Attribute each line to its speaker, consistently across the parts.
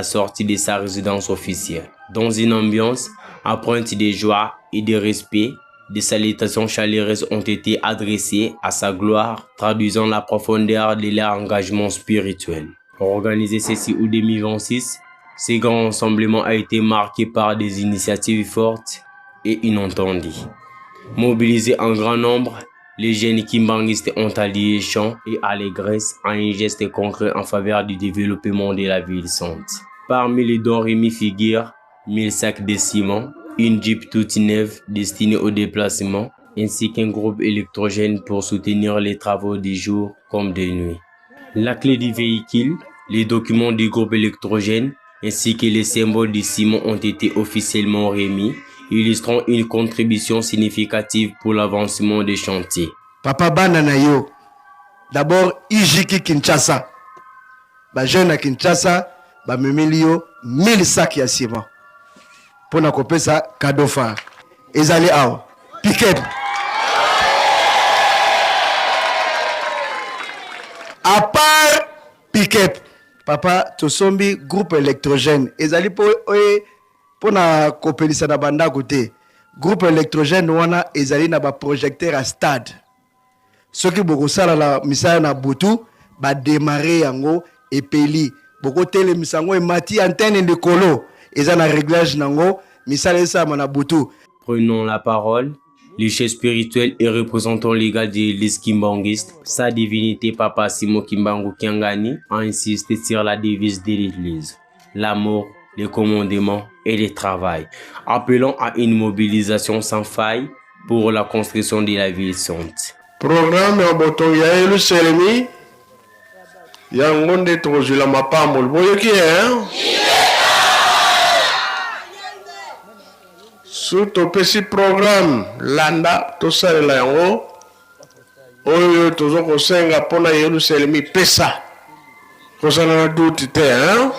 Speaker 1: Sortie de sa résidence officielle. Dans une ambiance empreinte de joie et de respect, des salutations chaleureuses ont été adressées à sa gloire, traduisant la profondeur de leur engagement spirituel. Organisé ceci août 2026, ce grand rassemblement a été marqué par des initiatives fortes et inattendues. Mobilisés en grand nombre, les jeunes kimbanguistes ont allié chant et allégresse à un geste concret en faveur du développement de la ville sainte. Parmi les dons remis figurent 1000 sacs de ciment, une jeep toute neuve destinée au déplacement, ainsi qu'un groupe électrogène pour soutenir les travaux du jour comme de nuit. La clé du véhicule, les documents du groupe électrogène, ainsi que les symboles du ciment ont été officiellement remis, illustrant une contribution significative pour l'avancement des chantiers.
Speaker 2: Papa, bana na yo, d'abord IJK Kinshasa, bajeune ya Kinshasa bamemeli yo 1000 sac ya ciment mpona kopesa cadeau phare. Ezali awa pick-up. À part pick-up, papa, tosombi groupe électrogène. Ezali mpo mpona kopelisa na bandako te. Groupe électrogène wana ezali na baprojecteur ya stade. Soki bokosala na misala na butu, badémarrer yango, epeli, bokotelemisa yango, emati antenne likolo, eza na réglage nango, misala esalama na butu.
Speaker 1: Prenons la parole. Le chef spirituel et représentant légal de l'église kimbanguiste, sa divinité Papa Simon Kimbangu Kiangani, a insisté sur la devise de l'église: l'amour, le commandement et le travail, appelant à une mobilisation sans faille pour la construction de la ville sainte.
Speaker 3: Programme ya botongi ya Yelusalemi, yango nde tokozwila mapamboli. Boyoki e su topesi programme, landa, tosalela yango. Oyo toza kosenga mpona Yelusalemi, pesa kozala na doute te, hein?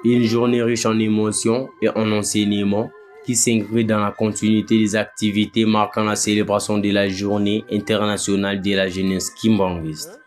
Speaker 1: Une journée riche en émotions et en enseignements qui s'inscrit dans la continuité des activités marquant la célébration de la Journée internationale de la jeunesse kimbanguiste.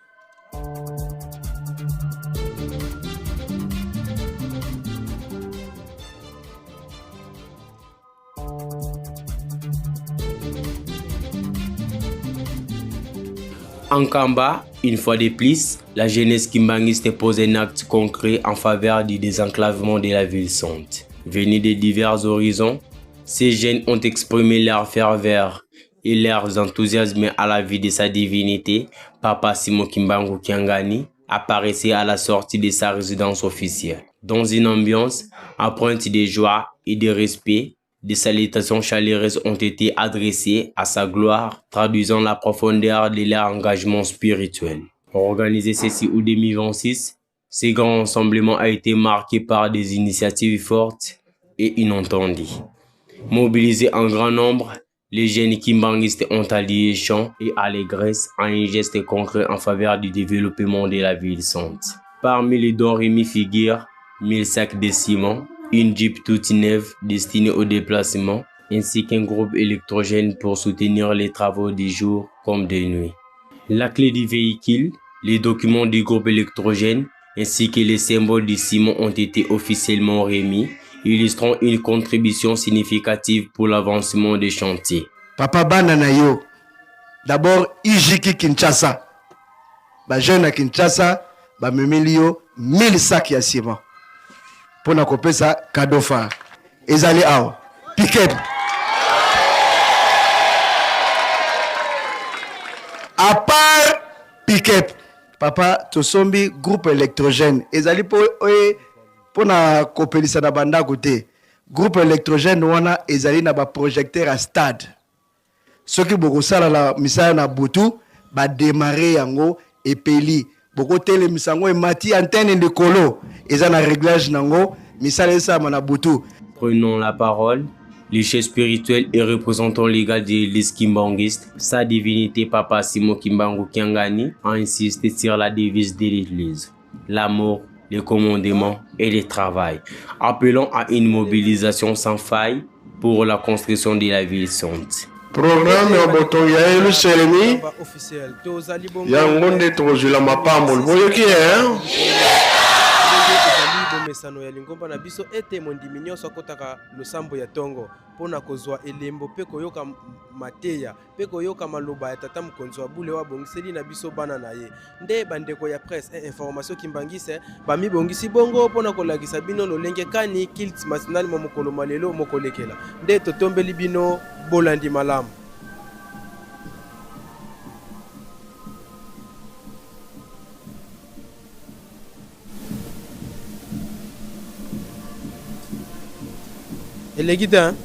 Speaker 1: En Nkamba, une fois de plus, la jeunesse kimbanguiste pose un acte concret en faveur du désenclavement de la ville sainte. Venus de divers horizons, ces jeunes ont exprimé leur ferveur et leur enthousiasme à la vue de sa divinité, Papa Simon Kimbangu Kiangani, apparaissait à la sortie de sa résidence officielle. Dans une ambiance empreinte de joie et de respect, des salutations chaleureuses ont été adressées à sa gloire, traduisant la profondeur de leur engagement spirituel. Organisé ceci août 2026, ce grand rassemblement a été marqué par des initiatives fortes et inattendues. Mobilisés en grand nombre, les jeunes kimbanguistes ont allié chant et allégresse à un geste concret en faveur du développement de la ville sainte. Parmi les dons remis figurent 1000 sacs de ciment, une jeep toute neuve destinée au déplacement, ainsi qu'un groupe électrogène pour soutenir les travaux du jour comme de nuit. La clé du véhicule, les documents du groupe électrogène, ainsi que les symboles du ciment ont été officiellement remis, illustrant une contribution significative pour l'avancement des chantiers.
Speaker 2: Papa, bana na yo, d'abord IJK Kinshasa, bajeune ya Kinshasa bamemeli yo 1000 sac ya ciment mpona kopesa cadeau phare. Ezali awa pick-up. À part pick-up, papa, tosombi groupe électrogène. Ezali mpo mpona kopelisa na bandako te. Groupe électrogène wana ezali na baprojecteur ya stade. Soki bokosala na misala na butu, badémarrer yango, epeli, bokotelemisa yango, emati antenne likolo, eza na réglage nango, misala esalama na butu.
Speaker 1: Prenons la parole. Le chef spirituel et représentant légal de l'église kimbanguiste, sa divinité Papa Simon Kimbangu Kiangani, a insisté sur la devise de l'église: l'amour, le commandement et le travail, appelant à une mobilisation sans faille pour la construction de la ville sainte.
Speaker 3: Programme
Speaker 4: Ete
Speaker 3: ya
Speaker 4: bandeko
Speaker 3: botongi ya
Speaker 4: balanda
Speaker 3: Yelusalemi,
Speaker 4: Nkamba Officiel. Tozali bongo
Speaker 3: yango nde tokozwila mapamboli.
Speaker 4: na
Speaker 3: Boyoki
Speaker 4: CCC
Speaker 3: eh?
Speaker 4: likolo ndenge ezali bomesano ya lingomba na biso ete mondimi nyonso akotaka losambo ya tongo mpo na kozwa elembo mpe koyoka mateya mpe koyoka maloba ya tata mokonzi wa bule oyo abongiseli na biso bana na ye. Nde bandeko ya presse et information kimbanguiste bamibongisi bongo mpo na kolakisa bino lolenge kani culte matinal mwa mokolo mwa lelo mokolekela. Nde totombeli bino bolandi malamu. Eleki te hein?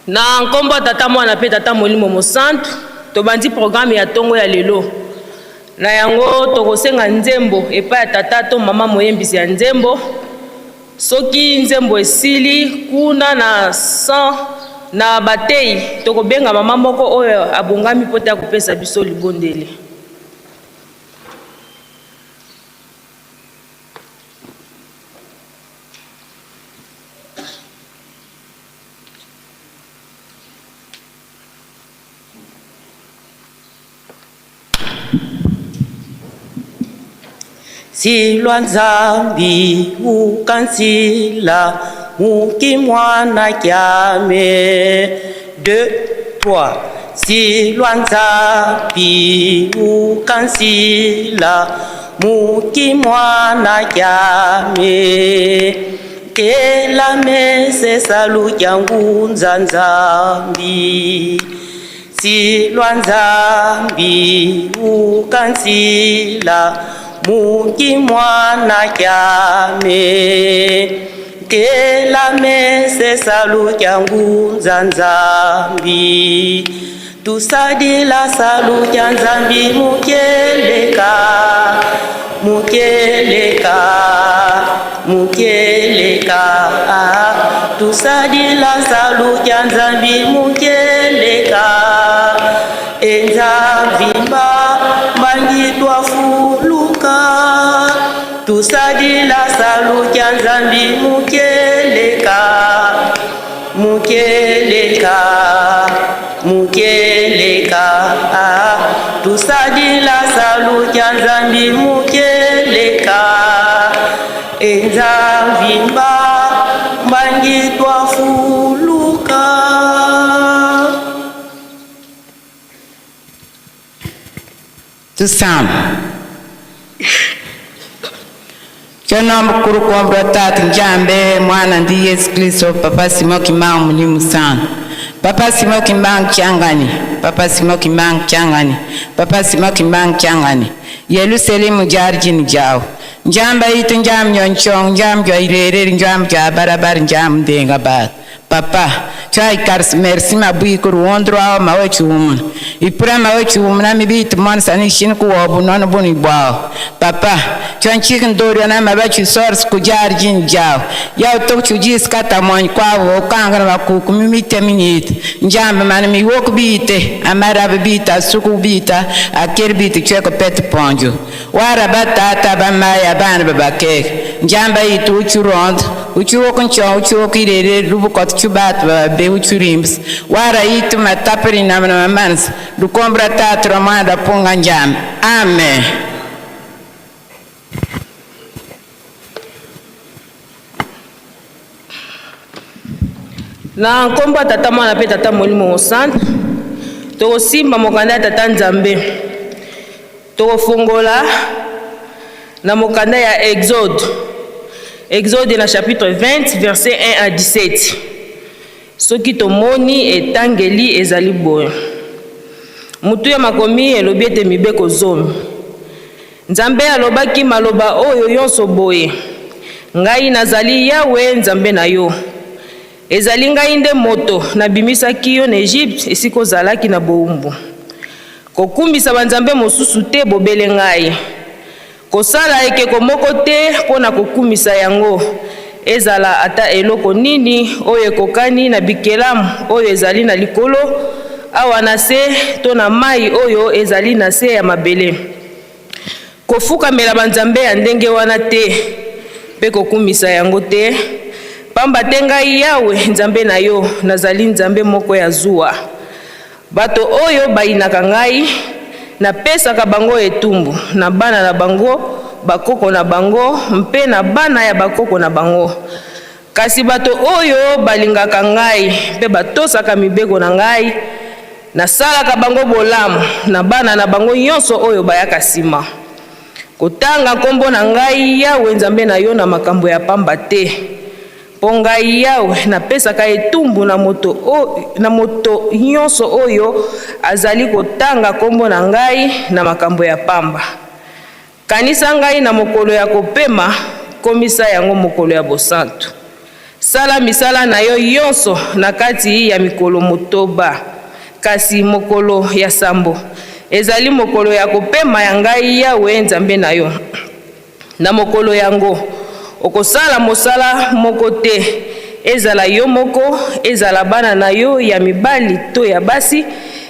Speaker 5: Na nkombo ya Tata, Mwana mpe Tata Molimo Mosantu, tobandi programme ya tongo ya lelo. Na yango tokosenga nzembo epai ya tata to mama moyembisi ya nzembo. Soki nzembo esili kuna na 100 na bateyi, tokobenga mama moko oyo abongami mpo te akopesa biso libondeli.
Speaker 6: Silwa Nzambi ukansila muki mwana kyame 2 3 Silwa Nzambi ukansila muki mwana kyame Kela mese salu kyangunza Nzambi Silwa Nzambi ukansila muki mwana kyame Kela mese salu kyangunza Nzambi Tusadila salu kya Nzambi mukeleka mukeleka mukeleka Tusadila salu kya Nzambi mukeleka Enzambi mba mbangi twafuluka Tusadila salu kya Nzambi mukeleka mukeleka mukeleka Tusadila salu kya Nzambi mukeleka Enzambi mba mbangi twafuluka.
Speaker 7: Tusam. Kyonomba kuru tatu njambe mwana ndi Yesu Kristo Papa Simon Kimbangu mulimu sana. Papa Simon Kimbangu kyangani. Papa Simon Kimbangu kyangani. Papa Simon Kimbangu kyangani. Yerusalemu jarjini jawo. Njamba itu njam nyonchong njam jo irere njam jo barabar njam denga ba. Papa, chai kars merci ma bui kur wondro aw ma wechi umun. Ipura ma wechi umun mi bit mon sani shin ku obu non buni bwa. Papa, chan chicken dori na ma bachi source ku jar jin jaw. Yaw tok chu jis kata mon kwa wo kanga ma ku ku mi teminit. Njam man mi wok bite, amara bita suku bita, akir bit cheko pet ponjo. Wara batata ba maya ban baba kek. Njamba itu uchu rond, uchu wokuncho, uchu wokirere rubu kot chubat ba be uchu rims. Wara itu mataperi namna mamans. Lukombra tatu ramada punga njam. Amen.
Speaker 5: Na nkombo ya Tata Mwana mpe Tata Molimo Mosantu, tokosimba mokanda ya Tata Nzambe. Tokofongola na mokanda ya Exode. Exode na chapitre 20 verset 1 à 17. Soki tomoni etangeli ezali boye. Mutu ya makomi elobi ete mibeko zomi. Nzambe alobaki maloba oyo nyonso boye. Ngai nazali Yawe Nzambe na yo. Ezali ngai nde moto nabimisaki yo na Egypte esika ozalaki na bowumbu. Kokumbisa banzambe mosusu te bobele ngai. Kosala ekeko moko te mpo na kokumisa yango. Ezala ata eloko nini oyo ekokani na bikelamu oyo ezali na likolo, awa na se to na mai oyo ezali na se ya mabele. Kofukamela banzambe ya ndenge wana te mpe kokumisa yango te, pamba te ngai Yawe Nzambe na yo nazali Nzambe moko ya zuwa. Bato oyo bayinaka ngai napesaka bango etumbu na bana na bango, bakoko na bango mpe na bana ya bakoko na bango. Kasi bato oyo balingaka ngai mpe batosaka mibeko na ngai, nasalaka bango bolamu na bana na bango nyonso oyo bayaka nsima. Kotanga nkombo na ngai Yawe Nzambe na yo na makambo ya pamba te. Mpo ngai Yawe napesaka etumbu na moto nyonso oyo azali kotanga nkombo na ngai na makambo ya pamba. Kanisa ngai na mokolo ya kopema, komisa yango mokolo ya bosantu. Sala misala na yo nyonso na kati ya mikolo motoba, kasi mokolo ya sambo ezali mokolo ya kopema ya ngai Yawe Nzambe na yo. Na mokolo yango, okosala mosala moko te, ezala yo moko, ezala bana na yo ya mibali to ya basi,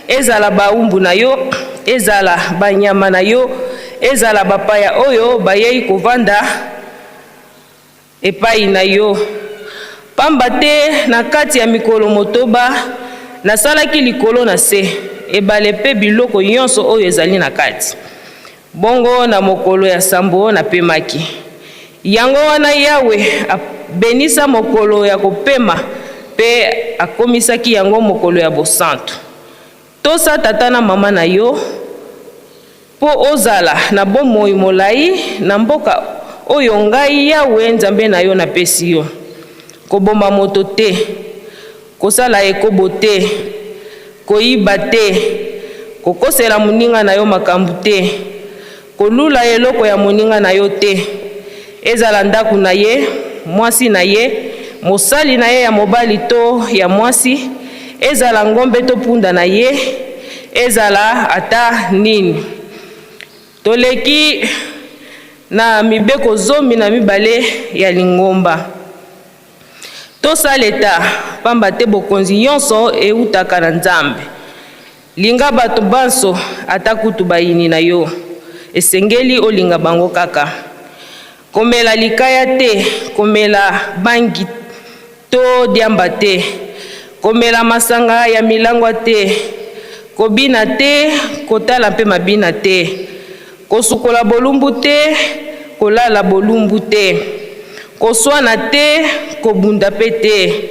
Speaker 5: ezala bawumbu na yo, ezala banyama na yo, ezala bapaya oyo bayei kovanda epai na yo. Pamba te na kati ya mikolo motoba, nasalaki likolo na se, ebale mpe biloko nyonso oyo ezali na kati. Bongo na mokolo ya sambo napemaki. Yango wana Yawe abenisa mokolo ya kopema mpe akomisaki yango mokolo ya bosantu. Tosa tata na mama na yo, mpo ozala na bomoi molai na mboka oyo ngai Yawe Nzambe na yo napesi yo. Koboma moto te, kosala ekobo te, koyiba te, kokosela moninga na yo makambo te, kolula eloko ya moninga na yo te, ezala ndako na ye, mwasi na ye, mosali na ye ya mobali to ya mwasi, ezala ngombe to punda na ye, ezala ata nini. Toleki na mibeko 12 ya lingomba. Tosaleta, pamba te bokonzi nyonso eutaka na Nzambe. Linga bato banso, ata kutu bayini na yo, esengeli olinga bango kaka. Komela likaya te, komela bangi to diamba te, komela masanga ya milangwa te, kobina te, kotala mpe mabina te, kosukola bolumbu te, kolala bolumbu te, koswana te, kobunda mpe te,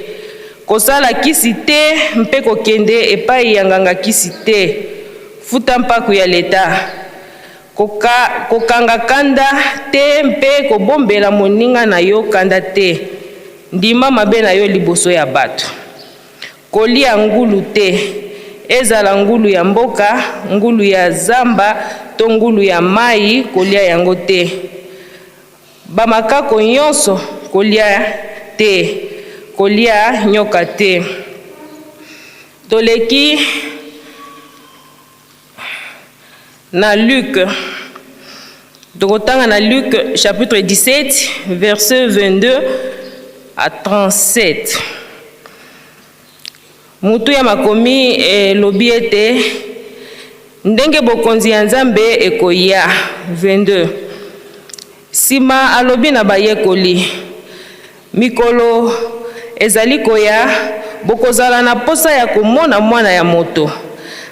Speaker 5: kosala kisi te mpe kokende epai ya nganga kisi te, futa mpaku ya leta, koka, kokanga kanda te mpe kobombela moninga na yo kanda te, ndima mabe na yo liboso ya bato. Kolia ngulu te, ezala ngulu ya mboka, ngulu ya zamba to ngulu ya mai, kolia yango te. Bamakako nyonso kolia te, kolia nyoka te. Toleki na Luc. Tokotanga na Luc chapitre 17 verset 22 à 37. Mutu ya makomi elobi ete ndenge bokonzi ya Nzambe ekoya. 22 Sima alobi na bayekoli, Mikolo ezali koya, bokozala na posa ya komona Mwana ya Moto,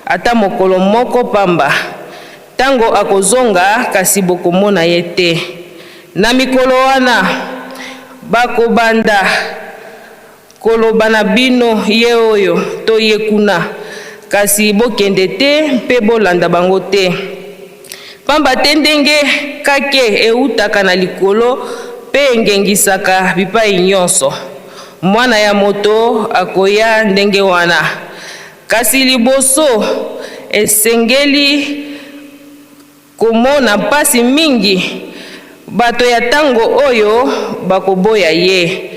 Speaker 5: ata mokolo moko pamba. Tango akozonga, kasi bokomona ye te. Na mikolo wana, bakobanda koloba na bino, Ye oyo, to ye kuna, kasi bokende te mpe bolanda bango te. Pamba te ndenge kake eutaka na likolo mpe engengisaka bipai nyonso, Mwana ya Moto akoya ndenge wana. Kasi liboso, esengeli komona mpasi mingi, bato ya tango oyo bakoboya ye.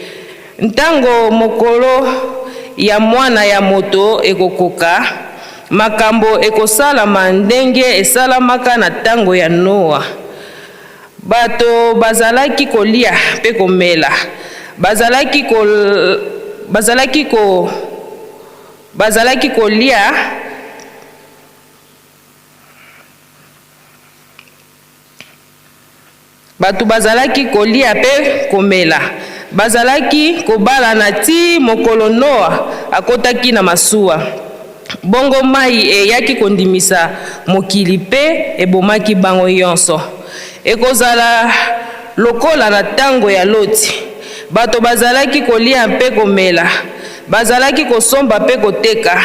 Speaker 5: Ntango mokolo ya Mwana ya Moto ekokoka, makambo ekosalama ndenge esalamaka na tango ya Noa. Bato bazalaki kolia mpe komela, bazalaki ko, bazalaki ko, bazalaki kolia. Bato bazalaki kolia mpe komela, bazalaki kobalana tii mokolo Noa akotaki na masuwa. Bongo mai eyaki kondimisa mokili mpe ebomaki bango nyonso. Ekozala lokola na tango ya Loti. Bato bazalaki kolia mpe komela, bazalaki kosomba mpe koteka,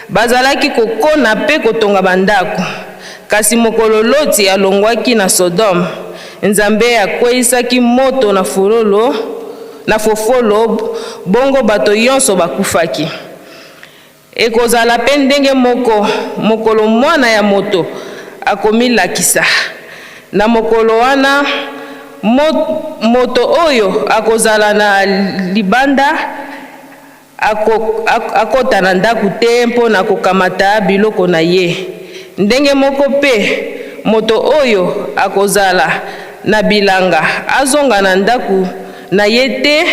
Speaker 5: bazalaki kokona mpe kotonga bandako. Kasi mokolo Loti alongwaki na Sodome, Nzambe akweisaki moto na fololo, na fofolo, bongo bato nyonso bakufaki. Ekozala pe ndenge moko mokolo Mwana ya Moto akomilakisa. Na mokolo wana, Mo, moto oyo akozala na libanda ako, ak, akota na ndako te mpo na kokamata biloko na ye. Ndenge moko mpe, moto oyo akozala na bilanga azonga na ndako na ye te.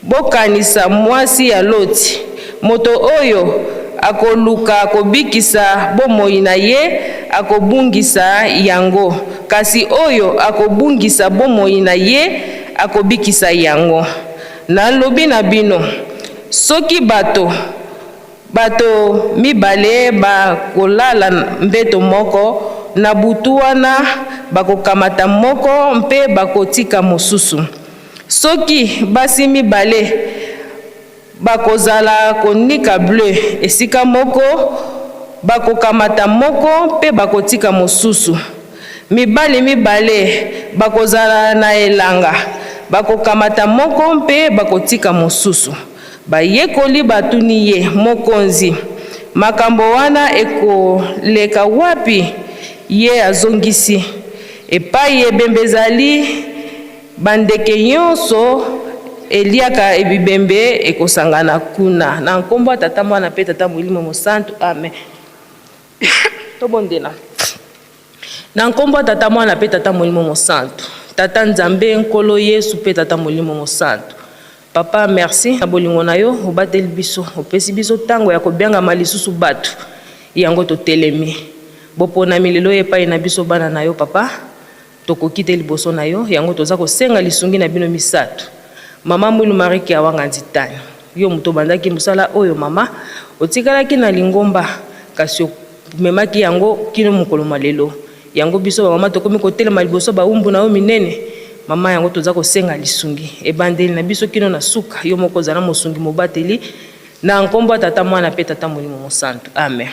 Speaker 5: Bokanisa mwasi ya Loti. Moto oyo akoluka kobikisa bomoi na ye akobungisa yango, kasi oyo akobungisa bomoi na ye akobikisa yango. Nalobi na bino, soki bato bato mibale bakolala mbeto moko na butu wana, bakokamata moko mpe bakotika mosusu. Soki basi mibale bakozala konika ble esika moko, bakokamata moko mpe bakotika mosusu. Mibali mibale bakozala na elanga, bakokamata moko mpe bakotika mosusu. Bayekoli batuni ye, Mokonzi, makambo wana ekoleka wapi? Ye azongisi, Epai ebembe ezali, bandeke nyonso eliaka ebibembe ekosangana kuna. Na nkombo ya Tata, Mwana mpe Tata Molimo Mosantu, amen. Tobondela. Na nkombo ya Tata, Mwana mpe Tata Molimo Mosantu. Tata Nzambe, Nkolo Yesu mpe Tata Molimo Mosantu. Papa, merci na bolingo na yo, obateli biso, opesi biso ntango ya kobiangama lisusu bato. Yango totelemi. Boponami lelo epai na biso bana na yo, papa. Tokoki te liboso na yo, yango toza kosenga lisungi na bino misato. Mama Mwilu Marie Kiawanga Nzitani, yo moto obandaki mosala oyo mama, otikalaki na lingomba kasi omemaki yango kino mokolo mwa lelo. Yango biso ba mama tokomi kotelema liboso ya bawumbu na yo minene. Mama, yango toza kosenga lisungi. Ebandeli na biso kino na suka, yo moko ozala mosungi mobateli. Na nkombo ya Tata, Mwana mpe Tata Molimo Mosantu. Amen.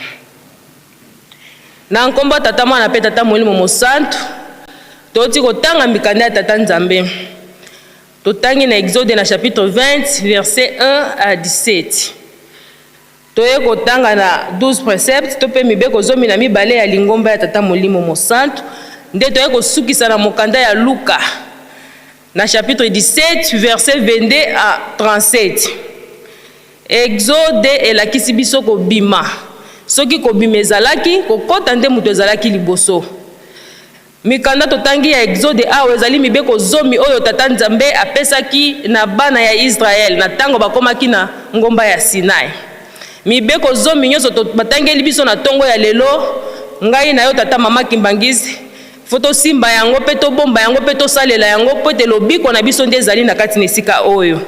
Speaker 5: Na nkombo ya Tata, Mwana mpe Tata Molimo Mosantu, touti kotanga mikanda ya Tata Nzambe. Totangi na Exode na chapitre 20 verset 1 à 17. Toye kotanga na 12 preceptes to mpe mibeko 12 ya lingomba ya Tata Molimo Mosantu, nde toye kosukisa na mokanda ya Luka na chapitre 17 verset 22 à 37. Exode elakisi biso kobima. Soki kobima ezalaki, kokota nde moto ezalaki liboso. Mikanda totangi ya Exode awa ezali mibeko zomi oyo Tata Nzambe apesaki na bana ya Israel na tango bakomaki na ngomba ya Sinai. Mibeko zomi nyonso batangeli biso na tongo ya lelo, ngai na yo tata mama Kimbanguiste, fo tosimba yango pe tobomba yango pe tosalela yango po ete lobiko na biso nde ezali na kati na esika oyo.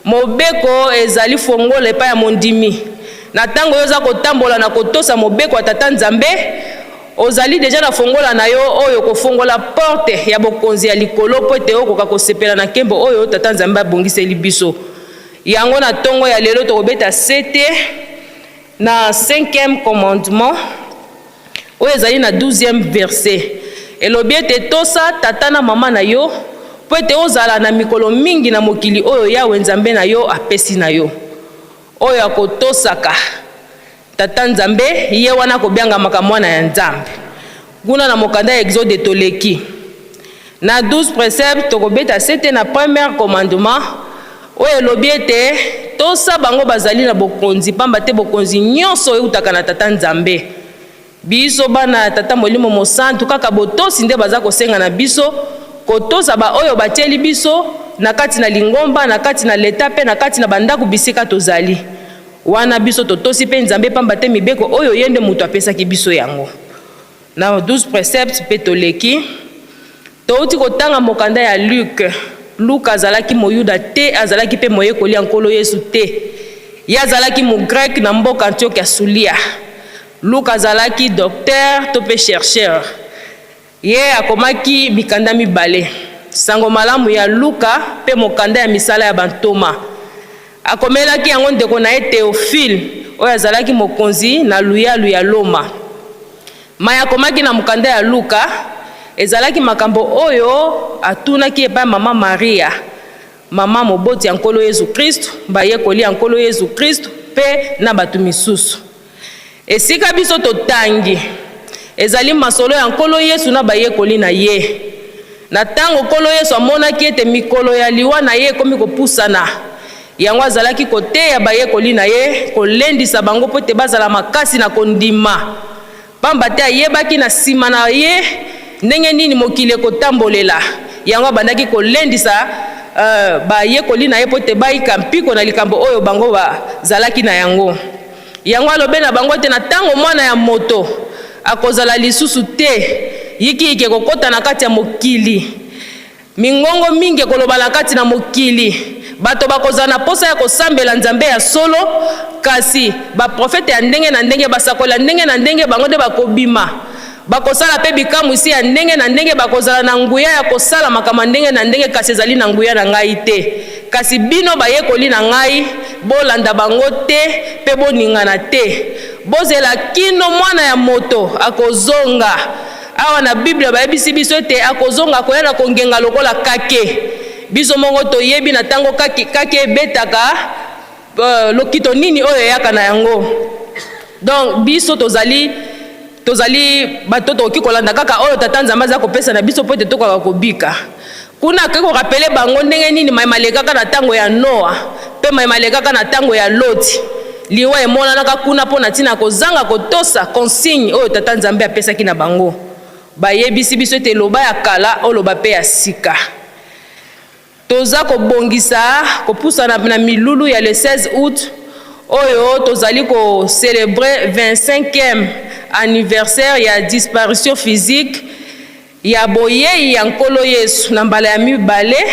Speaker 5: Mobeko ezali fongola epai ya mondimi. Na tango yo oza kotambola na kotosa mobeko ya Tata Nzambe, ozali deja na fongola na yo oyo okofongola porte ya bokonzi ya likolo mpo ete okoka kosepela na nkembo oyo Tata Nzambe abongiseli biso. Yango na tongo ya lelo tokobeta sete na cinquième commandement oyo ezali na 12e verset. Elobi ete tosa tata na mama na yo mpo ete ozala na mikolo mingi na mokili oyo Yawe Nzambe na yo apesi na yo. Oyo akotosaka Tata Nzambe, ye wana akobiangamaka mwana ya Nzambe. Kuna na mokanda ya Exode toleki na 12 preceptes, tokobeta sete na premier commandement oyo elobi ete tosa bango bazali na bokonzi, pamba te bokonzi nyonso eutaka na Tata Nzambe. Biso bana ya Tata Molimo Mosantu, kaka botosi nde baza kosenga na biso, kotosa ba oyo batieli biso na kati na lingomba, na kati na leta mpe na kati na ba ndako bisika tozali. Wana biso totosi mpe Nzambe pamba te mibeko oyo ye nde moto apesaki biso yango. Na 12 preceptes mpe toleki. Touti kotanga mokanda ya Luc. Luka azalaki Moyuda te, azalaki mpe moyekoli ya Nkolo Yesu te. Ye azalaki Mogreke na mboka Antioche ya Sulia. Luka azalaki docteur to mpe chercheur. Ye akomaki mikanda mibale, Sango Malamu ya Luka mpe mokanda ya Misala ya Bantoma. Akomelaki yango ndeko na ye Theophile, oyo azalaki mokonzi na luyalu ya Loma. Maye akomaki na mokanda ya Luka ezalaki makambo oyo atunaki epai mama Maria, mama moboti ya Nkolo Yezu Kristu, bayekoli ya Nkolo Yezu Kristu mpe na bato misusu. Esika biso totangi ezali masolo ya Nkolo Yesu na bayekoli na ye. Na ntango Nkolo Yesu amonaki ete mikolo ya liwa na ye ekomi kopusana, yango azalaki koteya bayekoli na ye, kolendisa bango mpo ete bazala makasi na kondima. Pamba te ayebaki na sima na ye ndenge nini mokili ekotambolela. Yango abandaki kolendisa bayekoli na ye mpo ete bayika mpiko na likambo oyo bango bazalaki na yango. Yango alobe na bango ete na ntango Mwana ya Moto akozala lisusu te, yikiyiki ekokota na kati ya mokili. Mingongo mingi ekoloba na kati na mokili. Bato bakozala na mposa ya kosambela Nzambe ya solo, kasi baprofete ya ndenge na ndenge, basakoli ya ndenge na ndenge, bango nde bakobima. Bakosala mpe bikamwisi ya ndenge na ndenge, bakozala na nguya ya kosala makambo ya ndenge na ndenge, kasi ezali na nguya na ngai te. Kasi bino bayekoli na ngai, bolanda bango te mpe boningana te. Bozela kino Mwana ya Moto akozonga. Awa na Biblia bayebisi biso ete akozonga, akoya na kongenga lokola kake. Biso moko toyebi na tango kake, kake ebetaka lokito nini oyo eyaka na yango. Donc biso tozali, tozali bato tokoki kolanda kaka oyo Tata Nzambe aza kopesa na biso mpo ete tokoka kobika. Kuna akoki korapele bango ndenge nini mai malekaka na tango ya Noa mpe mai malekaka na tango ya Loti. Liwa emonanaka kuna mpo na ntina ya kozanga kotosa consigne oyo Tata Nzambe apesaki na bango. Bayebisi biso ete loba ya kala oloba mpe ya sika. Toza kobongisa kopusana na milulu ya le 16 aout oyo tozali ko celebrer 25e anniversaire ya disparition physique ya boyei ya Nkolo Yesu na mbala ya mibale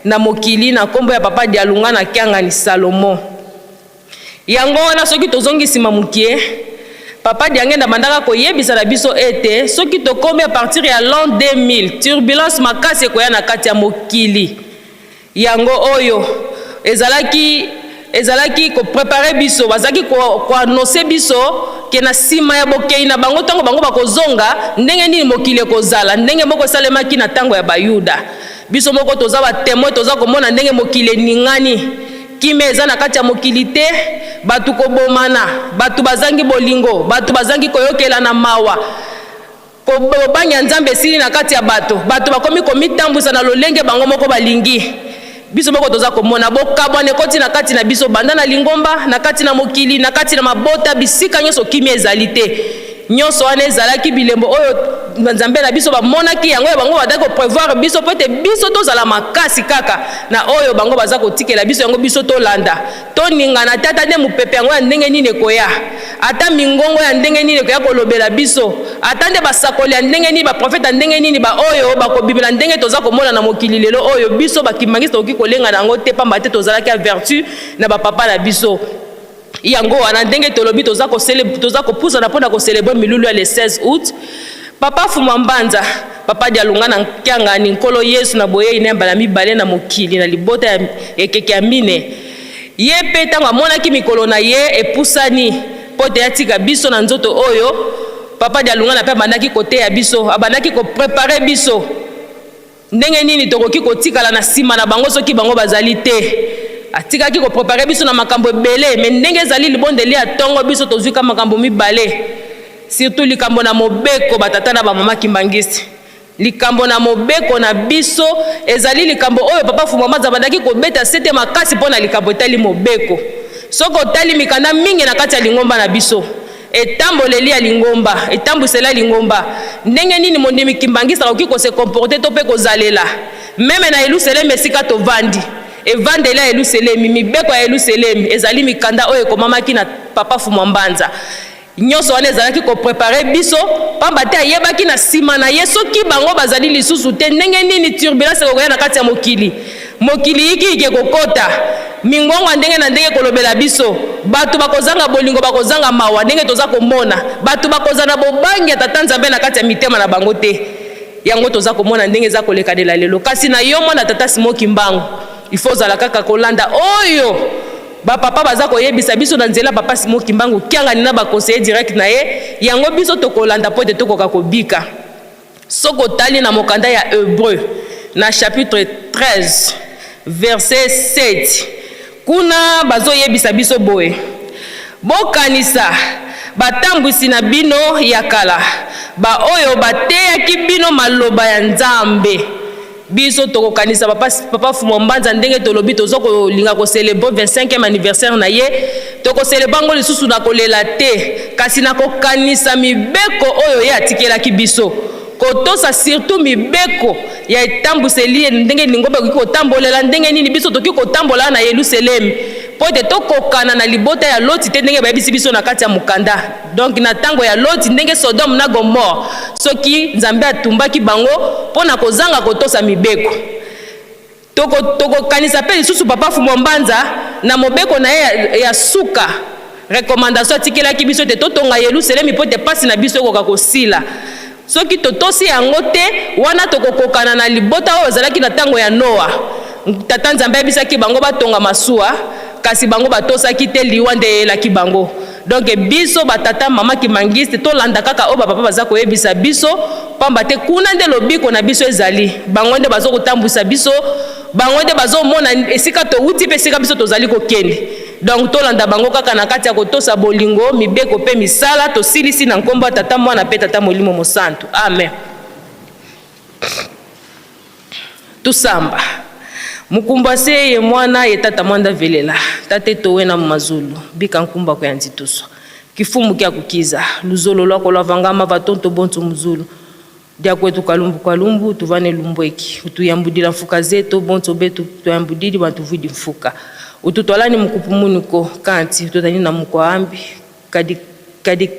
Speaker 5: na mokili na nkombo ya Papa Dialungana Kiangani Salomon. Yango wana soki tozongi sima mukie, Papa Diangenda abandaka koyebisa na biso ete soki tokomi à partir ya l'an 2000, turbulence makasi ekoya na kati ya mokili. Yango oyo ezalaki ezalaki ko preparer biso, bazalaki ko ko annoncer biso ke na sima ya bokeyi na bango, tango bango bakozonga, ndenge nini mokili ekozala, ndenge moko esalemaki na tango ya Bayuda. Biso moko toza ba temoins, toza komona ndenge mokili eningani. Kimia eza na kati ya mokili te, batu kobomana, batu bazangi bolingo, batu bazangi koyokelana mawa. Bobangi ya Nzambe esili na kati ya bato. Bato bakomi komitambwisa na lolenge bango moko balingi. Biso moko toza komona bokabwana ekoti na kati na biso, banda na lingomba, na kati na mokili, na kati na mabota, bisika nyonso kimia ezali te. Nyonso wana ezalaki bilembo oyo Nzambe na biso bamonaki yango, ya bango bazalaki ko prevoir biso mpo ete biso tozala makasi kaka na oyo bango baza kotikela biso yango, biso tolanda. Toningana te ata nde mopepe yango ya ndenge nini ekoya, ata mingongo ya ndenge nini ekoya kolobela biso, ata nde basakoli ya ndenge nini, baprofeta ya ndenge nini, baoyo bakobimela ndenge toza komona na mokili lelo oyo, biso ba kimbanguiste tokoki kolenga na yango te, pamba te tozalaki avertu na ba papa na biso. Yango wana ndenge tolobi toza ko toza kopusana mpo na ko celebrer milulu ya le 16 aout. Papa Fumua Mbanza, Papa Dialungana Nkiangani, Nkolo Yesu na boyei na ye mbala mibale na mokili na libota ya ekeke ya mine, ye mpe ntango amonaki mikolo na ye epusani mpo ete atika biso na nzoto oyo, Papa Dialungana mpe abandaki koteya biso, abandaki ko preparer biso. Ndenge nini tokoki kotikala na sima na bango soki bango bazali te? Atikaki ko preparer biso na makambo ebele, mais ndenge ezali libondeli ya tongo biso tozui ka makambo mibale. Surtout likambo na mobeko ba tata na ba mama kimbanguiste. Likambo na mobeko na biso ezali likambo oyo papa Fumua Maza abandaki kobeta sete makasi pona likambo etali mobeko. Soki otali mikanda mingi na kati ya lingomba na biso, Etamboleli ya lingomba, etambwiseli ya lingomba, ndenge nini mondimi kimbanguiste akoki ko se comporter to pe kozalela, meme na Yelusalemi esika tovandi. Evandeli ya Yeluselemi, mibeko ya Yeluselemi, ezali mikanda oyo ekomamaki na Papa Fumua Mbanza. Nionso wana ezalaki ko preparer biso, pamba te ayebaki na sima na ye soki bango bazali lisusu te, ndenge nini turbulence ekoya na kati ya mokili. Mokili yikiyiki ekokota, mingongo ya ndenge na ndenge ekolobela biso, bato bakozanga bolingo, bakozanga mawa, ndenge toza komona, bato bakozala na bobangi ya Tata Nzambe na kati ya mitema na bango te. Yango toza komona ndenge eza kolekanela lelo. Kasi na yo mwana Tata Simon Kimbangu, il faut ozala kaka kolanda oyo ba papa baza koyebisa biso na nzela Papa Simon Kimbangu Kiangani na ba conseillers direct na ye, yango biso tokolanda mpo ete tokoka kobika. Soki otali na mokanda ya Hebreu na chapitre 13 verset 7, kuna bazoyebisa biso boye, Bokanisa batambwisi na bino ya kala, baoyo bateyaki bino maloba ya Nzambe. Biso tokokanisa papa, papa Fumo Mbanza ndenge tolobi tozo kolinga ko celebre 25e anniversaire na ye. Toko celebre yango lisusu na kolela te, kasi na kokanisa mibeko oyo ye atikelaki biso. Kotosa surtout mibeko ya etambwiseli ndenge lingomba ekoki kotambolela, ndenge nini biso tokoki kotambola na Yelusalemi mpo ete tokokana na libota ya Loti te ndenge bayebisi biso na kati ya mokanda. Donc na tango ya Loti ndenge Sodome na Gomorrhe soki Nzambe atumbaki bango mpo na kozanga kotosa mibeko. Toko tokokanisa mpe lisusu Papa Fumbwa Mbanza na mobeko na ye ya, ya suka recommandation atikelaki biso ete totonga Yelusalemi mpo ete pasi na biso ekoka kosila. Soki totosi yango te, wana tokokokana na libota oyo ezalaki na tango ya Noa. Tata Nzambe ayebisaki bango batonga masuwa, kasi bango batosaki te, liwa nde eyelaki bango. Donc biso ba tata mama kimbanguiste tolanda kaka oyo ba papa baza koyebisa biso, pamba te kuna nde lobiko na biso ezali. Bango nde bazo kotambwisa biso, bango nde bazo mona esika towuti pe esika biso tozali kokende. Donc tolanda bango kaka na kati ya kotosa bolingo, mibeko pe misala. Tosilisi na nkombo ya Tata, Mwana pe Tata Molimo Mosantu. Amen. Tusamba. Mukumba se ye mwana ye tata mwanda velela tate towe na mumazulu bika nkumba ko ya nzituswa kifumu kia kukiza luzolo lwako lwa vangama vatonto bonso muzulu dia kwetu kalumbu kalumbu tuvane lumbweki utuyambudila mfuka zeto bonso betu tuyambudili bantu vwidi mfuka ututwalani mukupu muniko kanti utotani na mukwa ambi Kadi, kadi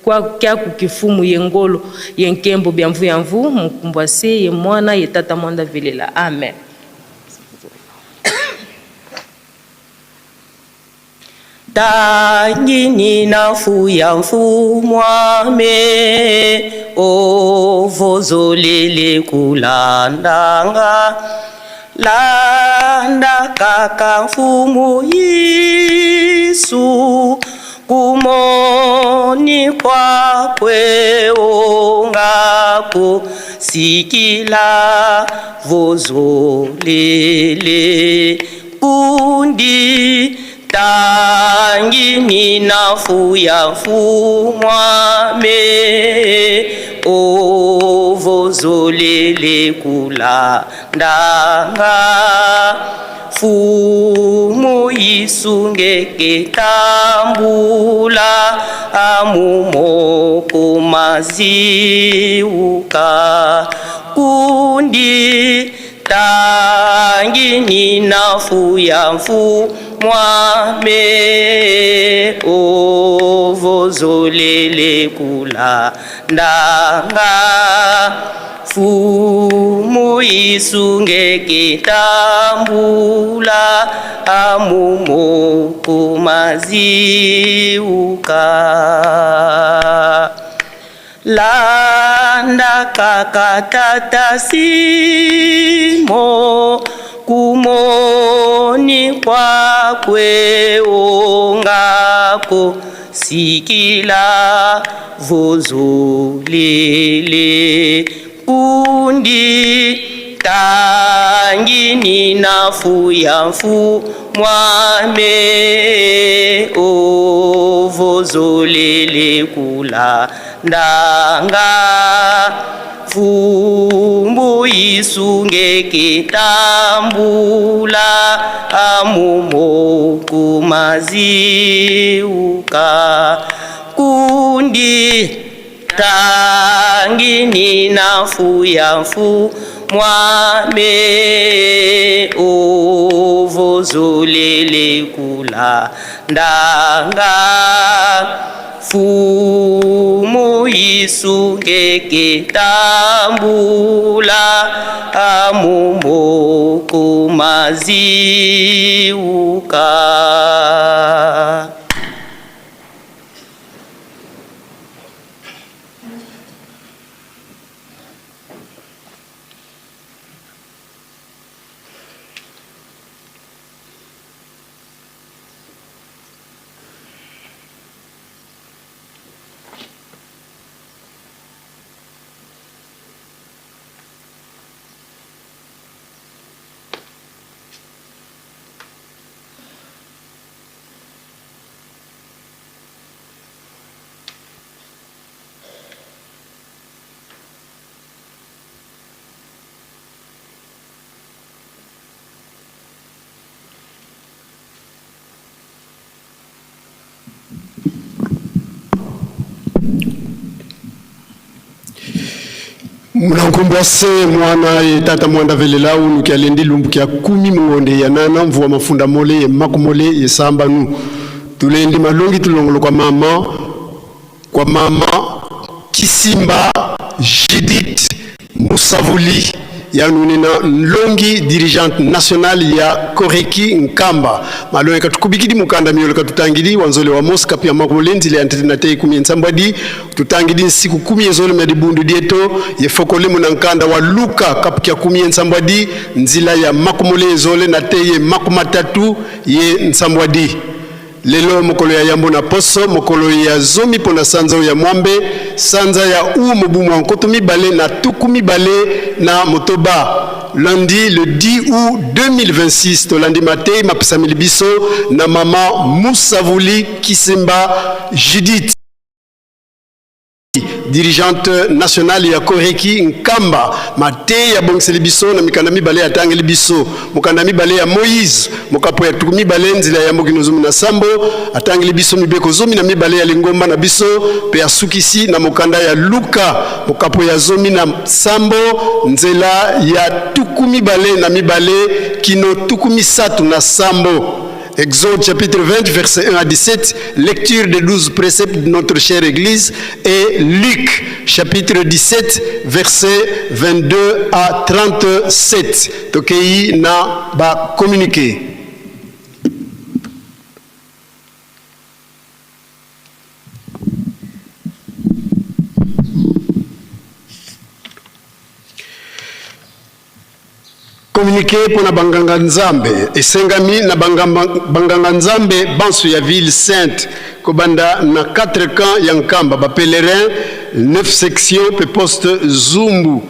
Speaker 5: kwa kyaku kifumu ye ngolo ye nkembo bia mvu ya mvu mukumbua se ye mwana ye tata mwanda velela. Amen.
Speaker 6: Tangini na mfu ya mfu mwame ovozolele kulandanga Landa kaka Mfumu Yesu kumoni kwakwe ongako sikila vozolele kundi tangi mina fuya mfumwame ovozolele kula Ndanga fumu isungeke tambula amumoko maziuka kundi tangi nina fuya mfu mwame ovozolele kula ndanga Fumu isungeke tambula amumoko maziuka landa kaka tata simo kumoni kwakwe ongako Sikila vozolele kundi tangi nina fuya mfu mwame o vozolele kula ndanga Fumbu isungeke tambula amumoku maziuka kundi tangi nina fuya mfu mwame ovozolele kula ndanga Fumu isungeke tambula amumoko maziuka.
Speaker 8: Munankumbwa se mwana ye tata mwanda velela unu kia lendi lumbu kia kumi mungonde ya nana mvua mafunda mole ye makumole ye sambanu tulendi malongi tulongolo kwa mama kwa mama Kisimba Judith Musavuli yanunena nlongi dirigeante nationale ya Koreki Nkamba malongi katukubikidi mukanda miyolo katutangidi wanzole wa mos kapia makumole nzile ya ntete na tei kumi nsambwadi tutangidi nsiku kumi ezole mya dibundu dieto yefokole muna nkanda wa Luka kapukia kumi nsambwadi nzila ya makumole ezole na teye makumatatu ye nsambwadi lelo mokolo ya yambo na poso mokolo ya zomi mpo na sanza oyo ya mwambe sanza ya u mobu mwa nkoto mibale na tuku mibale na motoba lundi le 10 août 2026 tolandi matei mapesameli biso na mama Musavuli Kisimba Judith dirigeante nationale ya Koreki Nkamba. Mateya abongiseli biso na mikanda mibale atangeli biso mokanda mibale ya Moïse mokapo ya tuku mibale nzela ya mokino zomi na sambo atangeli biso mibeko zomi na mibale ya lingomba na biso mpe asukisi na mokanda ya Luka mokapo ya zomi na sambo nzela ya tuku mibale na mibale kino tuku misato na sambo. Exode chapitre 20, verset 1 à 17, lecture des 12 préceptes de notre chère Église, et Luc chapitre 17, verset 22 à 37. Tokei na ba communiqué. Communiqué mpo na banganga nzambe esengami na banganga nzambe banso ya ville sainte kobanda na 4 camps ya Nkamba, ba pèlerins, 9 sections mpe poste Zumbu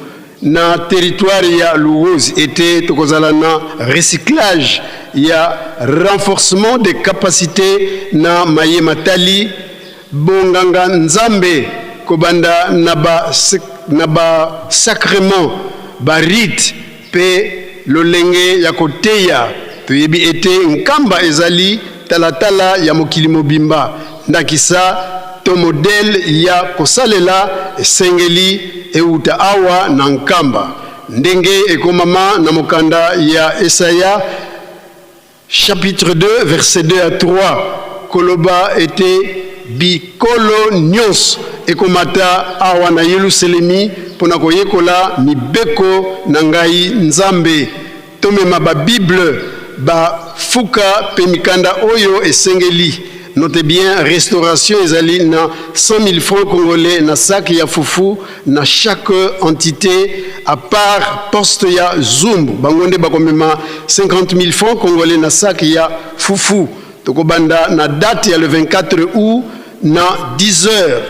Speaker 8: na territoire ya Luozi ete tokozala na recyclage ya renforcement des capacités na maye matali Bonganga Nzambe kobanda na ba na ba sacrements, ba rites mpe lolenge ya koteya. Toyebi ete Nkamba ezali talatala ya mokili mobimba, ndakisa to modèle ya kosalela esengeli ewuta awa na Nkamba, ndenge ekomama na mokanda ya Esaya, Chapitre 2, verset 2 à 3, koloba ete bikolo nyonso ekomata awa na Yelusalemi mpo na koyekola mibeko na ngai Nzambe. Tomema ba Bible, ba fuka mpe mikanda oyo esengeli. Note bien, restauration ezali na 100 000 francs congolais na sac ya fufu na chaque entité à part poste ya Zumbu. Bango nde bakomema 50 000 francs congolais na sac ya fufu. Tokobanda na date ya le 24 août na 10 heures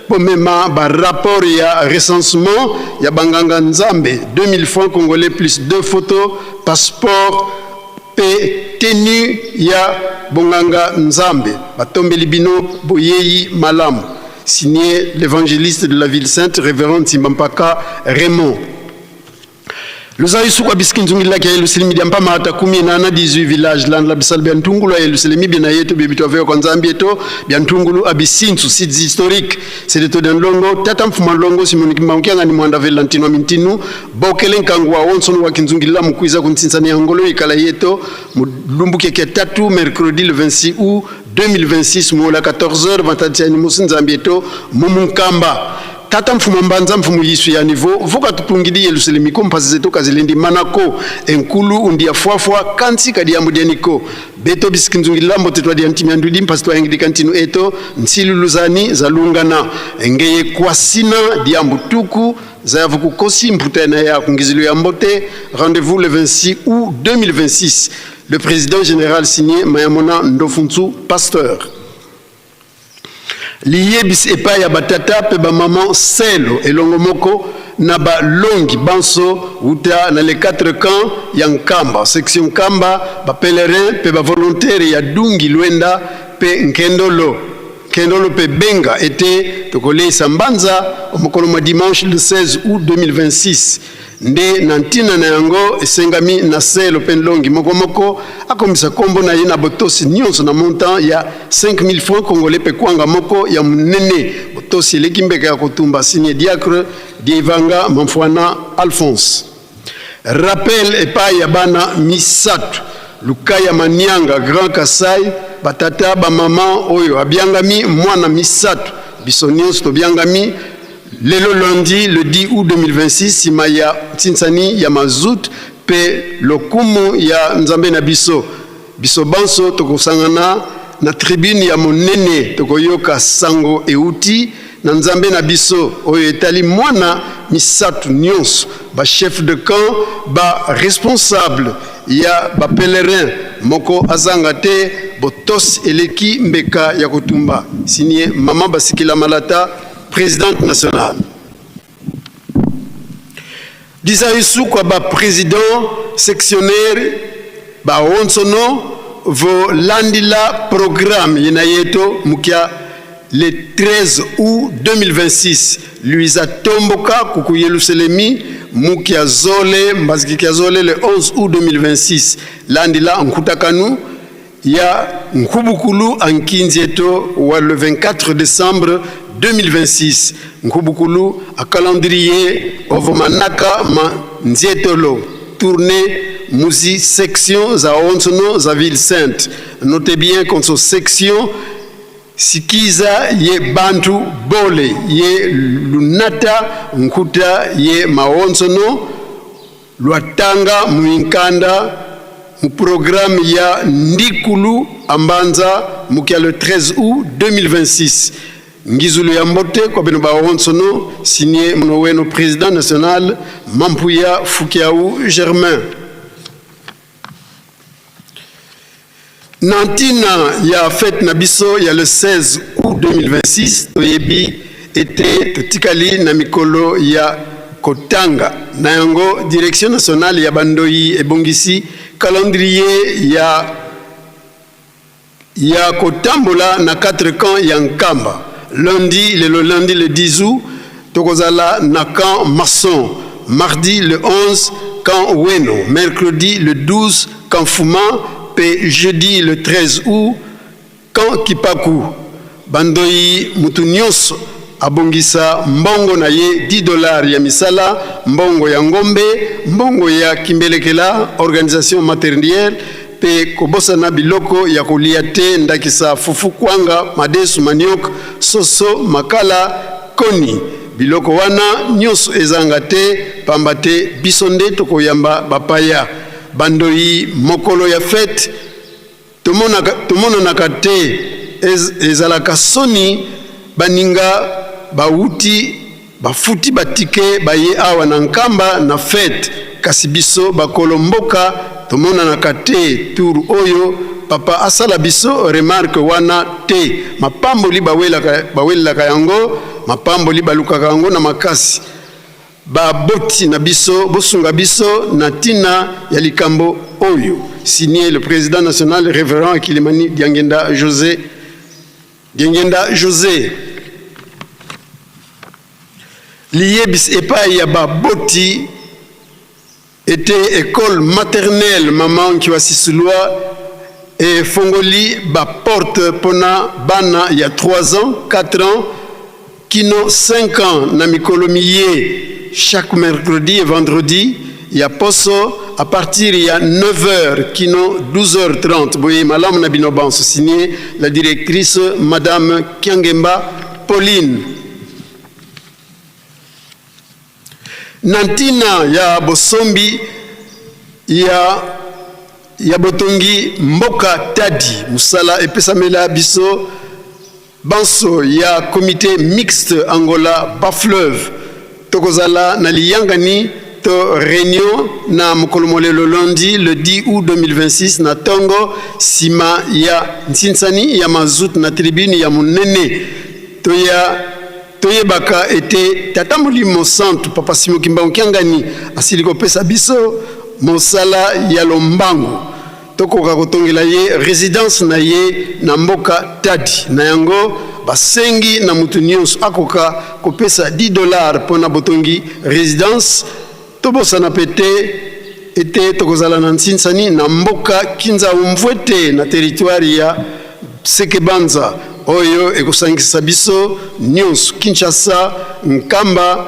Speaker 8: pomema ba rapport ya recensement ya banganga nzambe 2000 francs congolais plus deux photos passeport pe tenue ya bonganga nzambe. Batombeli bino boyeyi malamu. Signé l'évangéliste de la ville sainte, révérend Nsimba Raymond. Luzayi suku abisiki nzungilaki ya Yelusalemi dia mpama ata kumi nana 18 village landla bisal bia ntungulu ya Yelusalemi bina yetu bia bitwa kwa nzambi eto bia ntungulu abisinsu sites historiques c'est de ndongo tata mfuma ndongo Simoni Kimbangu kiangani mwanda velantino mintinu bokele nkangu wa wonsono wa kinzungilila mukwiza kuntsintsani ya ngolo ikala yeto mulumbuke kia tatu mercredi le 26 août 2026 muola 14h vantatiani musi nzambi eto mumunkamba tata mfumu mbanza mfumu yisu ya niveau voka tutungidi Yerusalemi ko mpasi zetu kazilindi manako enkulu undia fuafua kansi kadi ya mudianiko beto bisikinzungila mbote twa diantimi andudi mpasi twa engidi kantinu eto nsiluluzani zalungana engeye kwasina diambutuku zayavukukosi mputa ya kungizilu ya mbote. Rendez-vous le 26 août 2026. Le président général signé Mayamona Ndofunsu, pasteur. Liyebisi epai ya batata mpe bamama selo elongo moko na balongi banso wuta na les 4 camps ya Nkamba, section Nkamba, bapèlerin mpe bavolontaire ya Dungi Lwenda mpe Nkendolo. Kendolo mpe benga ete tokoleisa mbanza o mokolo mwa dimanche le 16 août 2026. Nde na ntina na yango esengami na selo mpe nlongi moko moko akomisa nkombo na ye na botosi nyonso na montant ya 5000 francs congolais mpe kwanga moko ya monene. Botosi eleki mbeka ya kotumba. Signé diacre Dievanga Mamfwana Alphonse. Rappel epai ya bana misato Lukaya Manianga Grand Kasai, batata bamama oyo abiangami mwana misato, biso nyonso tobiangami lelo lundi le 10 août 2026 nsima ya ntinsani ya mazut mpe lokumu ya Nzambe na biso. Biso banso tokosangana na tribune ya monene, tokoyoka sango euti na Nzambe na biso oyo etali mwana misato nyonso, ba chef de camp, ba responsable ya ba pèlerin, moko azanga te. Botosi eleki mbeka ya kotumba. Signé Mama Basikila Malata, présidente nationale. Disaisu kwa ba président sectionnaire baonsono volandila programme yena yeto mukia le 13 août 2026 Luisa Tomboka kuku Yelusalemi mukia zole mbazikikia zole le 11 août 2026 landila nkutakanu ya Nkubukulu ankinzieto wa le 24 décembre 2026 Nkubukulu a calendrier ovomanaka ma nzietolo tournée muzi section za onsono za ville sainte. Notez bien konso section sikiza ye bantu bole ye lunata nkuta ye maonsono lwatanga muinkanda mu programme ya Ndikulu Ambanza mukia le 13 août 2026. Ngizulu ya mbote kwa beno baonsono. Signé Mnoweno, président national Mampuya Fukiau Germain. Na ntina ya fête na biso ya le 16 août 2026, toyebi ete totikali na mikolo ya kotanga. Na yango direction nationale ya bandoi ebongisi calendrier ya kotambola na 4 camps ya Nkamba. Lundi, lelo lundi le 10 août, tokozala na camp Maçon, mardi le 11 camp Weno, mercredi le 12 camp Fuma pe jeudi le 13 août camp Kipaku. Bandoi mutu nyonso abongisa mbongo na ye, 10 $ ya misala, mbongo ya ngombe, mbongo ya kimbelekela organisation matériel, mpe kobosana biloko ya kolia te, ndakisa fufu, kwanga, madesu, maniok, soso, makala, koni. Biloko wana nyonso ezanga te, pamba te biso nde tokoyamba bapaya. Bandoi, mokolo ya fête tomonanaka te, ezalaka soni. Baninga bawuti bafuti batike baye awa na Nkamba na fête, kasi biso bakolo mboka tomonanaka te. Tour oyo papa asala biso remarque wana te. Mapamboli bawelelaka yango, mapamboli balukaka yango na makasi. Baboti na biso, bosunga biso na ntina ya likambo oyo. Signé le président national révérend Kilimani Diangenda José, Diangenda José. Liyebisi epai ya baboti ete école maternelle Mama Nkiwasisulwa efongoli baporte mpona bana ya 3 ans, 4 ans kino 5 ans na mikolo miye, chaque mercredi et vendredi ya poso à partir ya 9h kino 12h30. Boye malamu na bino banso. Signé la directrice madame Kiangemba Pauline. Na ntina ya bosombi ya botongi mboka Tadi, mosala epesamela biso banso ya comité mixte Angola Bas-Fleuve, tokozala na liyangani to réunion na mokolo molelo lundi le 10 août 2026 na ntongo nsima ya nsinsani ya mazut na tribune ya monene. Toya toyebaka ete Tata Molimo Santu Papa Simo Kimbangu Kiangani asili kopesa biso mosala ya lombangu tokoka kotongela ye résidence na ye na mboka Tadi. Na yango Basengi na mutu nionso akoka kopesa 10 dollars pona botongi residence. Tobosana pe te ete tokozala na nsinsani na mboka Kinzau-Mvuete na territoire ya Seke-Banza oyo ekosangisa biso nionso Kinshasa, Nkamba,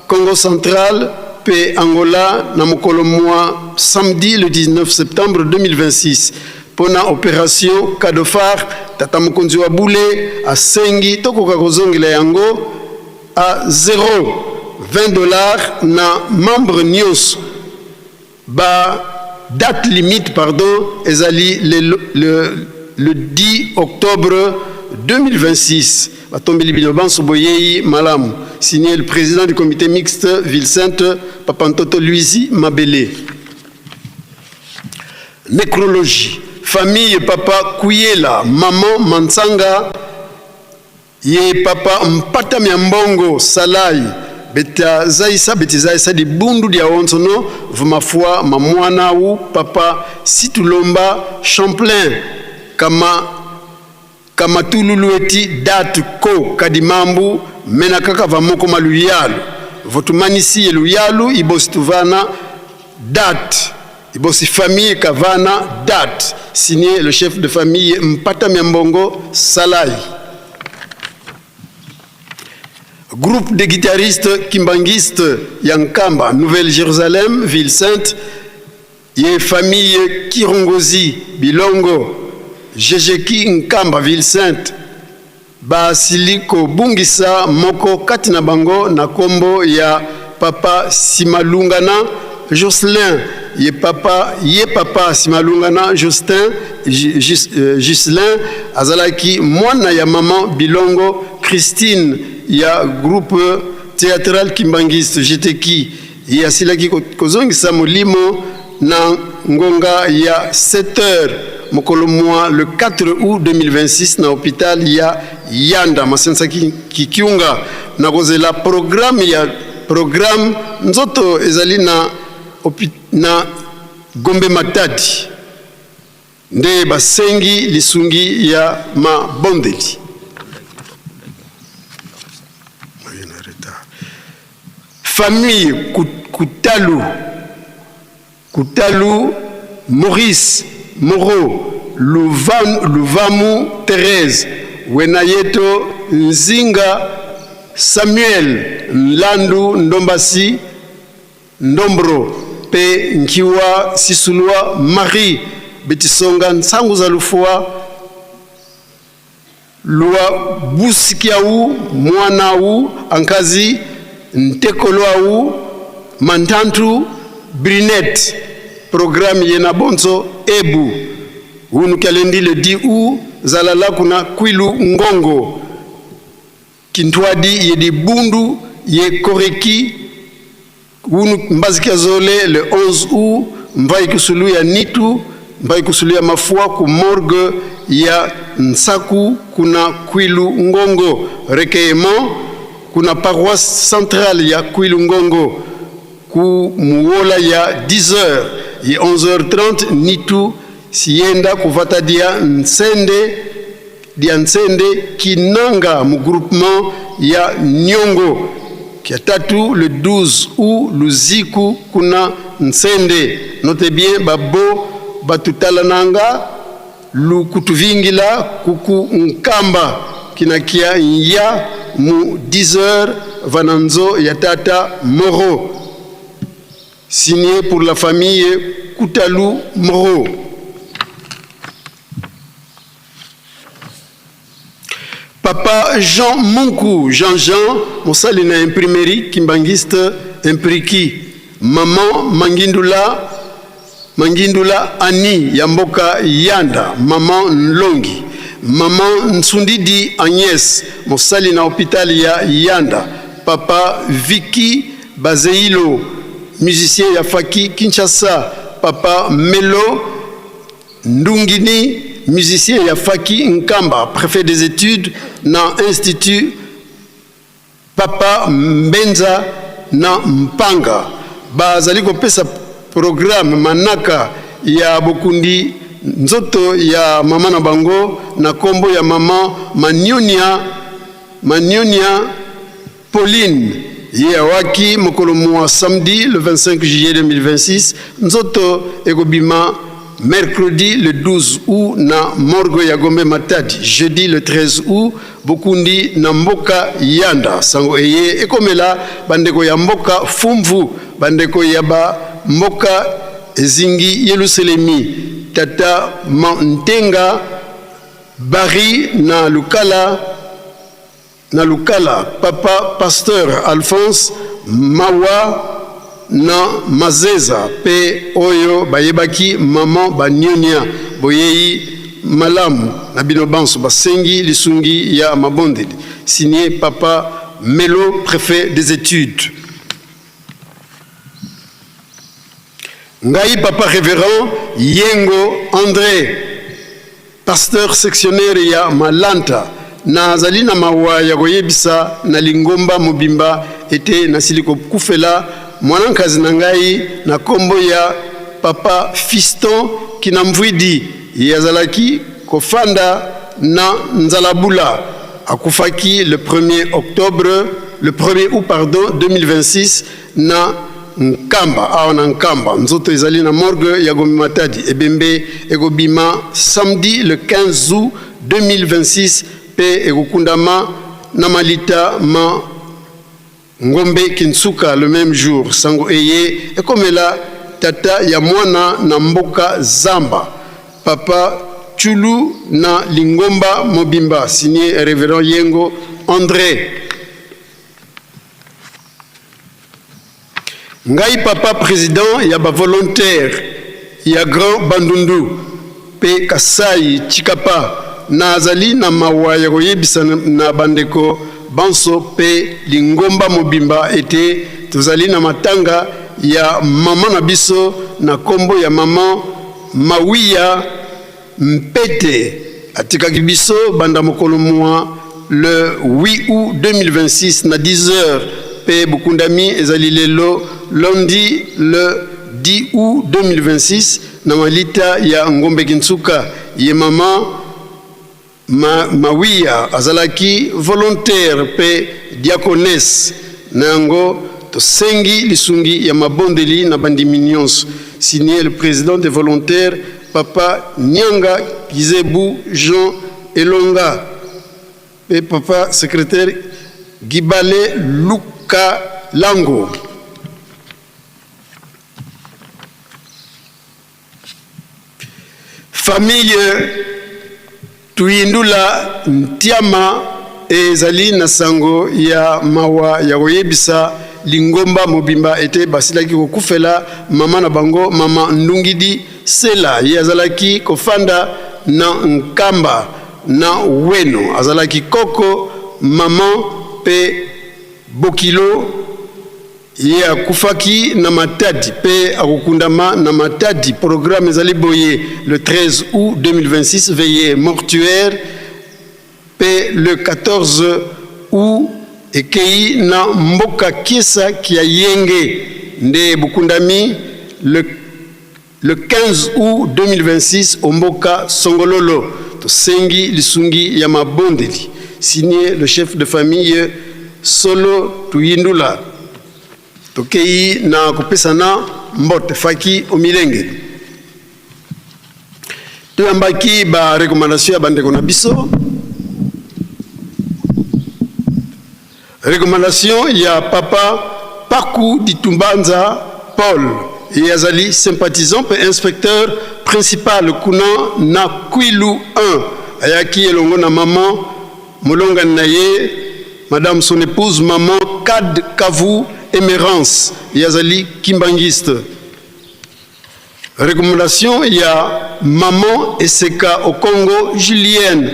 Speaker 8: Kongo Central pe Angola na mokolo mua samedi le 19 septembre 2026 pona operation Cadeau-Phare. Tata mokonzi wa bule asengi tokoka kozongela yango a 0, 20 dollars na membre nionso. Ba date limite pardon ezali le, le, le 10 octobre 2026. Batombeli bino banso boyeyi malamu. Signé le président du comité mixte Ville Sainte, Papa Ntoto Luizi Mabele. Nécrologie. Famille Papa Kuyela, Maman Mansanga, Ye papa mpata mya mbongo salai beta zaisa beti zaisa dibundu dia onso no vumafua ma muana wu papa situlomba Champlain kama kamatululu eti date ko kadi mambu mena kaka va moko ma luyalu votumanisi ye luyalu ibosi tuvana date ibosi famille kavana date. Signé le chef de famille Mpata Miambongo Salai. Groupe de guitaristes kimbanguistes ya Nkamba, Nouvelle-Jérusalem, ville sainte, ye famille Kirongozi, Bilongo, Jejeki Nkamba, ville sainte, Basili kobungisa moko kati na bango na kombo ya Papa Simalungana Jocelyn. Ye papa, ye Papa Simalungana Justin, Gislain azalaki mwana ya maman Bilongo Christine ya groupe theatral kimbanguiste GTK. Ye asilaki kozongisa molimo na ngonga ya 7 heures mokolo mwa le 4 août 2026 na hopital ya Yanda Masensa Kikiunga na kozela programme ya programme nzoto ezali na, na Gombe Matadi nde basengi lisungi ya mabondeli. Famille Kutalu, Kutalu Maurice Moreau, Luvamu Therèse, Wenayeto Nzinga Samuel, Nlandu Ndombasi Ndombro pe Nkiwa Sisulua Marie Betisonga Nsangu Zalufua Lua busikiawu muanawu ankazi ntekoluawu mantantu Brinette programme yena bonso ebu unu kialendi le 10 août zalala kuna Kwilu Ngongo Kintuadi ye dibundu ye Koreki Unu mbaziki zole le 11 août mvai kusulu ya Nitu mvai kusulu ya Mafua ku morgue ya Nsaku kuna Kwilu Ngongo recueillement kuna paroisse centrale ya Kwilu Ngongo ku muwola ya 10h ye 11h30 Nitu siyenda kuvata dia Nsende dia Nsende Kinanga mu groupement ya Nyongo kia tatu le 12 août Luziku kuna Nsende. Note bien babo batutalananga lukutuvingila kuku Nkamba kinakia nya mu 10h vananzo ya tata Moro. Signé pour la famille Kutalu Moro. Papa Jean Munku, Jean-Jean, mosali na imprimerie kimbanguiste impriki. Maman Mangindula, Mangindula Annie ya mboka Yanda, Maman Nlongi. Maman Nsundidi Agnès, mosali na hôpital ya Yanda. Papa Vicky Bazeilo, musicien ya Faki Kinshasa. Papa Melo Ndungini, musicien ya Faki Nkamba, préfet des études na institut Papa Mbenza na Mpanga. Bazali kopesa programme manaka ya bokundi nzoto ya mama na bango na kombo ya mama Manionia Manionia Pauline ye awaki mokolo mua samedi le 25 juillet 2026, nzoto ekobima mercredi le 12 aout na morgue ya Gombe Matadi, jeudi le 13 aout bokundi na mboka Yanda. Sango eye ekomela bandeko ya mboka Fumvu, bandeko ya ba mboka ezingi Yeluselemi, tata Mantenga Barry na Lukala, Na Lukala, Papa Pasteur Alphonse Mawa na Mazeza pe oyo bayebaki maman Banionia boyeyi malamu na bino banso basengi lisungi ya mabondeli. Signé Papa Melo prefet des etudes. Ngai Papa Reverend Yengo Andre Pasteur sectionnaire ya Malanta, nazali na mawa ya koyebisa na lingomba mobimba ete nasili kokufela mwana-nkazi na ngai na kombo ya Papa Fiston Kinamvuidi. Ye azalaki kofanda na Nzalabula. Akufaki le premier octobre, le premier août pardon, 2026 na Nkamba, awa na Nkamba. Nzoto ezali na morgue ya Gombe Matadi. Ebembe ekobima samedi le 15 août 2026 pe ekokundama na malita ma Ngombe Kinsuka le meme jour. Sango eye ekomela tata ya mwana na mboka Zamba, Papa Tshulu na lingomba mobimba. Signé Reverend Yengo Andre. Ngai papa president ya ba volontaires ya Grand Bandundu pe Kasai Tshikapa nazali na mawa ya koyebisa na bandeko banso pe lingomba mobimba ete tozali na matanga ya maman na biso na kombo ya maman Mawiya Mpete atikaki biso banda mokolo mua le 8 aout 2026 na 10 heures mpe bokundami ezali lelo lundi le 10 aout 2026 na malita ya Ngombe Kinsuka. Ye mama Ma Mawiya azalaki volontaire mpe diaconesse, na yango tosengi lisungi ya mabondeli na bandimi nionso. Signé le president des volontaires Papa Nianga Kizebu Jean Elonga mpe Papa secretaire Gibale Luka Lango. Famille Tuyindula Ntiama ezali na sango ya mawa ya koyebisa lingomba mobimba ete basilaki kokufela mama na bango, mama Ndungidi Sela. Ye azalaki kofanda na Nkamba na Weno. Azalaki koko, mama pe bokilo. Ye akufaki na Matadi pe akokundama na Matadi. Programme ezali boye, le 13 août 2026, veillée mortuaire pe le 14 août ekeyi na mboka Kiesa Kiayenge nde bokundami le Le 15 aout 2026 o mboka Songololo, tosengi lisungi ya mabondeli. Signé le chef de famille Solo Tuyindula. Tokeyi na kopesana mbote faki omilengeli. Toyambaki ba recommandation ya bandeko na biso. Recommandation ya Papa Paku Ditumbanza Paul, ye azali sympathisant mpe inspecteur principal kuna na Kwilu 1. Ayaki elongo na maman molongani na ye, madame son épouse maman Kad Kavu Emerance, ye azali kimbanguiste. Recommandation ya maman Eseka Okongo Julienne,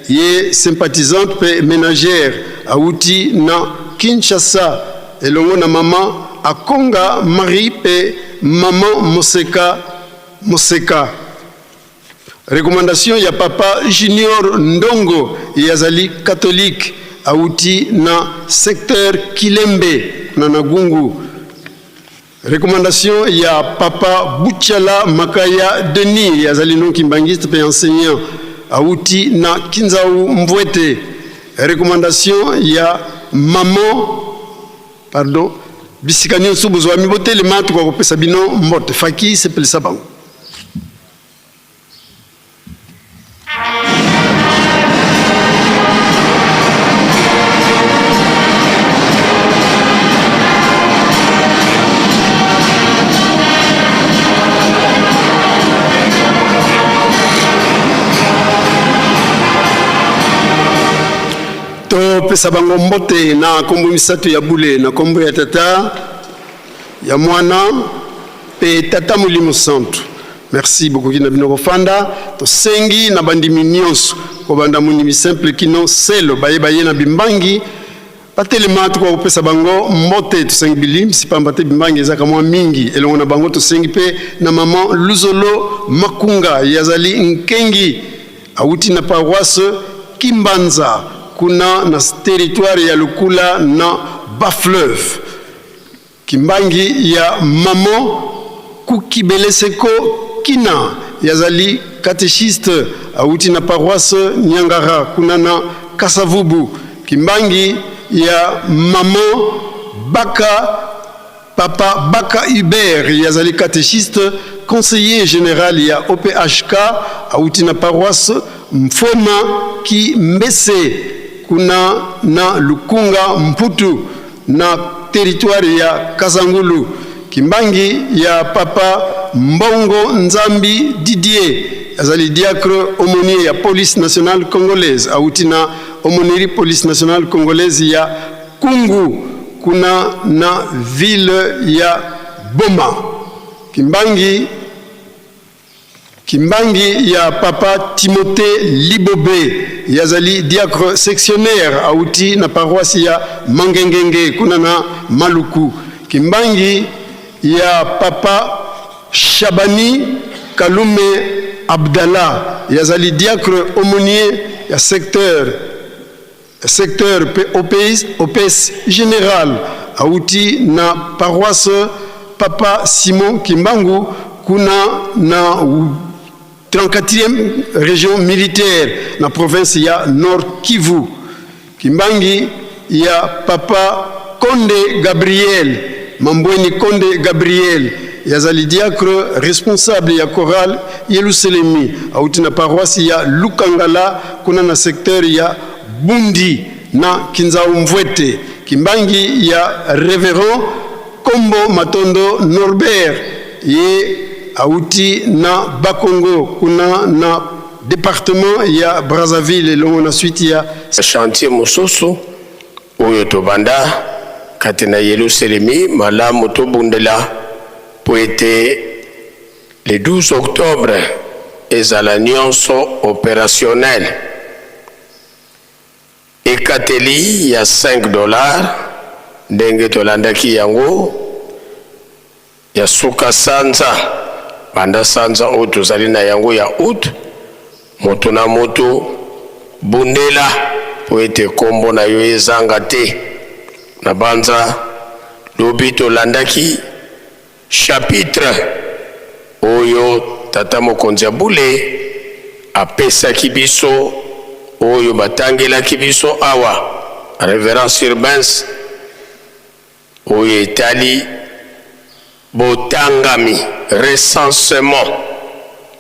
Speaker 8: ye sympathisante pe menagère awuti na Kinshasa elongo na maman Akonga Marie pe maman Moseka Moseka. Recommandation ya papa Junior Ndongo, ye azali catholique awuti na secteur Kilembe na Nagungu. Recommandation ya Papa Butshala Makaya Denis, azali non kimbanguiste pe enseignant, awuti na Kinzau Mvuete. Recommandation ya maman pardon bisika nyonso bozwami botelema tokoka kopesa bino mbote faki sepelisa bango. Topesa bango mbote na nkombo misato ya bule, na nkombo ya Tata, ya Mwana mpe Tata Molimo Santu. Merci, bokoki na bino kofanda. Tosengi na bandimi nyonso kobanda mondimi simple kino selo baye baye na bimbangi batelema, tokoka kopesa bango mbote. Tosengi bilimbisi pamba te bimbangi ezaka mwa mingi elongo na bango. Tosengi mpe na mama Luzolo Makunga, ye azali nkengi awuti na paroisse Kimbanza kuna na territoire ya Lukula na Bas-Fleuve. Kimbangi ya maman Kukibeleseko Kina yazali catechiste awuti na paroisse Niangara kuna na Kasavubu. Kimbangi ya maman Baka Papa Baka Hubert yazali catechiste conseiller general ya OPHK awuti na paroisse Mfwema Kimbese kuna na Lukunga Mputu na territoire ya Kasangulu. Kimbangi ya Papa Mbongo Nzambi Didier azali diacre aumônier ya Police nationale congolaise awuti na aumônerie Police nationale congolaise ya Kungu kuna na ville ya Boma. Kimbangi Kimbangi ya Papa Timothée Libobe yazali diacre sectionnaire awuti na paroisse ya Mangengenge kuna na Maluku. Kimbangi ya Papa Shabani Kalume Abdallah yazali diacre aumônier ya secteur secteur pe OPS, OPS general awuti na paroisse Papa Simon Kimbangu kuna na 34e region militaire na province ya Nord Kivu. Kimbangi ya Papa Konde Gabriel Mambweni Konde Gabriel yazali diacre responsable ya chorale Yelusalemi awuti na paroisse ya Lukangala kuna na secteur ya Bundi na Kinzau-Mvuete. Kimbangi ya Reverend Kombo Matondo Norbert ye awuti na Bakongo kuna na departement ya Brazzaville elongo na suite ya
Speaker 3: Chantier mosusu oyo tobanda kati na Yelusalemi malamu tobundela mpo ete le 12 octobre ezala nionso operationnel. Ekateli ya 5 dollars ndenge tolandaki yango ya suka sanza banda sanza oyo tozali na yango ya aout, moto na moto bundela mpo ete kombo na yo ezanga te. Na banza lobi tolandaki Chapitre oyo Tata Mokonzi ya Bule apesaki biso, oyo batangelaki biso awa, Reverend Sirbens, oyo etali botangami, recensement,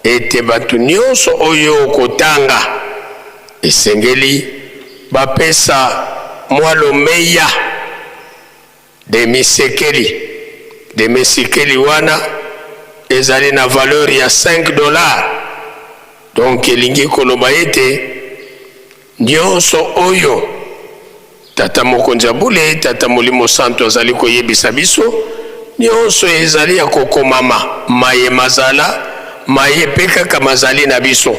Speaker 3: ete bato nionso oyo okotanga esengeli bapesa mwa lomeya. Demi-sekeli, demi-sikeli wana ezali na valeur ya 5 dollars. Donc elingi koloba ete nionso oyo Tata Mokonzi ya Bule, Tata Molimo Santu azali koyebisa biso, nionso ezali ya kokomama, maye mazala, maye pe kaka mazali na biso.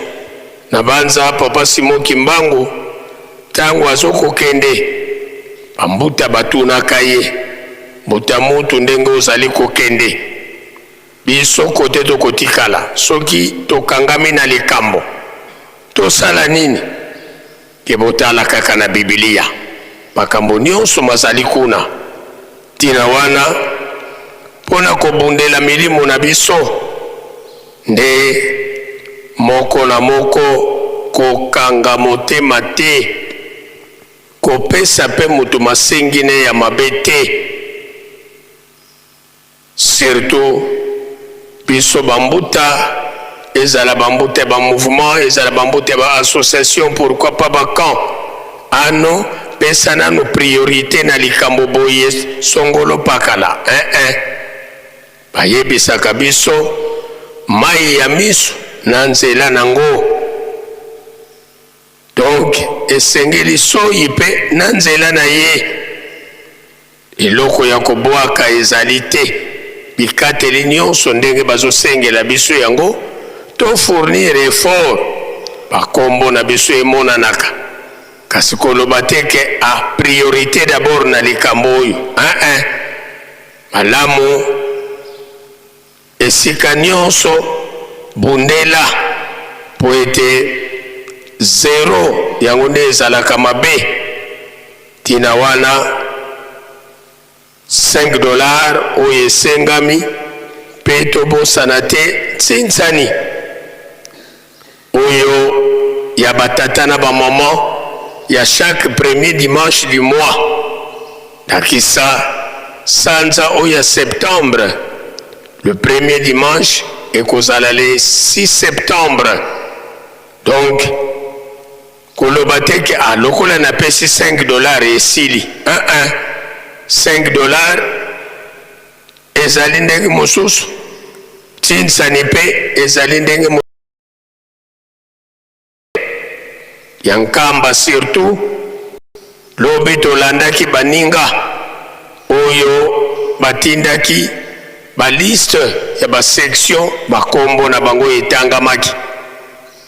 Speaker 3: Nabanza Papa Simon Kimbangu tango azokokende, ba mbuta batunaka ye, Mbuta mutu ndenge ozali kokende, biso kote tokotikala soki tokangami na likambo, tosala nini? Ke botala kaka na Bibilia, makambo nionso mazali kuna. Ntina wana, mpo na kobundela milimo na biso, nde moko na moko kokanga motema te. Kopesa pe moto masengine ya mabe te. Surtout biso ba mbuta, ezala ba mbuta ya ba mouvement, ezala ba mbuta ya ba association, pourquoi pas ba camp. Ah non, pesa nanu priorite na likambo boye songolo pakala. Eh eh. Bayebisaka biso mayi ya misu na nzela nango. Donc esengeli soyi pe na nzela na ye. Eloko ya kobwaka ezali te. Bikateli nionso ndenge bazosengela biso yango, to fournir effort ba kombo na biso emonanaka. Kasi koloba te que ah priorite d'abord na likambo oyo. Hein-hein. Malamu esika nionso bundela mpo ete zero yango nde ezalaka mabe. Tina wana 5 dollars oyo esengami mpe tobosana te ntsinsani oyo ya ba tata na ba maman ya chaque premier dimanche du mois, ndakisa sanza oyo ya septembre, le premier dimanche ekozala le 6 septembre. Donc koloba te ke ah, lokola napesi 5 dollars esili. Un un 5 dollars ezali ndenge mosusu, tinsani mpe ezali ndenge ya Nkamba. Surtout lobi tolandaki baninga oyo batindaki baliste ya basection, bakombo na bango etangamaki.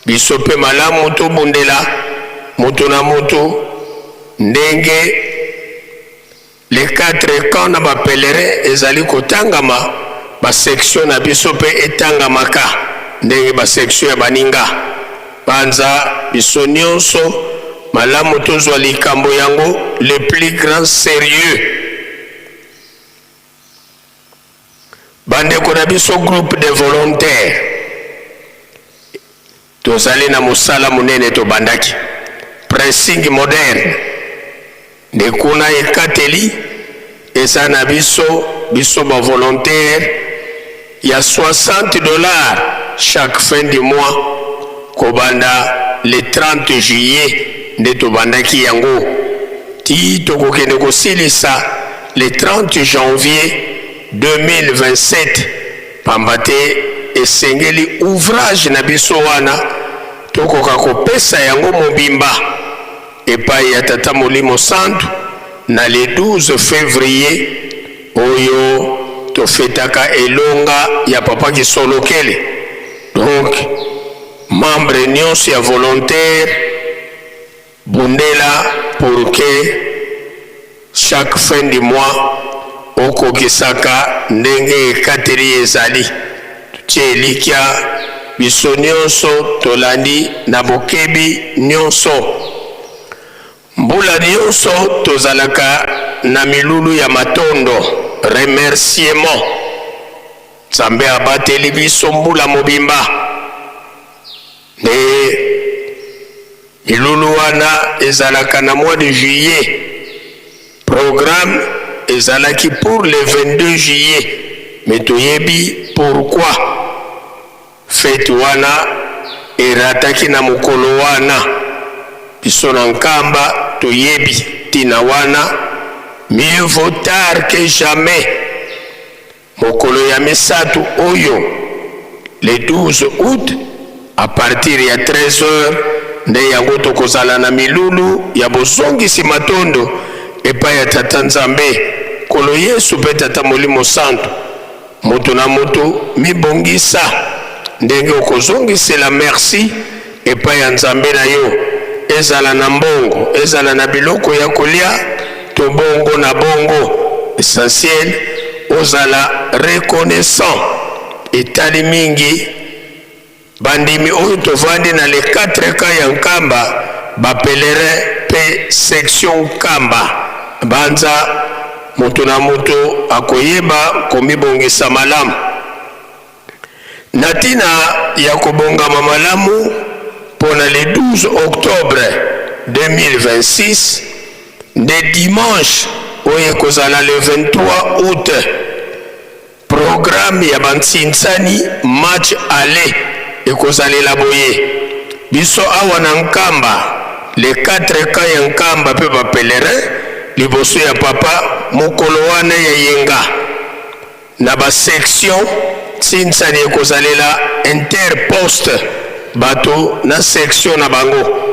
Speaker 3: Biso mpe malamu tobundela moto na moto ndenge les 4 camps na ba pèlerins ezali kotangama, ba sections na biso mpe etangamaka ndenge ba sections ya baninga. Banza biso nionso malamu tozwa likambo yango le plus grand serieux. Bandeko na biso groupe de volontaires, tozali na mosala monene tobandaki pressing moderne nde kuna ekateli eza na biso, biso ba volontaire ya 60 dollars chaque fin du mois kobanda le 30 juillet nde tobandaki yango ti tokokende kosilisa le 30 janvier 2027, pamba te esengeli ouvrage na biso wana tokoka kopesa yango mobimba epai ya Tata Molimo Santu na le 12 fevrier oyo tofetaka elonga ya Papa Kisolokele. Donc membre nionso ya volontaire, bundela pour que chaque fin du mois okokisaka ndenge ekateli ezali. Totie elikya biso nionso tolandi na bokebi nionso. Mbula nionso tozalaka na milulu ya matondo, remerciement. Nzambe abateli biso mbula mobimba. Nde milulu wana ezalaka na mois de juillet. Programme ezalaki pour le 22 juillet, mais toyebi pourquoi fete wana erataki na mokolo wana. Biso na Nkamba toyebi tina wana, mieux vaut tard que jamais. Mokolo ya misato oyo le 12 aout à partir ya 13 heures nde yango tokozala na milulu ya bozongisi matondo epai ya Tata Nzambe, Nkolo Yesu mpe Tata Molimo Santu. Moto na moto mibongisa ndenge okozongisela merci epai ya Nzambe na yo, ezala na mbongo, ezala na biloko ya kolia to bongo na bongo. Essentiel ozala reconnaissant. Etali mingi bandimi oyo tovandi na les 4 camps ya Nkamba, ba pèlerins pe section Nkamba. Banza moto na moto akoyeba komibongisa malamu. Na ntina ya kobongama malamu mpo na le 12 octobre 2026, Nde dimanche oyo ekozala le 23 aout, programme ya bantsinsani match aller ekozalela boye, biso awa na Nkamba, les 4 camps ya Nkamba mpe ba pèlerins liboso ya papa mokolo wana ya yenga na ba section ntsinsani ekozalela interposte bato na section na bango.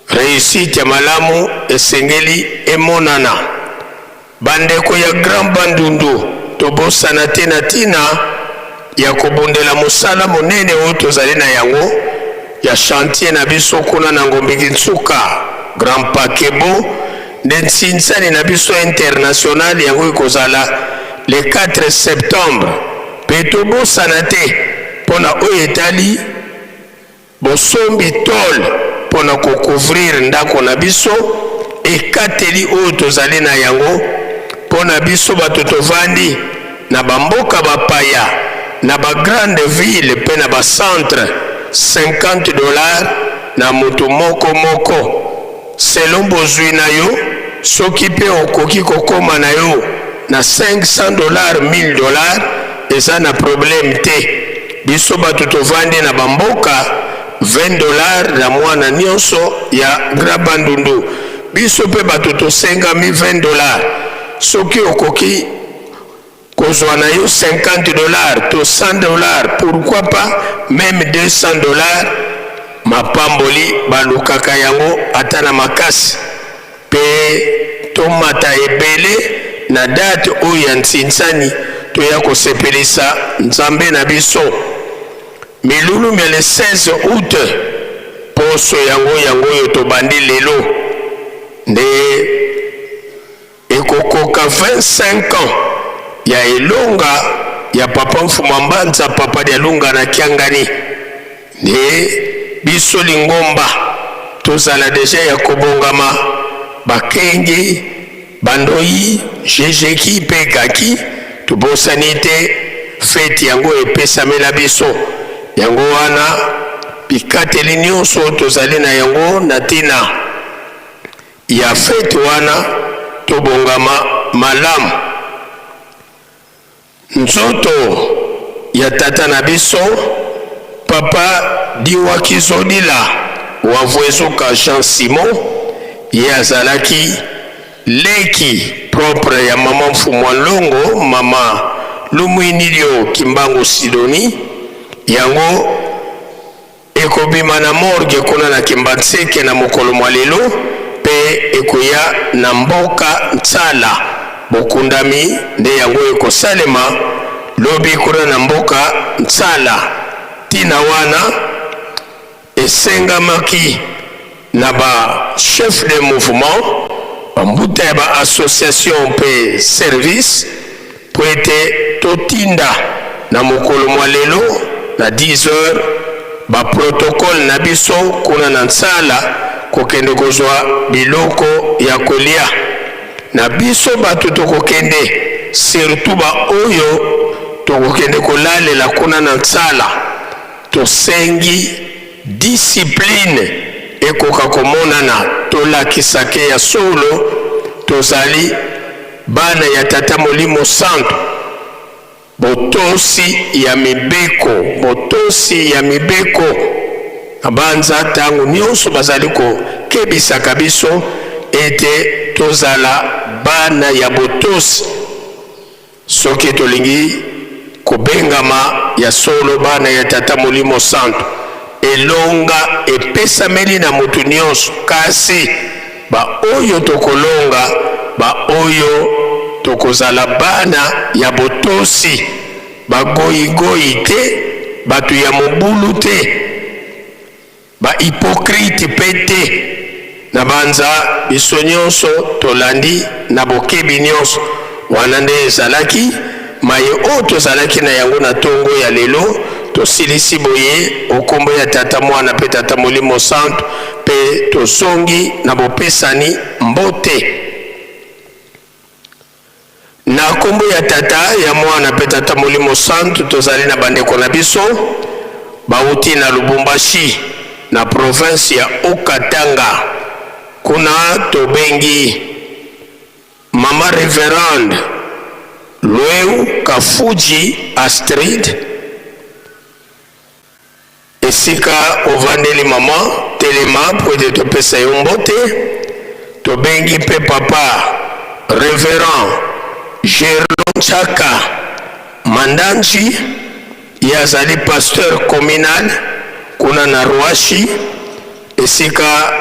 Speaker 3: Reussite ya malamu esengeli emonana. Bandeko ya Grand Bandundu, tobosana te na tina ya kobundela mosala monene oyo tozali na yango ya chantier na biso kuna na Ngombe Kinsuka, Grand Paquebot, nde nsinsani na biso international yango ekozala le 4 septembre. Mpe tobosana te mpo na oyo etali Bosombi tole mpo na ko couvrir ndako na biso, ekateli oyo tozali na yango mpo na biso bato tovandi na ba mboka bapaya, na ba grandes villes mpe na ba centres, 50 dollars na moto moko moko, selon bozwi na yo, soki mpe okoki kokoma na yo na 500 dollars, 1000 dollars, eza na problème te. Biso bato tovandi na ba mboka, 20 dollars na mwana nionso ya Grand Bandundu. Biso pe bato tosengami 20 dollars. Soki okoki kozwa na yo 50 dollars to 100 dollars, pourquoi pas meme 200 dollars, mapamboli balukaka yango ata na makasi. Pe tomata ebele na date oyo ya ntsinsani toya kosepelisa Nzambe na biso. Milulu mya le 16 aout, poso yango yango oyo tobandi lelo, nde ekokoka 25 ans ya elonga ya Papa Mfuma Mbanza Papa Dialunga na Kiangani. Nde biso lingomba tozala deja ya kobongama, bakengi, bandoyi, jejeki mpe gaki, tobosani te feti yango epesamela biso. Yango wana bikateli nionso tozali na yango na tina ya feti wana tobongama malamu. Nzoto ya tata na biso Papa Diwakizodila Wavuezuka Jean Simon, ye azalaki leki propre ya mama Mfumua Nlongo, mama Lumuinilio Kimbangu Sidonie, yango Ekobima na morgue kuna na Kimbanseke na mokolo mwa lelo mpe ekoya na mboka Nsala. Bokundami nde yango ekosalema lobi kuna na mboka Nsala. Ntina wana esengamaki na ba chefs de mouvement, ba mbuta ya ba associations mpe services mpo ete totinda na mokolo mwa lelo na 10 heures ba protocoles na biso kuna na Nsala kokende kozwa biloko ya kolia na biso bato tokokende surtout ba oyo tokokende kolalela kuna na Nsala. Tosengi discipline ekoka komonana, tolakisa ke ya solo tozali bana ya Tata Molimo Santu. Botosi ya mibeko, botosi ya mibeko. Nabanza tango nionso bazali kokebisaka biso ete tozala bana ya botosi. Soki tolingi kobengama ya solo bana ya Tata Molimo Santu, elonga epesameli na moto nionso, kasi ba oyo tokolonga, ba oyo tokozala bana ya botosi, bagoyigoyi te, bato ya mobulu te, Ba hypocrites pe te. Nabanza biso nionso tolandi na bokebi nionso. Wana nde ezalaki maye oyo tozalaki na yango na tongo ya lelo. Tosilisi boye o kombo ya Tata, Mwana pe Tata Molimo Santu, pe tozongi na bopesani mbote. Na kombo ya Tata, ya Mwana pe Tata Molimo Santu, tozali na bandeko na biso bawuti na Lubumbashi, na province ya Haut-Katanga. Kuna. tobengi mama reverende Lweu Kafuji Astrid, esika ovandeli mama, telema mpo ete topesa yo mbote. Tobengi mpe papa reverend Gerlon Chaka Mandanji, ye azali pasteur communal kuna na Ruashi. Esika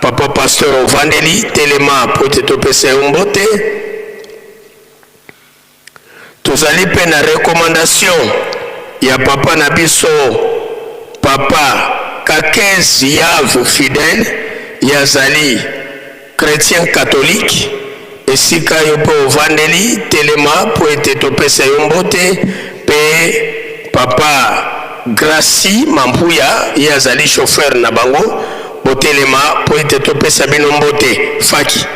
Speaker 3: papa pasteur ovandeli, telema mpo ete topesa yo mbote. Tozali mpe na recommandation ya papa na biso papa Kakez Yav Fidèle, ye azali chretien catholique. Esika yo mpe ovandeli, telema mpo ete topesa yo mbote. Mpe papa Gracie Mampuya, ye azali chauffeur na bango, botelema mpo ete topesa bino mbote. Faki.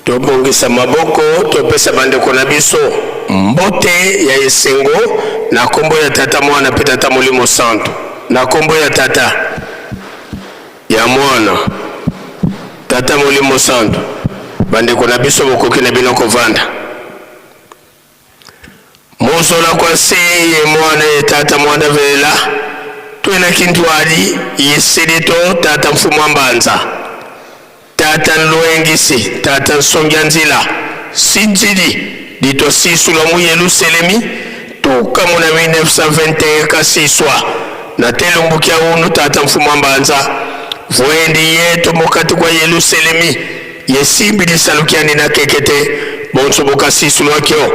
Speaker 3: Tobongisa maboko, topesa bandeko na biso mbote ya esengo na nkombo ya Tata, Mwana mpe Tata Molimo Santu. Na nkombo ya Tata, ya Mwana, Tata Molimo Santu. Bandeko na biso, bokoki na bino kovanda. Mozola kwa se ye mwana ye tata mwana vela twena kintwali ye selito tata mfumu mbanza tata nlwengisi tata nsongia nzila sinjili litwasisulwa mu Yeluselemi tuka muna 1921 kasiswa na telumbukia unu tata mfumu mbanza vwendi yetu mukati kwa Yeluselemi Yesimbi lisalukiandi na kekete bonso bokasisulwakio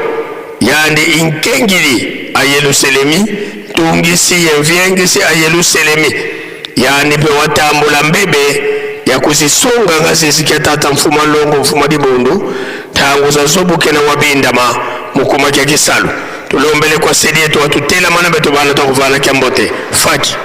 Speaker 3: yandi inkengili a Yeluselemi ntungisi ye mviengisi a Yeluselemi yandi mpe watambula mbebe ya kuzisunga nga zizikya tata mfuma longo mfuma dibundu ntangu zazobuke na wabindama mukuma kya kisalu tulombele kwa sedi yetu watutelama na beto bana twakuvana kya mbote faki.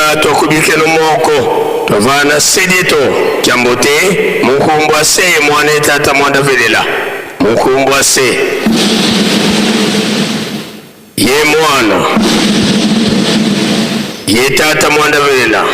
Speaker 3: Sika twakubikeno moko twavana sedieto kyambo te mukumbwa se ye mwana ye tata mwanda velela mukumbwa se ye mwana ye tata mwanda velela.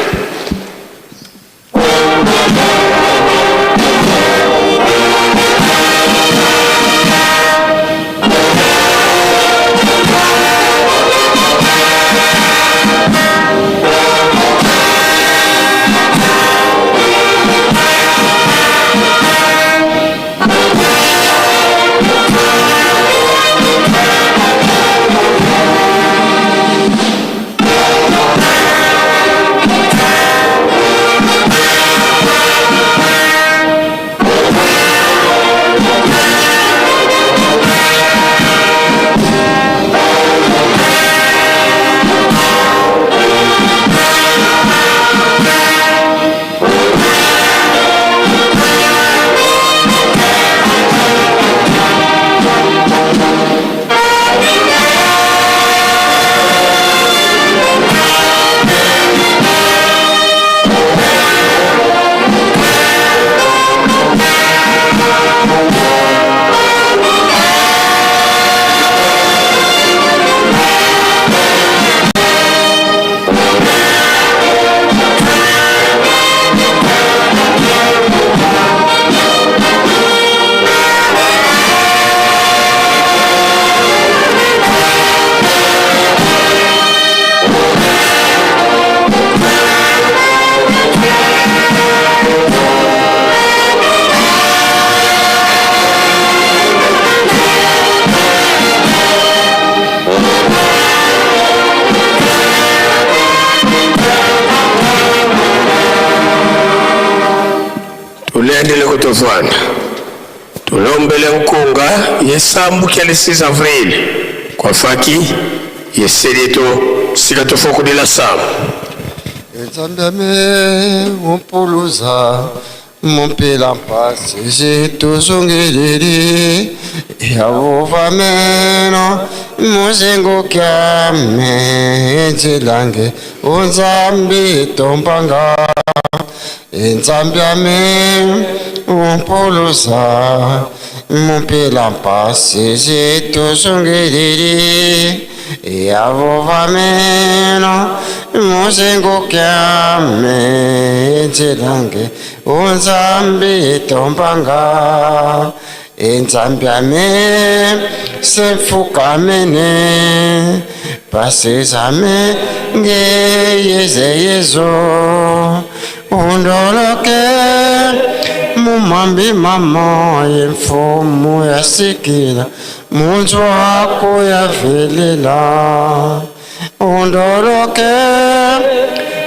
Speaker 3: Tulendele kutofwana tulombele nkunga yesambukia le 6 avril kwa faki yeselieto sika tofokudila samu.
Speaker 9: Nzambe umpuluza mumpila mpasi zituzungilili yavova meno muzingukyame nzilange unzambi tombanga nzambi ame umpuluza mumpila mpasi zituzungilili yavova meno muzingukyame nzilange unzambi tombanga nzambi ame semfukamene pasizame ngeyezeyezo undoloke mumambi mama yemfumu yasikila munzu wako yavelela undoloke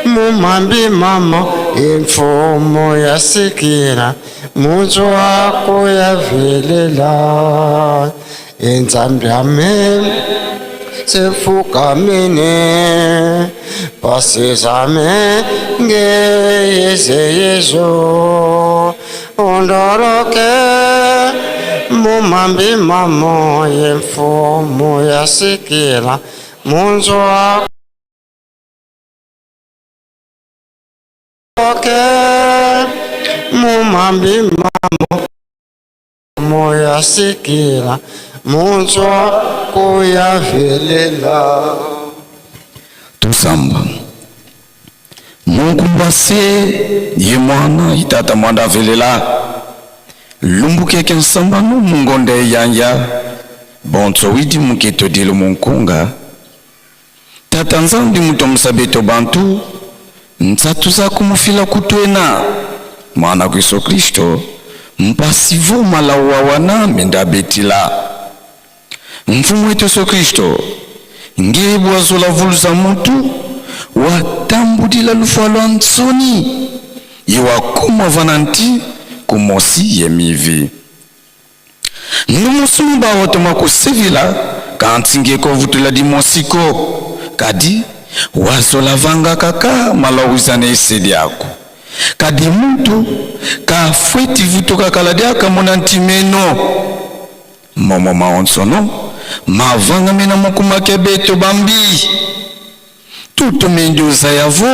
Speaker 9: mumambi mama imfumo yasikila munzu wako yavelela inzambi ame sefukamene pasizame ngeyezeyezo undoroke mumambi mamo yemfumo yasikila munzu wako mumambi mamo moyasikila munzu wako yavelela.
Speaker 10: Tusamba munkumbase ye mwana itata mwanda avelela lumbukeke nsambano mungonde yanya bonso widi muketo dilo munkunga tata nzambi muto musabeto bantu ntsatu za kumufila kutwena mwana Yesu Kristo mpasivo malawa wana menda betila mfumu wetu Yesu Kristo ngebwazola vulu za mutu watambudila lufu lwa nsoni ye wakoma vananti kumosi ye mivi ndumusumba otoma kusevila kantinge kovutula dimosiko kadi wazola vanga kaka malawizana esedi ako kadi muntu kafweti vutuka kala diaka mona ntimeno momo maonsono mavanga mena mokumake beto bambi Tutu minduza yavo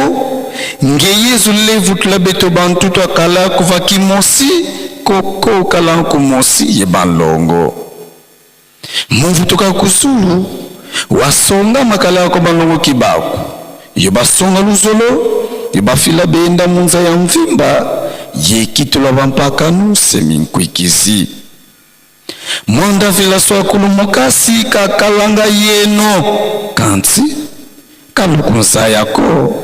Speaker 10: nge Yezu levu tula beto bantu twakala kuva kimosi koko kala kumosi ye banlongo. Mumvu tuka kusulu wasonga makala ko banlongo kibaku ye basonga luzolo ye bafila benda munza ya mvimba ye kitula bampakanu seminkuikizi. Mwanda vila swakulu mokasi kakalanga yeno kanti kalukunza yako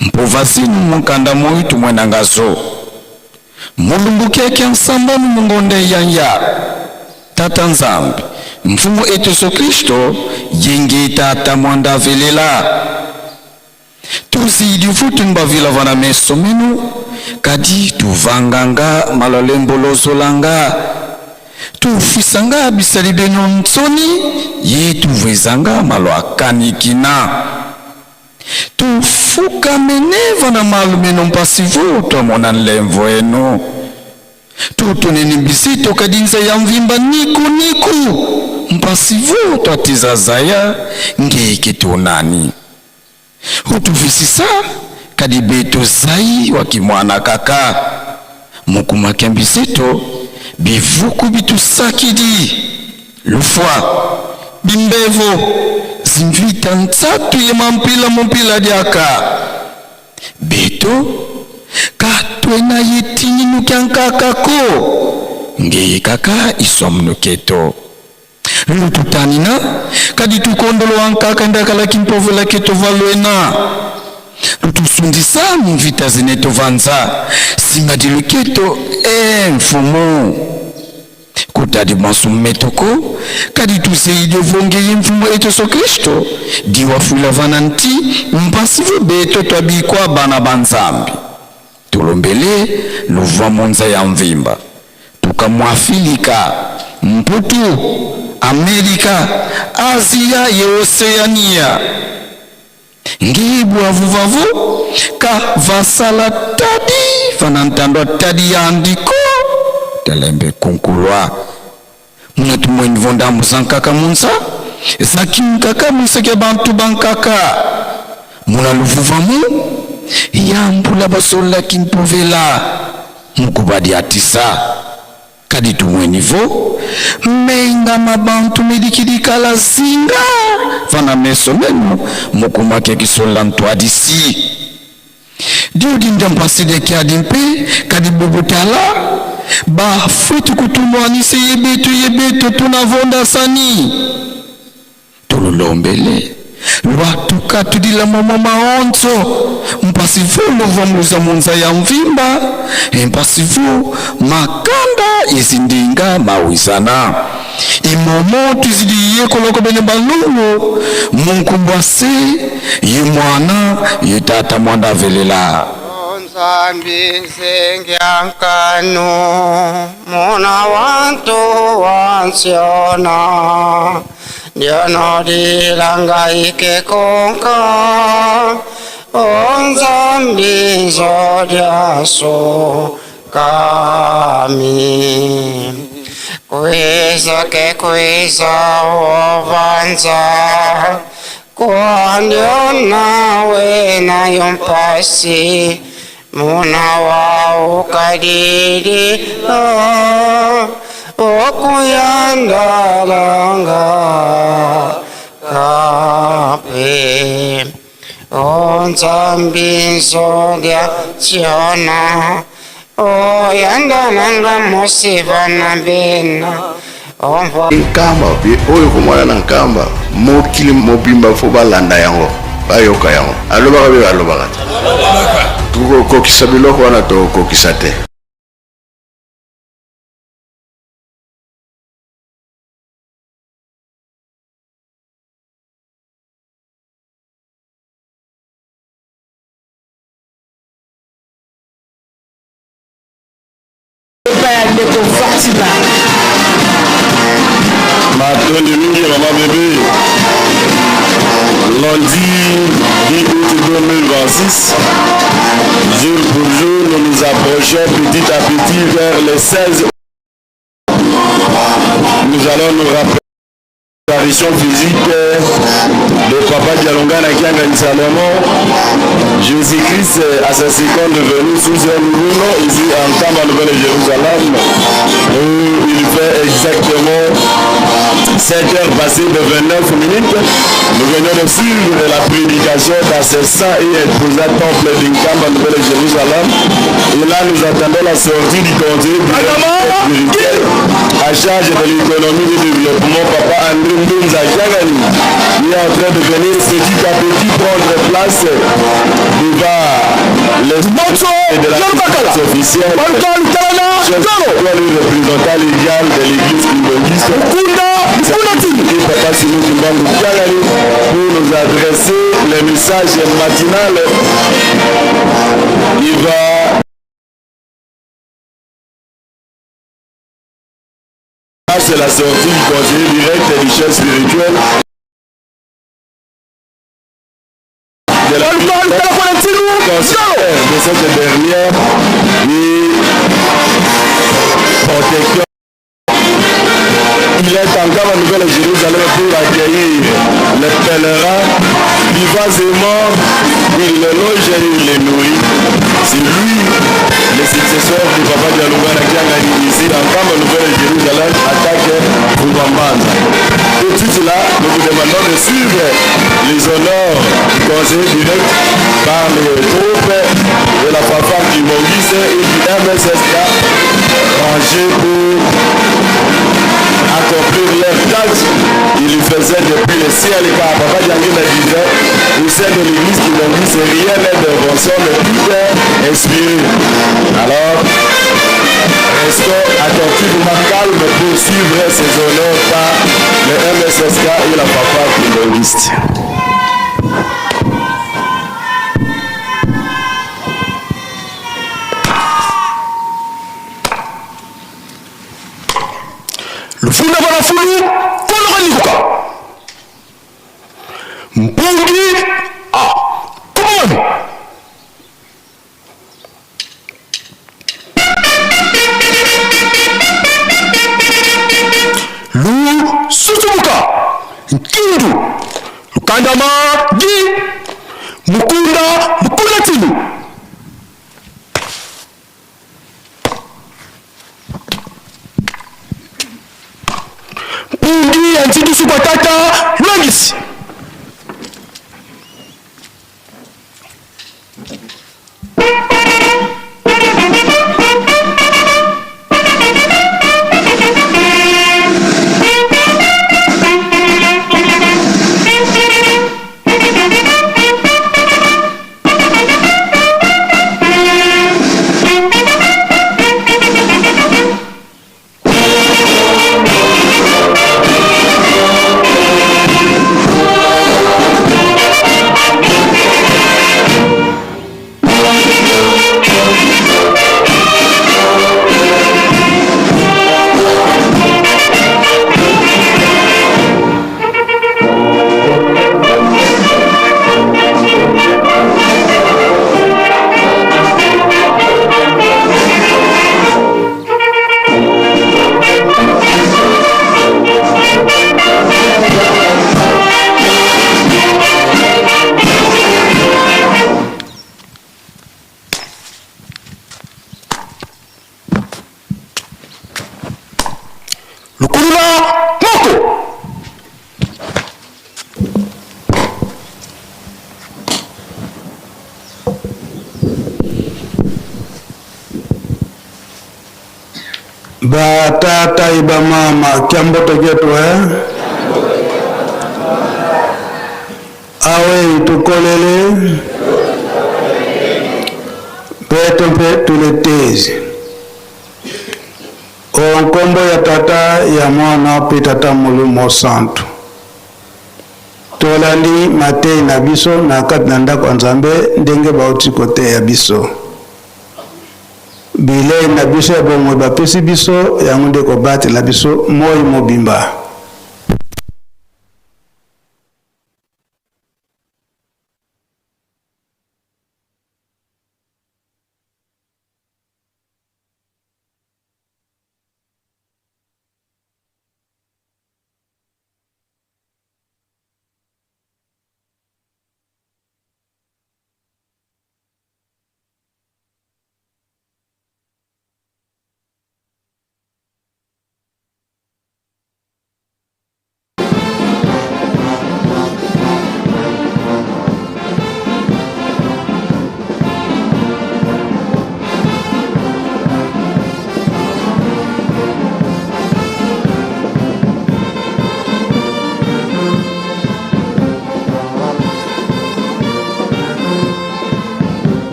Speaker 10: mpova zinu munkanda moyi tumwenangazo mulumbu keke nsambanu mungonde yanya tata Nzambi mfumu etu Yesu Kristo yenge tata mwanda velela tuzidi vutu mbavila vana meso menu kadi tuvanganga malalembo lozolanga tufisanga bisali beno nsoni ye tuvwezanga malo akanikina tufukamene vana malu meno mpasi vu twamona nlemvo eno tutuneni mbisito kadinza ya mvimba niku niku mpasi vu twatizazaya ngeke tunani utuvisisa kadi beto zai wakimwana kaka mukumake mbisito bivuku bitusakidi lufwa bimbevo zimvita ntsatu ye mampila mumpila diaka beto katwena yetinyinukia nkakako ngeye kaka iswamnuketo lututanina kadi tukondolo wankaka ndakalaki mpovela keto valwena lutusundisa mumvita zineto vanza singa di luketo e mfumu kutadi mwansu mmetoko kadi tuzeidi ovongeye mfumu eto so Kristo diwafula vana nti mpasivu beto twabikwa bana ba Nzambi tulombele luvwa munza ya mvimba tukamwafilika Mputu Amerika Asia ye Oseania ngibwa vuvavu ka vasala tadi vana ntandwa tadi ya andiko telembe kunkulwa muna tumweni vondambu za nkaka munza zaki nkaka museke bantu bankaka muna luvuvamu yambula basolaki mpovela mukubadi atisa kadi tumweni vo mengama bantu medikidikala zinga vana meso menu mukumake kisola ntwadisi diodi ndampaside adi mpe kadi bubutala bafuti kutumwanise yebeto yebeto tunavonda sani tululombele lwatuka tudila mama maonzo mpasivu luvamluza munza ya mvimba mpasivu makanda izindinga mawizana imomo tuzidiye koloko bene balungu munkumbwase ye mwana ye tata mwana avelela
Speaker 9: Nzambi nzengyankanu muna wantu wansiona ndionodilanga ikekonka onzambi nzodyaso kami kwiza ke kwiza ovanza kuandiona wena yompasi muna waukadidi okuyandalanga kape onzambi nzodya siona oyandalanga musivana bena
Speaker 11: Nkamba oyo komona na Nkamba mokili mobimba fo balanda yango bayoka yango alobaka mpe balobaka te tokokokisa biloko wana tokokokisa te.
Speaker 5: Epai ya ndeko Fatima.
Speaker 12: Matondi mingi mama bebe. Lundi 10 août 2026, jour pour jour, nous nous approchons petit à petit vers les 16. Nous allons nous rappeler. Apparition physique de Papa Dialungana Kiangani Salomon, Jésus-Christ à sa seconde venue sous un nouveau nom ici en Nkamba Nouvelle-Jérusalem, où il fait exactement 7 heures passées de 29 minutes. Nous venons de suivre la prédication dans ce saint et imposant temple d'Nkamba Nouvelle-Jérusalem. Et là, nous attendons la sortie du conseiller spirituel à charge de l'économie et du développement, Papa André Mbunza Kiangani, qui est en train de venir petit à petit prendre place devant les de la officielle. Chef le représentant légal de l'église kimbanguiste. Et Papa Simon Kimbangu Kiangani pour nous adresser les messages matinales. Il va c'est la sortie du conseiller direct et du chef spirituel de la de cette dernière et protecteur. Il est encore à Nouvelle-Jérusalem pour accueillir les pèlerins, vivants et morts. Il les loge et il les nourrit. C'est lui, le successeur du Papa Dialungana Kiangani ici, encore à Nouvelle-Jérusalem, attaque Fubambanza. Tout de suite là, nous vous demandons de suivre les honneurs du conseiller direct par les troupes de la fanfare du Mongis et du MSSK rangés pour accomplir leur tâche. Il le faisait depuis le ciel, car Papa Dialungana disait, au sein de l'église du Mongis, rien n'est d'invention, mais tout est inspiré. Alors, restons attentivement calmes pour suivre ces honneurs par le MSSK et la fanfare kimbanguiste.
Speaker 10: Lufunda bana fulu koloka likuka mpungi a komani. Lu susumuka nkindu lukandama di mukunda mukunda tinu. Mpungi ya nzindu kwa tata lwangisi. Lukulula moko.
Speaker 13: Ba tata e ba mama kiamboto kietu eh? Awe tukolele beto mpe tuletezi o nkombo ya tata ya mwana mpe tata molimo santu. Tolandi matei na biso na kati na ndako ya Nzambe ndenge bauti koteya biso. Bilei na biso ya bomoi bapesi biso yango nde kobatela biso moi mobimba.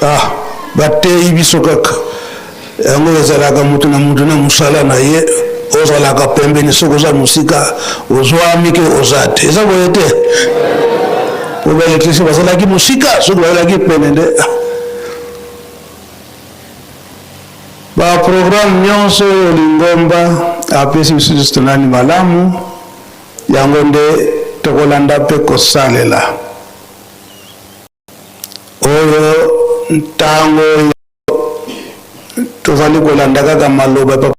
Speaker 13: Ah, bateyi biso kaka yango ezalaka moto na moto na mosala na ye. Ozalaka pembeni, soki oza mosika ozwami ke oza te. Eza boye te? Po baélectricien bazalaki mosika, soki bazalaki pene nde ah. Baprograme nyonso oyo lingomba apesi biso tolandi malamu, yango nde tokolanda mpe kosalela. Oyo ntango oyo tozali kolanda kaka maloba ya papa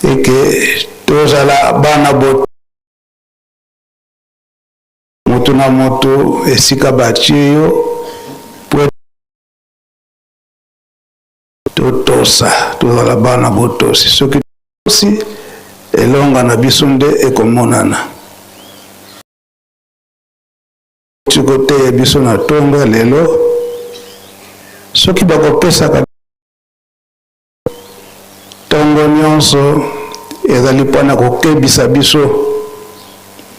Speaker 13: eke tozala bana bot moto na moto esika batie yo po totosa, tozala bana botosi. Soki totosi, elonga na biso nde ekomonana. Bauti koteya biso na ntongo ya lelo, soki bakopesaka ntongo nyonso ezali mpo na kokebisa biso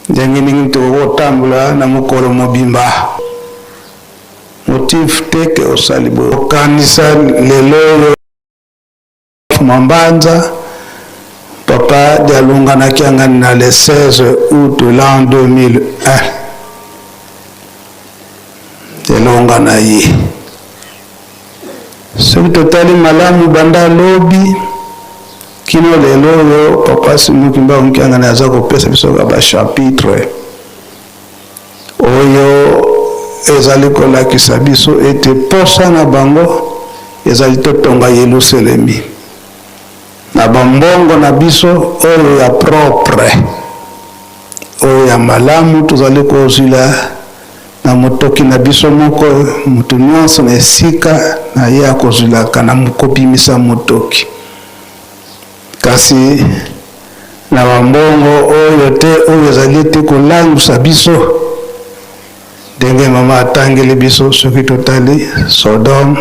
Speaker 13: ndenge nini tokoki kotambola na mokolo mobimba. Motif te ke osali boye. Okanisa lelo oyo Mambanza, Papa Dialungana Kiangani na le 16 août l'an 2001. Elonga na ye. Soki totali malamu banda lobi kino lelo oyo, Papa Simon Kimbangu Kiangani aza kopesa biso kaka ba chapitre oyo ezali kolakisa biso ete posa na bango ezali totonga Yelusalemi na bambongo na biso oyo ya propre, oyo ya malamu tozali kozwila na motoki na biso moko. Moto nyonso na esika na ye akozwilaka na kobimisa motoki, kasi na bambongo oyo te oyo ezali te kolangusa biso ndenge mama atangeli biso. Soki totali Sodome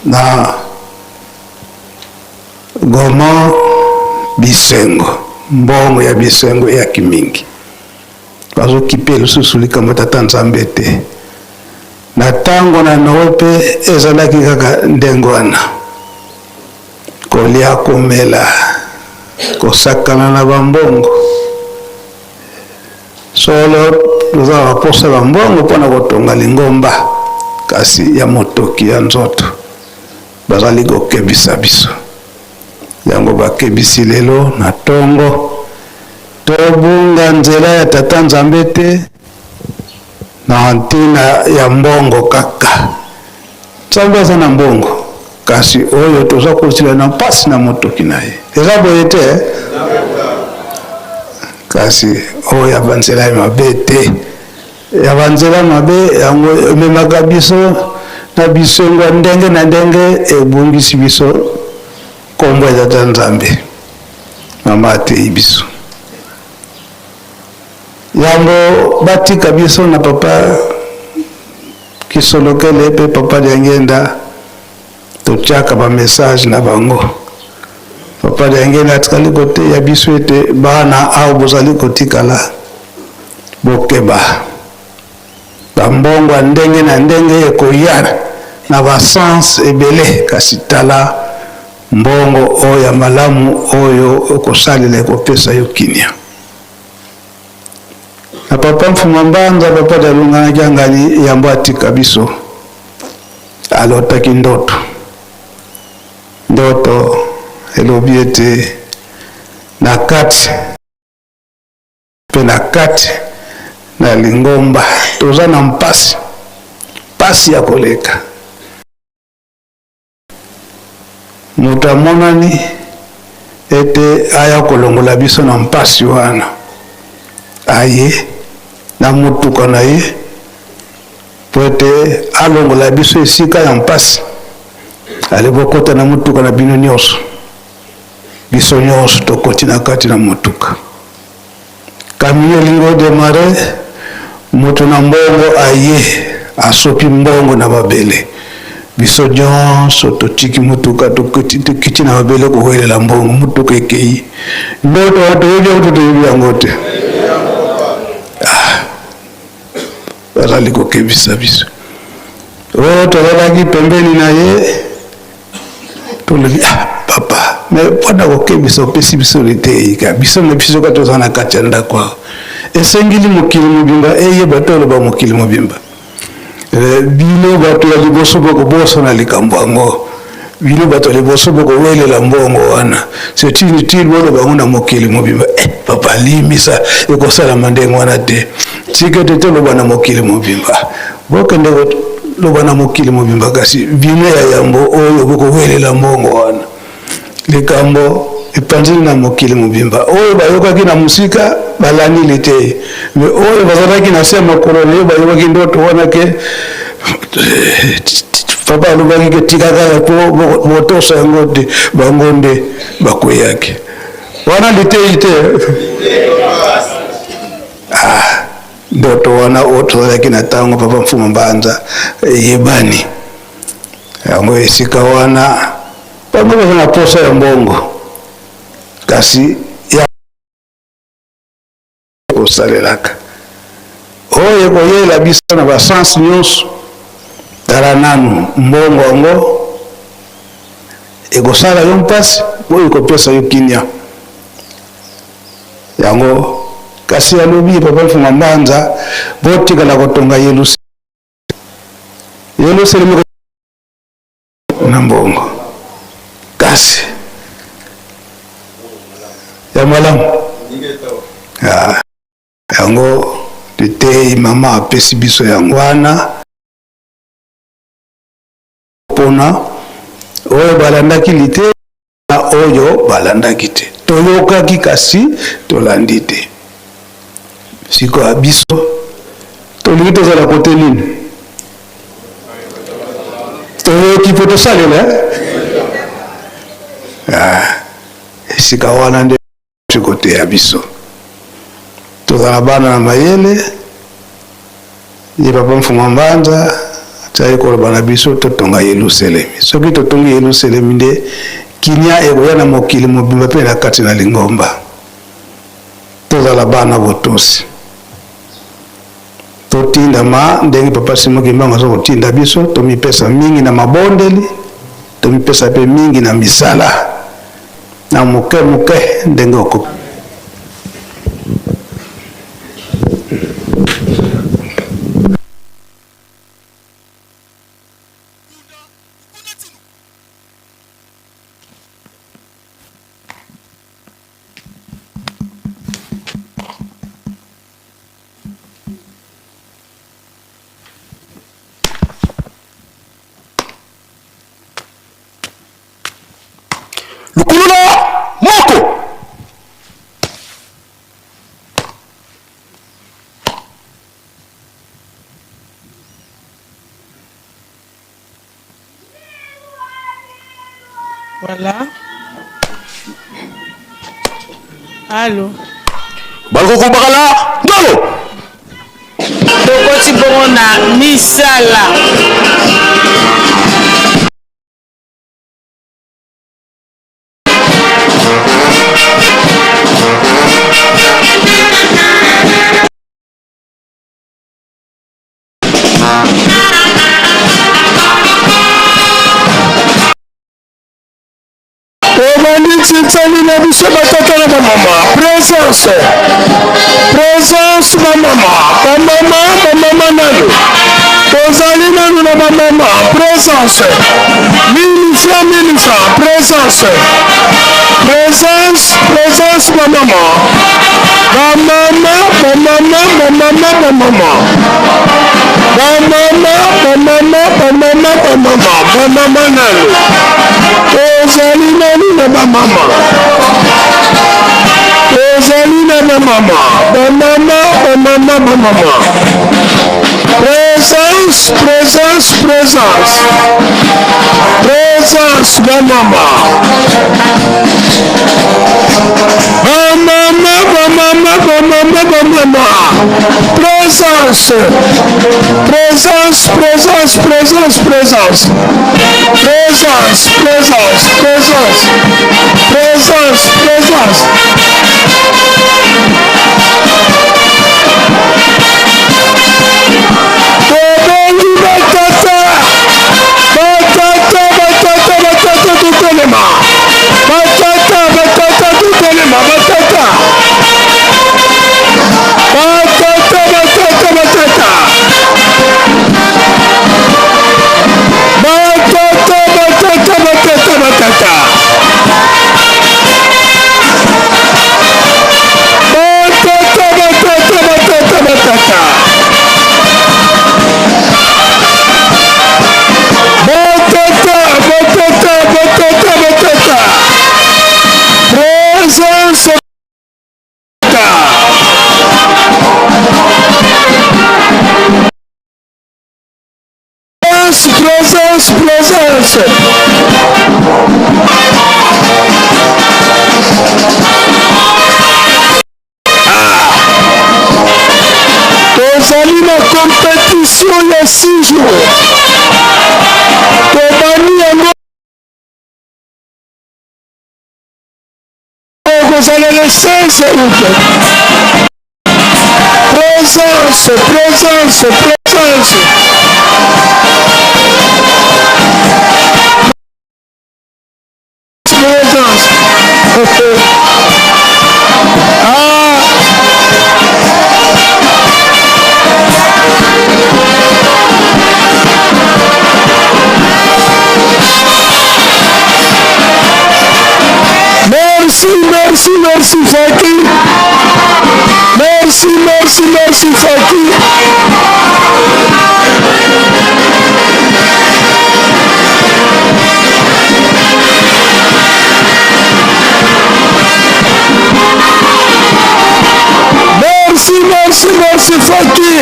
Speaker 13: na Gomore, bisengo, mbongo ya bisengo eyaki mingi, bazokipe lisusu likambo tata Nzambe te. Na ntango na Noe mpe ezalaki kaka ndenge wana, kolia, komela, kosakana na bambongo. Solo toza na baposa bambongo mpona kotonga lingomba, kasi ya motoki ya nzoto bazali kokebisa biso. Yango bakebisi lelo na ntongo, tobunga nzela ya tata Nzambe te na ntina ya mbongo kaka. Nzambe aza na mbongo, kasi oyo toza kozila na mpasi na motoki na ye eza boye te, eh? Kasi oyo ya banzela ya mabe te, ya banzela mabe yango ememaka biso na bisengo ya ndenge na ndenge, ebungisi biso nkombo ya tata Nzambe. Mama ateyi biso yango, batika biso na papa Kisolokele mpe papa Diangenda, totiaka bamessage na bango. Papa Diangenda atikali koteya biso ete bana awa bozali kotikala, bokeba, bambongo ya ndenge na ndenge ekoya na basens ebele, kasi tala mbongo oyo ya malamu oyo okosalela ekopesa yo kimia. Na papa Mfuma Mbanza, papa Dialungana Kiangani, yambo atika biso, alotaki ndoto. Ndoto elobi ete na kati mpe na kati na lingomba toza na mpasi, mpasi ya koleka. Moto amonani ete aya kolongola biso na mpasi wana, aye na motuka na ye mpo ete alongola biso esika ya mpasi. Ale, bokota na motuka na bino nyonso. Biso nyonso tokoti na kati na motuka. Camion elingi odémarrer, moto na mbongo aye, asopi mbongo na mabele. Biso nyonso totiki motuka, tokiti na mabele kowelela mbongo, motuka ekei. Ndoto wana toyebi yango to toyebi yango te? Ah, bazali kokebisa biso. Oyo tozalaki pembeni na ye tolobi ah papa me mpona kokebisa opesi biso liteyi ka biso na biso ka toza na kati ya ndako awa esengeli mokili mobimba eyeba toloba mokili mobimba eh, bino bato ya liboso bokobosana likambo yango bino bato ya liboso bokowelela mbongo wana c'est inutile boloba yango na mokili mobimba eh, papa limbisa ekosalama ndenge wana te tika ete toloba na mokili mobimba Bokende koloba na mokili mobimba, kasi bino ya yambo oyo bokowelela mbongo wana. Likambo epanzani na mokili mobimba. Oyo bayokaki na mosika balandi liteyi, me oyo bazalaki na se ya makolo na ye bayokaki ndoto wana ke papa alobaki ke tika kaka po botosa yango te, bango nde bakweyaki. Wana liteyi te. Ah. Ndoto wana oyo tozalaki na ntango Papa Mfumu Mbanza eyebani yango esika wana bango baza na posa ya mbongo kasi ya kosalelaka oyo ekoyela biso na basanse nyonso. Tala nanu mbongo yango ekosala yo mpasi oyo ekopesa yo kimia. Yango kasi alobi papa Mfuma Mbanza botikala kotonga Yelusalemi Yelusalemi na mbongo kasi ya malamu ah, yango liteyi mama apesi biso yango wana pona oyo balandaki liteyi na oyo balandaki te. Toyokaki kasi tolandi te. Sikoyo biso tolingi tozala kote nini? Toyoki mpo tosalela eh? Ah, esika wana nde koteya biso tozala bana na mayele. Ye papa Mfuma Mbanza atiaki koloba na biso totonga Yelusalemi. Soki totongi Yelusalemi nde kimia ekoya na mokili mobimba mpe na kati na lingomba. Tozala bana botosi. Totindama ndenge papa Simon Kimbangu aza kotinda biso, tomipesa mingi na mabondeli, tomipesa mpe mingi na misala na moke moke ndenge okoki.
Speaker 10: Lukulula moko.
Speaker 5: Voilà. Allô.
Speaker 10: Balkoko bakala ndolo.
Speaker 5: Tokoti bongo na misala.
Speaker 10: Obandi titali na biso batata na bamama présence présence bamama bamama bamama nanu tozali nanu na bamama présence mille francs mille francs présence présence présence bamama bamama bamama bamama bamama bamama bamama bamama bamama bamama nanu tozali nanu na bamama tozali na bamama bamama bamama bamama Présence, présence, présence. Présence, ma maman. Ma maman, ma maman, ma maman, ma maman. Présence. Présence, présence, présence, présence. Présence, présence, présence. Présence, présence. Tobengi batata. na competition ya 6 jours. Tobandi yango ekozala le 16 août. Présence, présence, présence. Présence. Ah. Merci, merci, merci Faki. Merci, merci, merci Faki. Merci, merci, merci Faki.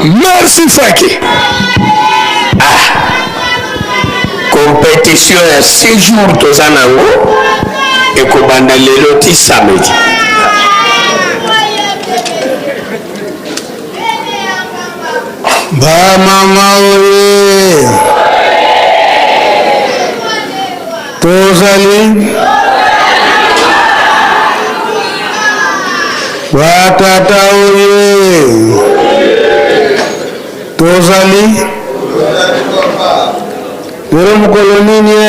Speaker 3: Merci Faki. Ah. Competition ya 6 jours toza nango ekobanda lelo ti samedi.
Speaker 13: Ba mama oye tozali ba tata oye tozali lelo mokolo nini e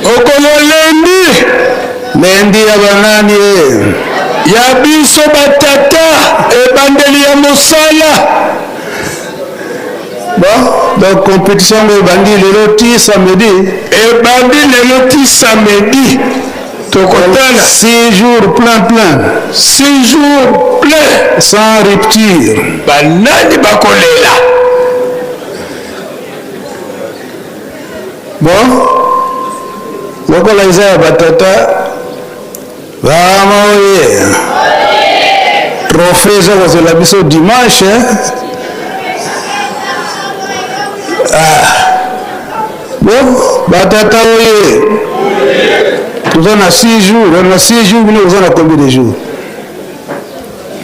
Speaker 10: Okolo lendi.
Speaker 13: Lendi ya banani e
Speaker 10: Ya biso batata, ebandeli ya mosala.
Speaker 13: Bon, donc competition yango ebandi lelo ti samedi.
Speaker 10: Ebandi lelo ti samedi. Tokotala.
Speaker 13: 6 jours plein plein.
Speaker 10: 6 jours plein.
Speaker 13: Sans rupture.
Speaker 3: Banani bakolela?
Speaker 13: Bon, lokola eza ya batata bama oye trophée eza kozela biso dimanche ah. Bon, batata oye toza na 6 jours, na 6 jours bino boza na combien de jours?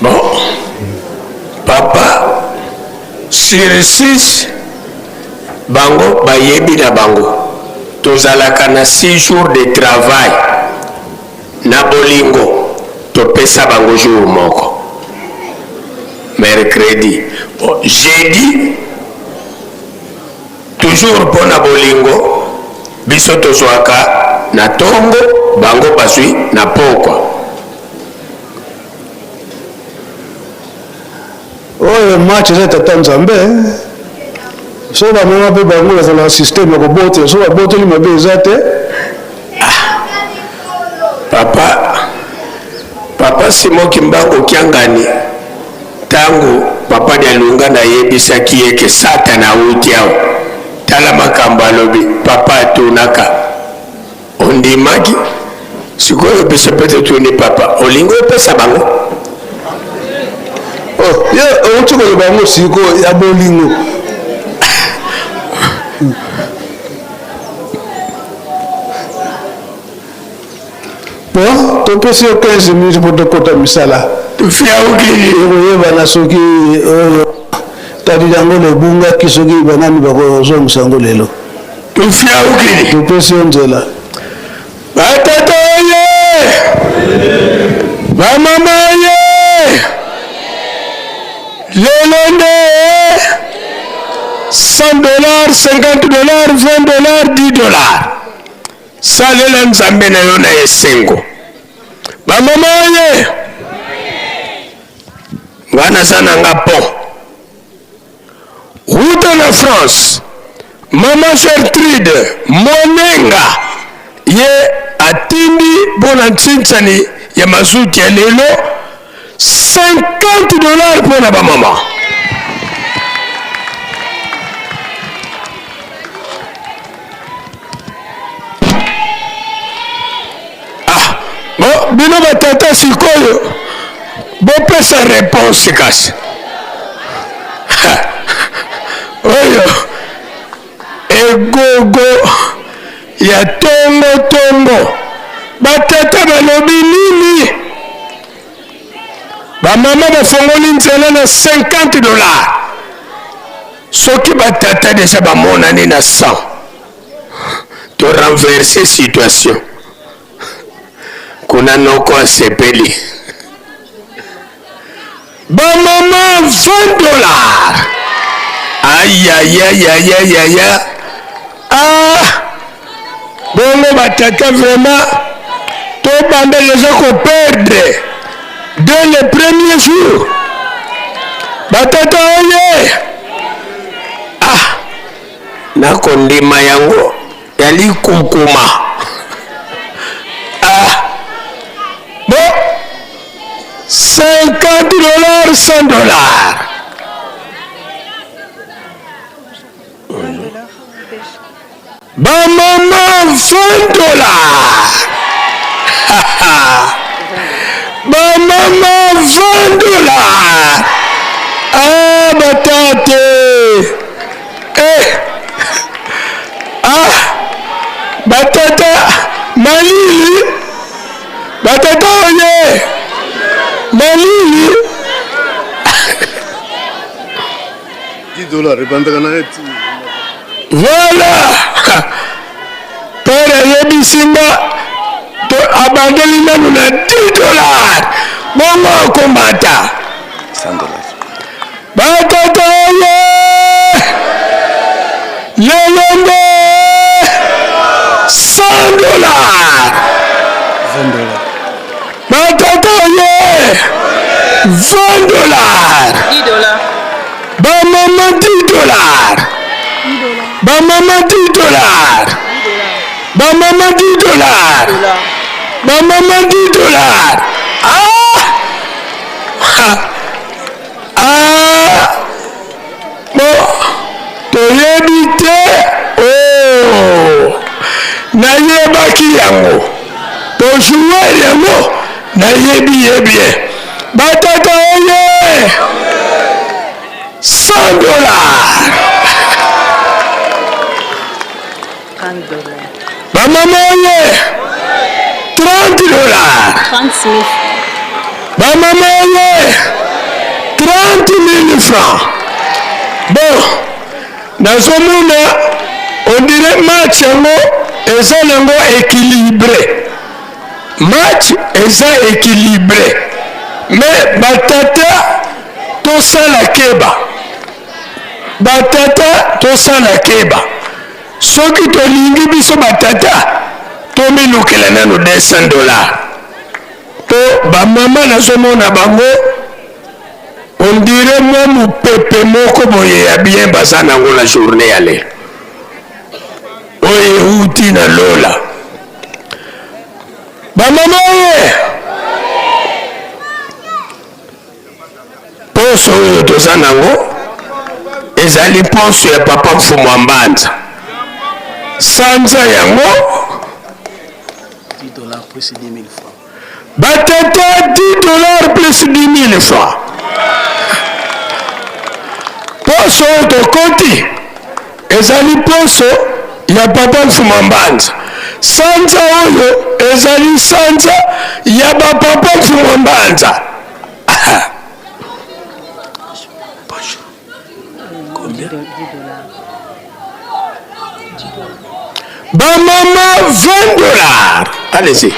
Speaker 3: Bon, papa sur 6 Bango bayebi na bango. Tozalaka na 6 jours de travail na bolingo topesa bango jour moko mercredi bon jeudi toujours mpo na bolingo biso tozwaka na tongo bango bazwi na pokwa.
Speaker 13: Oyo match eza tata nzambe soki bamema mpe bango bazala systeme ya kobotela soki baboteli mabe eza te.
Speaker 3: Ah, papa papa Simon Kimbangu Kiangani ntango papa Dialunga nayebisaki ye ke Satana awuti awa, tala makambo alobi. Papa atunaka Ondimaki? Sikoyo biso mpe totuni papa, olingi opesa bango?
Speaker 13: Oh, ye outi koloba yango sikoyo ya bolingo. Po topesi yo 15 minutes mpo tokota misala. Ekoyebana soki oyo tali yango lebungaki soki banani bakozongisa yango lelo. Topesi yo nzela.
Speaker 10: Batata oye! Bamama oye! Lelo nde 100 dollars, 50 dollars, 20 dollars, 10 dollars.
Speaker 3: Salela Nzambe na yo na esengo. Bamama oye! Nga naza na nga pont. Wuta na France, mama Gertrude Monenga ye atindi mpo na ntsinsani ya mazuti ya lelo 50 dollars mpo na bamama. Ah, bo, bino batata sikoyo bopesa réponse kasi oyo egogo ya tongo tongo.
Speaker 10: Batata balobi nini? Bamama bafongoli nzela na 50 dollars. Soki batata deja bamonani na 100, to renverser situation. Kuna noko asepeli. Bamama 20 dollars. Ayayayayaya. Ah! Bongo batata vraiment tobanda deja koperdre dès le premier jour. Batata oye! Ah!
Speaker 3: Nakondima yango ya likukuma.
Speaker 10: Ah! Bon, 50 dollars, 100 dollars. Bamama 20 dollars. Bamama 20 dollars. Ah, batate. Eh. Ah, batata malili. Batata oye. Malili.
Speaker 8: 10 dollars ebandaka na ye ti.
Speaker 10: Voilà. Père ayebisi nga to abandeli nanu na 10 dollars. Bongo akomata.
Speaker 11: 100 dollars.
Speaker 10: Batata oye. Lelo nde 100 dollars.
Speaker 8: 20 dollars.
Speaker 10: Batata oye. 20 dollars.
Speaker 5: 10 dollars.
Speaker 10: Bamama 10 dollars. Bamama 10 dollars. Bamama 10 dollars. Bamama 10 dollars. Ah! Ah! Bon, toyebi te. Oh! Nayebaki yango. Tojouer yango, nayebi ye bien. Batata oye! 100 dollars.
Speaker 7: 30 dollars.
Speaker 10: Bamama oye! 30 dollars.
Speaker 7: 30 000.
Speaker 10: Bamama oye! 30 000 francs. Bon, nazomona on dirait match yango eza nango équilibré. Match eza équilibré. Mais batata tosala keba. Batata tosala keba. Soki tolingi biso batata tomilukela nano 200 dollars. Po bamama nazomona bango on dirait mwa mopepe moko boye ya bien baza nango na journée ya lelo oyo euti na lola. Bamama oye, poso oyo toza nango ezali poso ya papa Mfumu wa Mbanza. Sanza yango
Speaker 4: 10 dollars plus 10 000 francs.
Speaker 10: Batata 10 dollars plus 10 000 francs. Poso oyo tokoti ezali poso ya papa Mfuma Mbanza. Sanza oyo ezali sanza ya ba papa Mfuma Mbanza.
Speaker 4: Bonjour. Combien?
Speaker 10: Ba mama 20 dollars. Allez-y.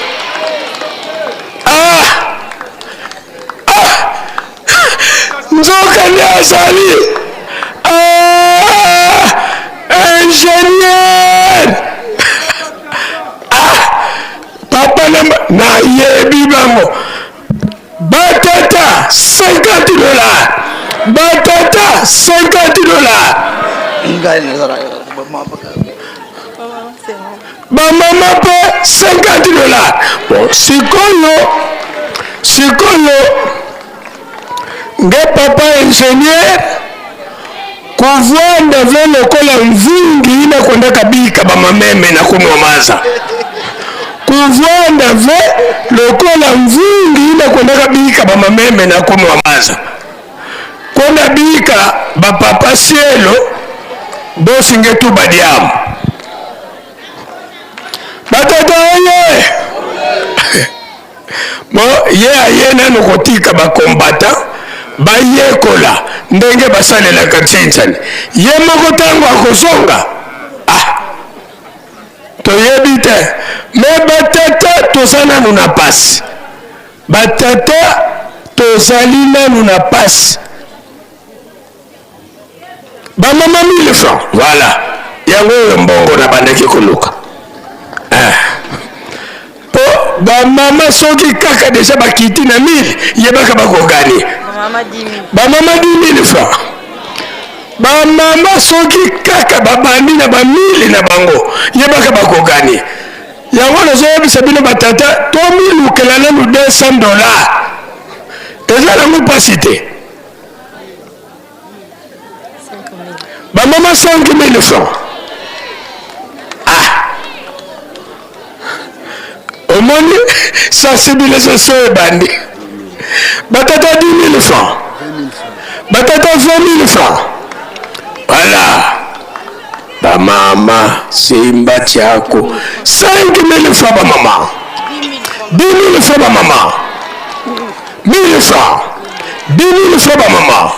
Speaker 10: Ah! Ah! Nzoka nde azali. Ah! Ingénieur! Ah! Papa na nayebi bango. Batata 50 dollars. Batata 50 dollars. Bamama mpe 50 dollars. Bon, sikoyo sikoyo nge papa ingénieur kovanda ve lokola mvungi na kwenda kabika bamameme na kunwa maza. Kovanda ve lokola mvungi na kwenda kabika bamameme na kunwa maza. Kwenda bika bapapa sielo bosinge tu badiamu. Batata oye! Bon, ye aye nanu kotika ba combattants bayekola ndenge basalelaka tsinsani. Ye moko ntango akozonga, ah, toyebi te. Me batata toza nanu na pasi, batata tozali nanu na pasi. Bamama 1000 francs, voilà yango oyo mbongo nabandaki koluka eh. Po bamama soki kaka deja bakiti na 1000, yebaka bakoganye. Bamama 10000 francs, bamama soki kaka babandi na ba 1000 na bango, yebaka bakoganye. Yango nazoyebisa bino batata, tomilukela nanu 200 dollars, eza nango mpasi te. Bamama 5000 francs. Ah, omoni sensibilisation ebandi. Batata 10 000 francs, batata 20 000 francs. Voilà, bamama simba tiako 5 000 francs, bamama 10 000 francs, bamama 1000 francs, 10 000 francs, bamama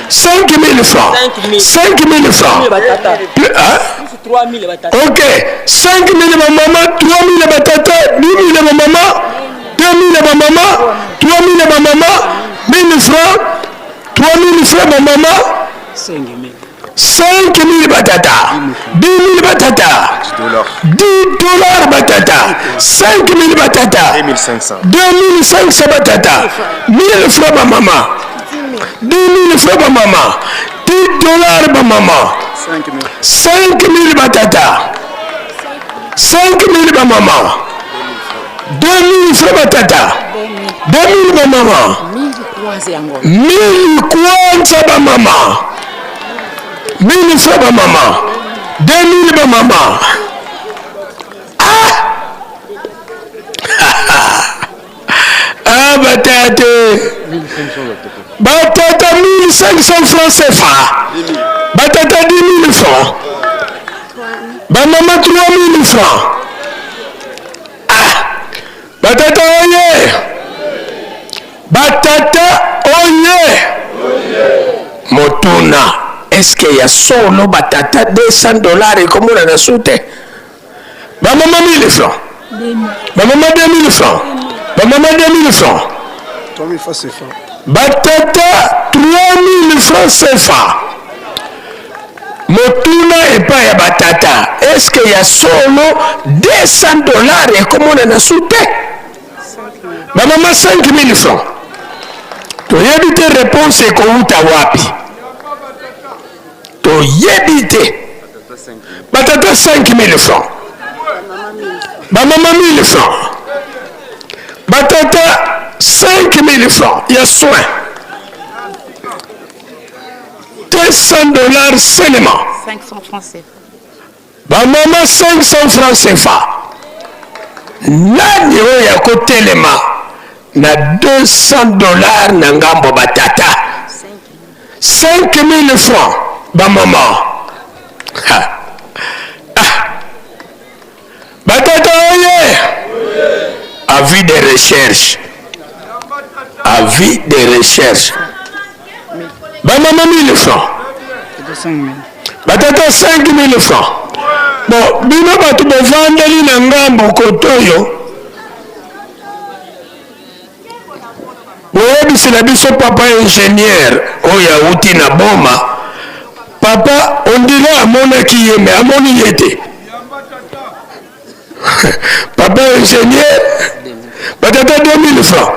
Speaker 10: 5 000 francs, 5 000 francs. Hein? Ok, 5 000 bamama, 3 000 batata, 10 000 bamama, 2 000 bamama, 3 000 bamama, 1000 francs, 3 000 francs bamama, 5 000 batata, 10 000 batata, 10 dollars batata, 5 000 batata, 2 500 batata, 1000 francs bamama, 10 000 francs bamama, 10 dollars bamama, 5 000 batata, 5 000 bamama, 2 000 francs batata, 2 000 bamama, 1000 kwanza bamama, 1000 francs bamama, 2000 bamama. Ah! Ah, batata, batata 1500 francs CFA, batata 10 000 francs, bamama 3000 francs. Ah, batata oye, batata oye. Motuna, eske ya solo batata 200 dollars ekomonana su te? Bamama 1000 francs, bamama 2000 francs, bamama 2000 francs, batata 3000 francs CFA. Motuna epai ya batata, eske ya solo 200 dollars ekomonana su te? Bamama 5000 francs, toyebi te réponse ekowuta wapi, toyebi te. Batata 5000 francs, bamama 1000 francs, batata 5000 francs ya soin, 200 dollars seulement.
Speaker 7: 500 francs CFA.
Speaker 10: Bamama 500 francs CFA. Nani oyo akotelema na 200 dollars na ngambo batata? 5000 francs bamama. Ha. Ah. Batata oye, avis de recherche, avis de recherche. Bamama 1000 francs, batata 5000 francs. Bon, bino bato bovandeli na ngambo kotoyo, boyebisela biso papa ingénieur oyo awuti na Boma. Papa ondire amonaki ye, me amoni ye te. Papa ingénieur, batata 2000 francs,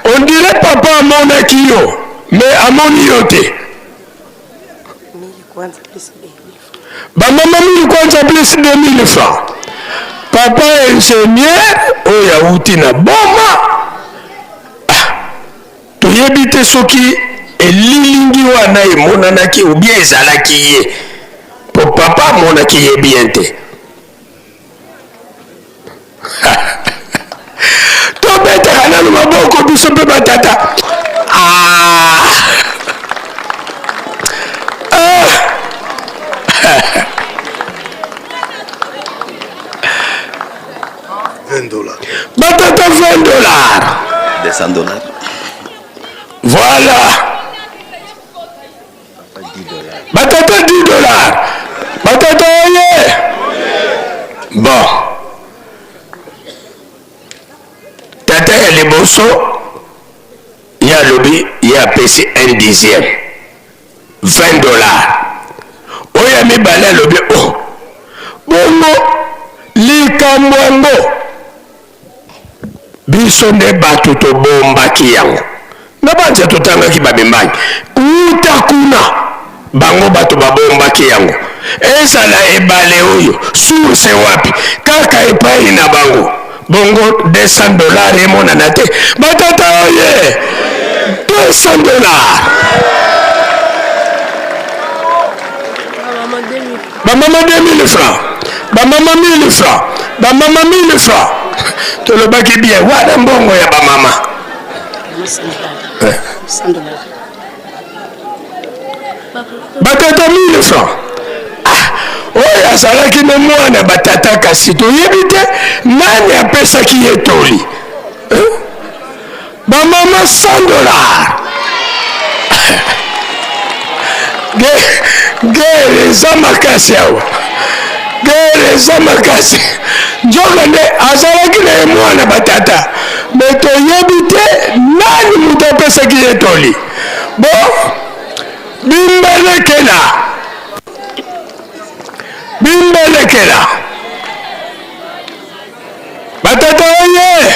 Speaker 10: ondire papa amonaki yo, me amoni yo te. Bamama 1000 kwanza plus 2000 francs. Papa ingénieur oyo awuti na Boma, ah, toyebi te soki elilingi wana emonanaki ou bien ezalaki ye, po papa amonaki ye bien te. Tobetaka nanu maboko biso mpe batata. Ah! Ah! Batata 20 dollars.
Speaker 14: 200 dollars.
Speaker 10: Voilà. Batata 10 dollars. Batata oye. Bon. Tata ya liboso ye alobi ye apesi un dixième 20 dollars. Oyo ya mibale alobi oh bongo likambo yango Biso nde bato tobombaki yango. Na banza totangaki babembangi uta kuna, bango bato babombaki yango. Ezala ebale oyo, source wapi? Kaka epai na bango. Bongo 200 dollars emonana te. Batata oye! 200 dollars! Bamama 2000 francs, bamama 1000 francs, bamama 1000 francs. Tolobaki bien, wana mbongo ya bamama. Eh. Batata 1000 francs. Ah, oyo azalaki na mwana batata kasi toyebi te nani apesaki ye toli. Eh? Bamama 100 dollars. Guerre eza makasi awa, guerre eza makasi. Nzoka nde azalaki na ye mwana batata, me toyebi te nani moto apesaki ye toli. Bo bimbelekela, bimbelekela. Batata oye!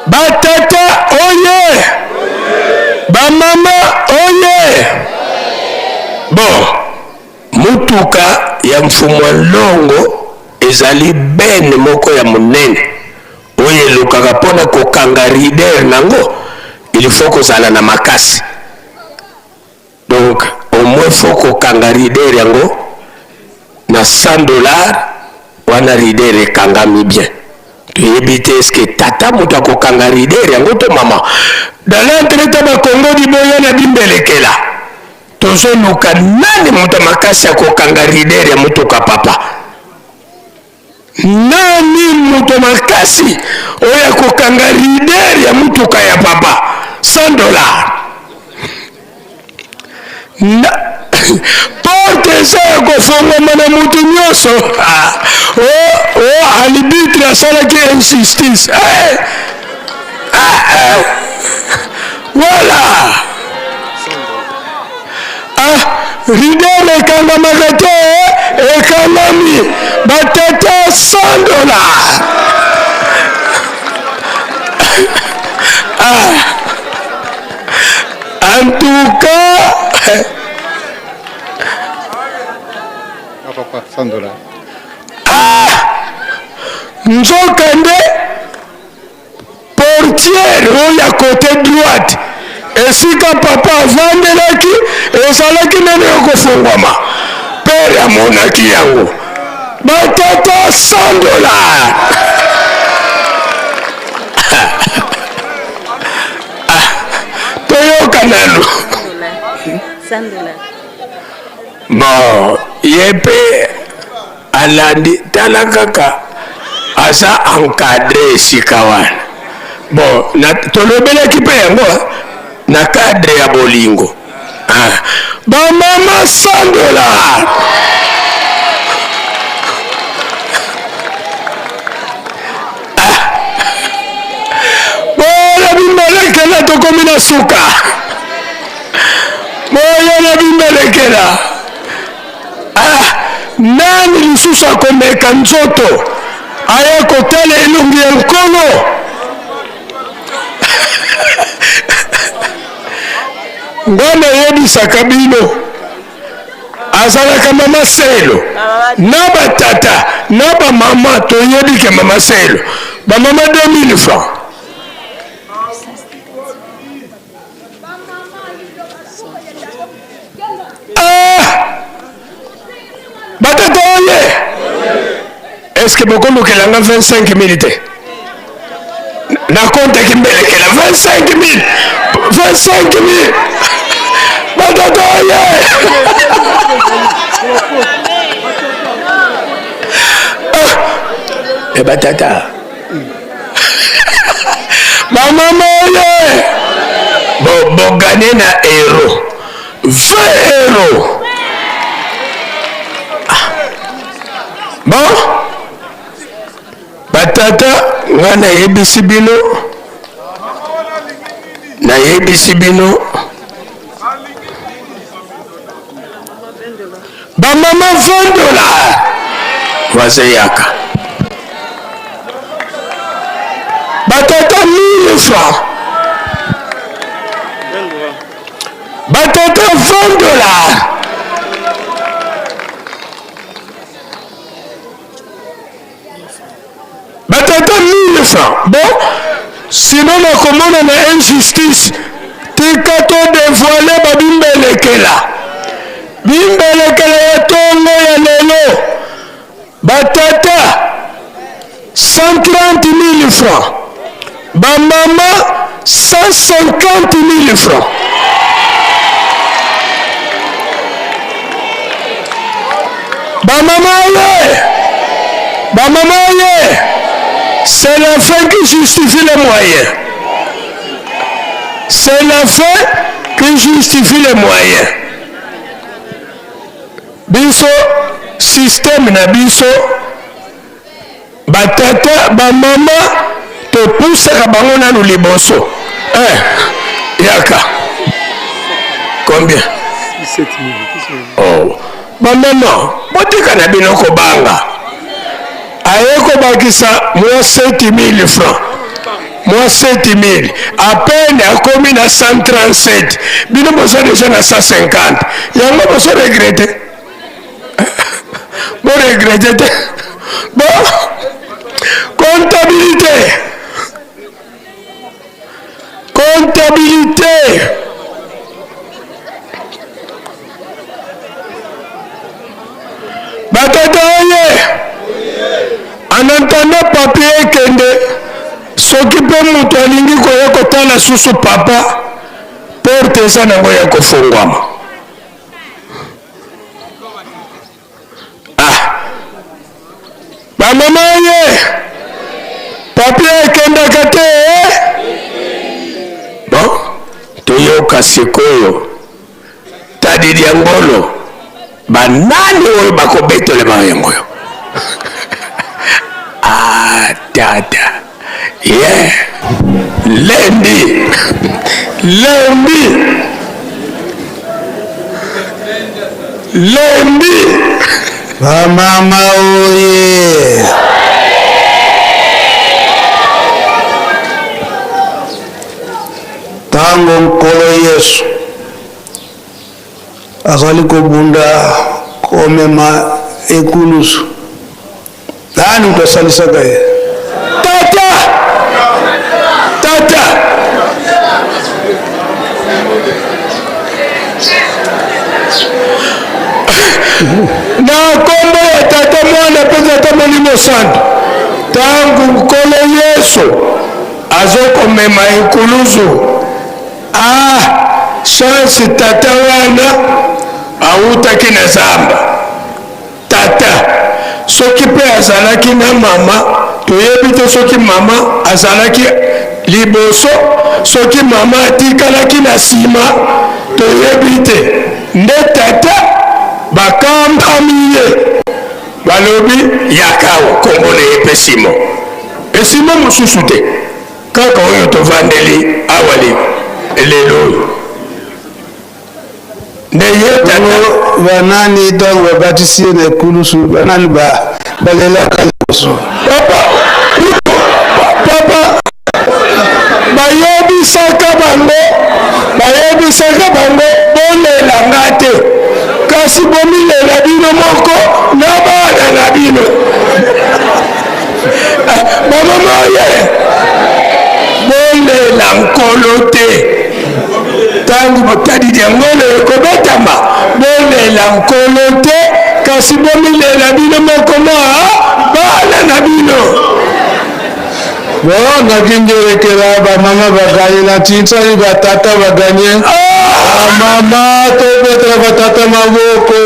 Speaker 10: Batata oye! Bamama oye! Bon, mutuka ya Mfumu Longo ezali bene moko ya monene oyo elukaka mpo na kokanga rider nango, il faut kozala na makasi. Donc au moins faut kokanga rider yango na 100 dollars wana rider ekangami bien. Toyebi te eske tata moto akokanga rider yango to mama. Dans l'entretemps ba Congo diboya na bimbelekela tozoluka nani moto makasi akokanga rider ya motuka papa. Nani moto makasi oyo akokanga rider ya motuka ya papa 100 dollars na porte eza ya kofongwama na moto nyonso. Ah, oh, oh, alibitre asalaki injustice eh, ah, eh. Voilà. Ah, rider ekangamaka te, ekangami batata 100 dollars. Ah, en tout cas
Speaker 15: Ah, papa, 100 dollars.
Speaker 10: Ah, nzoka nde Portière oyo ya cote droite esika papa avandelaki ezalaki nano ya kofungwama. Pere amonaki yango. Batata 100 dollars. Ah, toyoka nanu. Bon, ye mpe alandi tala kaka aza encadre esika wana bon na, tolobelaki mpe yango na cadre ya bolingo ah. bamama 100 dollar ah. boya bimbelekela tokomi na suka boya na bimbelekela Ah, nani lisusu akomeka nzoto aya kotala elongi ya Nkolo? Nga nayebisaka bino, azalaka mama Selo na batata na bamama, toyebi ke mama Selo bamama 2000 francs. Ah! Batata oye! Est-ce que bokolukela nga 25 000 te? Nakontaki mbelekela 25 000 25 000 batata oye! Ah! E batata. Bamama oye! Bo, bogane na euro. 20 euro. Ah. Bon, batata, ngai nayebisi bino, nayebisi bino, bamama 20 dollars voisin yaka batata 1000 francs batata 20 dollars Batata 1000 francs bon sinon nakomona na injustice tika to devoile ba bimbelekela bimbelekela ya tongo ya lelo batata 130 000 francs bamama 150 000 francs bamama ye bamama ye c'est la fin qui justifie les moyens c'est la fin qui justifie les moyens biso système na biso Ba tata, ba mama topusaka bango nanu liboso. Eh, yaka. Combien? Oh. Ba mama, botika na bino kobanga. Aye kobakisa mwa 7000 francs. Mwa 7000. À peine akomi na 137. Bino boza deja na 150. Yango bozo regretter. Bo regrette te. Bon, comptabilité. Comptabilité. Batata oye. En attendant papier ekende, soki mpe moto alingi koya kotala susu papa, porte eza nango ya kofongwama. Ah. Bamama ye papier ekendaka te eh? Bon, toyoka sikoyo tadi dia ngolo banani oyo bakobetolema yango oyo ah, tata yeah. Lundi lundi lundi
Speaker 13: bamama oye ntango nkolo yesu azali kobunda komema ekulusu Nani moto asalisaka ye?
Speaker 10: Tata! Tata! Na nkombo ya Tata, Mwana mpe Tata Molimo Santu, ntango Nkolo Yesu azokomema ekulusu, ah, chance tata wana awutaki na zamba. Tata soki pe azalaki na mama toyebi te soki mama azalaki liboso soki mama atikalaki na sima toyebi te nde tata bakambami ye balobi yakawa kombo na ye pe simo esimo mosusu te kaka oyo tovandeli awa lelo oyo
Speaker 13: Nde ye tata. Banani ntango babatisi ye na ekulusu, banani balelaka liboso?
Speaker 10: Papa, papa, bayebisaka bango, bayebisaka bango bolela nga te, kasi bomilela bino moko na bana na bino. Bamama oye, bolela Nkolo te. Ntango botali diangolo ekobetama, bolela Nkolo te, kasi bomilela bino moko na bana na bino.
Speaker 13: Bo nakingelekela bamama baganye na tinsani batata baganye. Ah! Bamama tobetela batata maboko.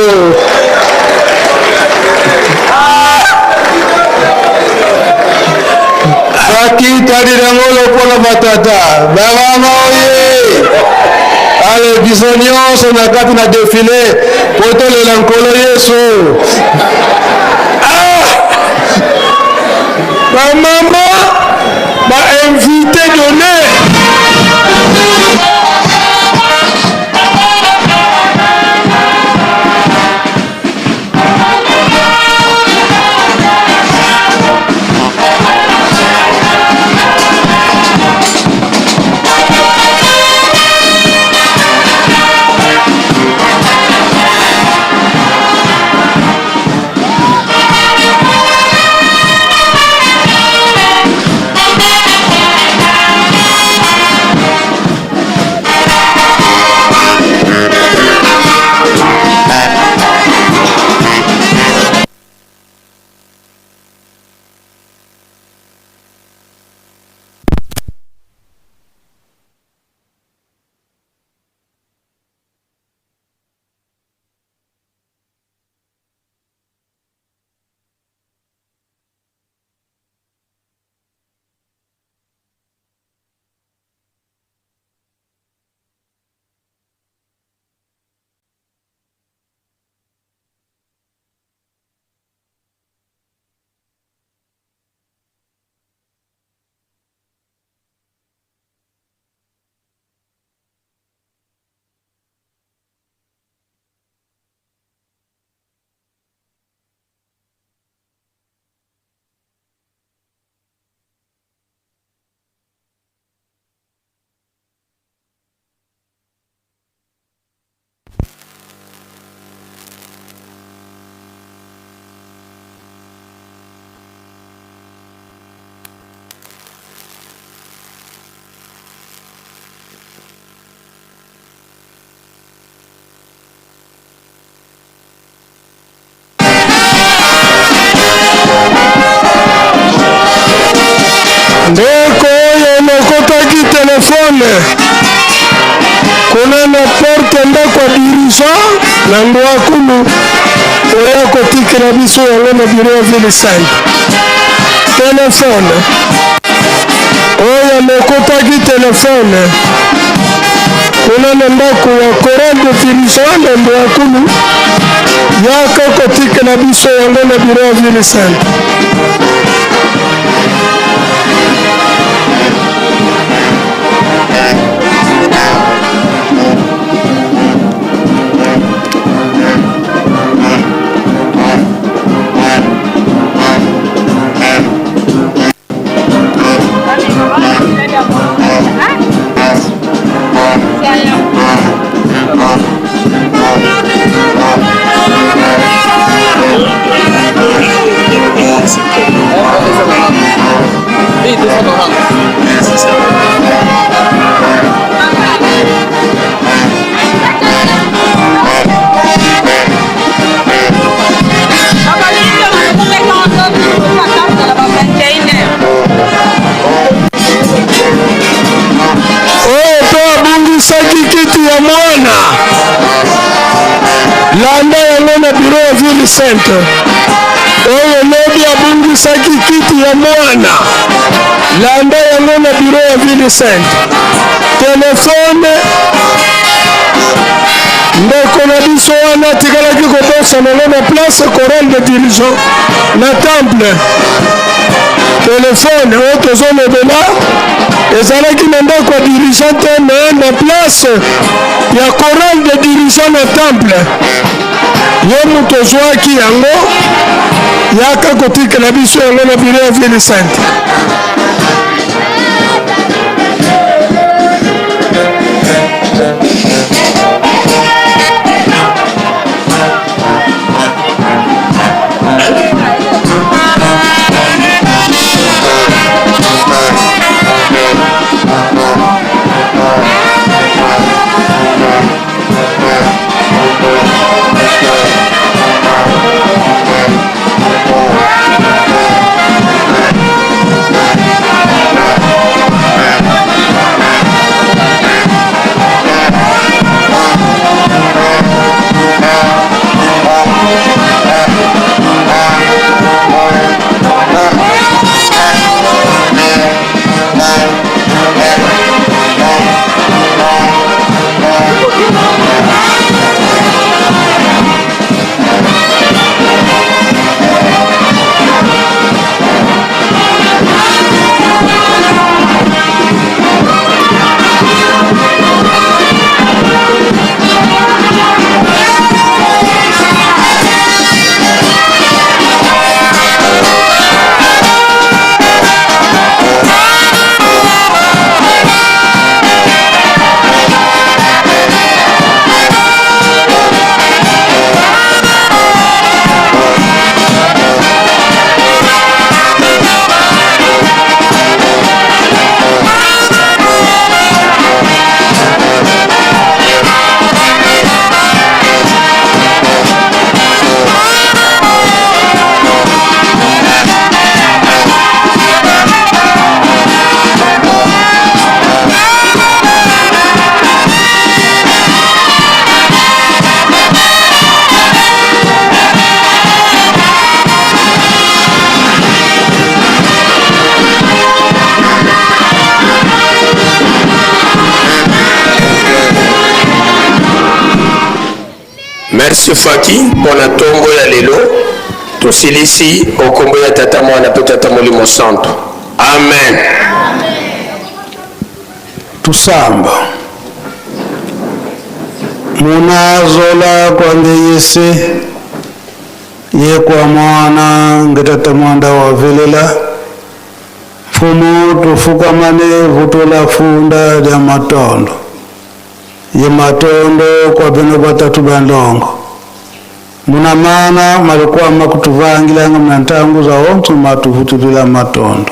Speaker 13: Bakitali na ngolo mpo na
Speaker 14: Batata, bamama oye! Ale biso nyonso na kati na defile po tolela Nkolo Yesu.
Speaker 10: Ah! Bamama ba invité d'honneur. Ndeko oyo olokotaki telefone kuna na porte ndako ya dirigeant na Ndwakulu, oya kotikela biso yango na biro ya ville sainte. Telefone oyo alokotaki telefone kuna na ndako ya chorale de dirigeant na Ndwakulu, yaka kotikela biso yango na biro ya ville sainte. Oyo mpe abungisaki kiti ya mwana, landa yango na biro ya ville sainte. Oyo lobi abungisaki kiti ya mwana, landa yango na biro ya ville sainte. Telefone ndeko na biso wana atikalaki kobosana ngo na place chorale de dirigeant na temple. Telefone oyo tozolobela ezalaki na ndako ya dirigeant te, me na place ya chorale de dirigeant na temple. Yo moto ozwaki yango, yaka kotikela biso yango na biro ya ville sainte.
Speaker 3: Merci Faki mpo na ntongo ya lelo. Tosilisi okombo ya Tata Mwana mpe Tata Molimo Santo. Amen.
Speaker 13: Tusamba munazola kwange yese ye kwa mwana ngetata mwanda wa velela mfumu tufukamane vutola funda lya matondo ye matondo kwa beno batatu bandongo muna mana malikwama kutuvangilanga muna ntangu za ontu matuvutulila matondo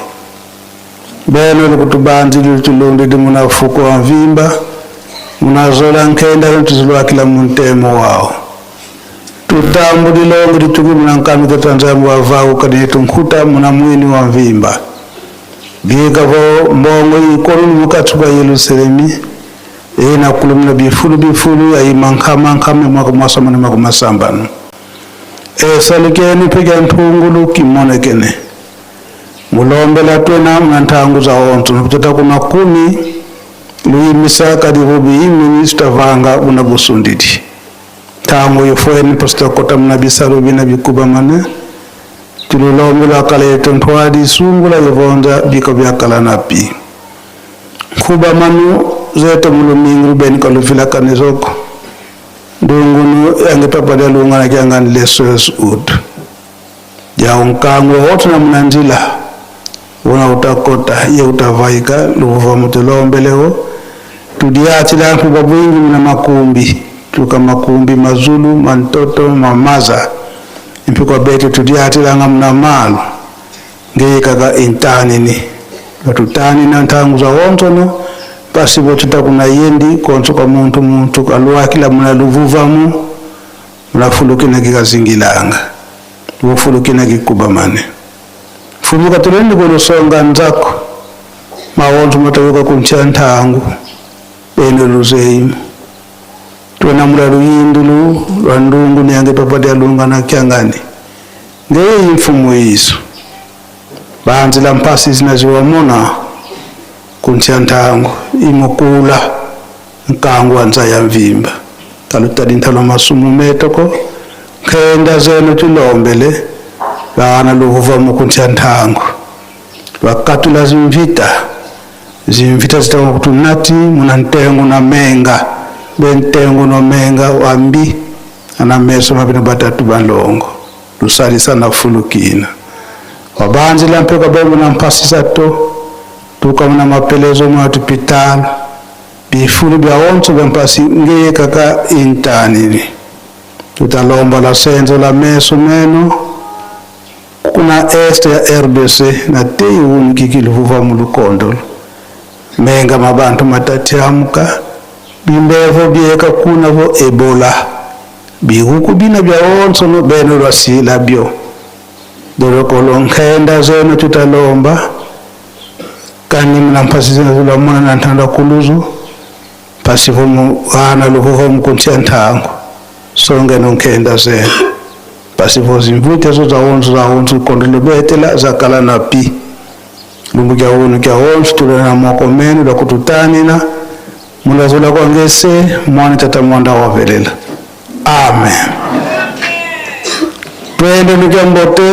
Speaker 13: beno likutubanzili lutulundidi muna fuko wa mvimba munazola nkenda lutuzilwakila muntemo wao tutambulilongo lituki muna nkanu tatanzambu wavau kadinetu nkhuta muna mwini wa mvimba bikavo mbongo ikolulu mukati kwa Yerusalemi ena kulumina bifulu bifulu ayimankhamankha mwaka mwasamana mwaka masambano esalukeni phika nthungulu kimonekene mulombela twena muna nthangu za onso nokutata kuna kumi luyimisa kadi vubi imini sitavanga una busundidi ntangu yofweni positokota muna bisalu bina bikubamane tulilombela kala yetu nthwadi sungula yovonza biko byakala na pi nkuba manu zete mulumingu lubeni kaluvila kanizoko ndungunu yange papa lya lungana kyangani lesos ud ya unkangwe wote na munanjila wona utakota ye utavaika luvuva mutulombelewo tudiachila nkuba bwingi muna makumbi tuka makumbi mazulu mantoto mamaza impikwa bete tudiatilanga muna malu ngeyikaka intanini batutanina ntangu za wontono pasipo tutakuna yendi konso kwa muntu muntu kalwakila muna luvuvamu mulafulukina kikazingilanga lufulukina kikubamane fumuka tulendi kulusonga nzako mawonso matawuka kuncha ntangu bene luzeimu twenamula luyindulu lwa ndungu niyange papati alunga na kyangani ngeyi mfumu iso banzila mpasi zinaziwamona kuncha ntangu imukula nkangu anza ya mvimba talutali ntalo masumu metoko nkenda zenu tulombele bana luvuva mukuncha ntangu wakatula zimvita zimvita zitawa kutunati muna ntengu na menga bentengu no menga wambi ana meso mabino batatu balongo lusalisa na fulukina wabanzila mpeka bembo na mpasi zato tukamuna mapelezo mwa tupitalo bifulu bya onso bya mpasi ngeye kaka intanini tutalomba la senzo la meso meno kuna este ya RDC na tei unikikili huva mulukondo menga mabantu matatiamuka bimbevo byeka kuna vo ebola bihuku bina bya onso no beno lwasila byo dorokolo nkenda zeno tutalomba kani mna mpasi zeno zulamuna na ntanda kuluzu pasi vomu ana luhuho mkuntia ntangu songe no nkenda zeno pasi vozimvute zo za onso za onso kondolo betela za kala na pi lungu kya onu kya onso tulena moko menu la kututanina mulazola kwa ngese mwana tata mwanda wavelela amen. Twende lukyambote.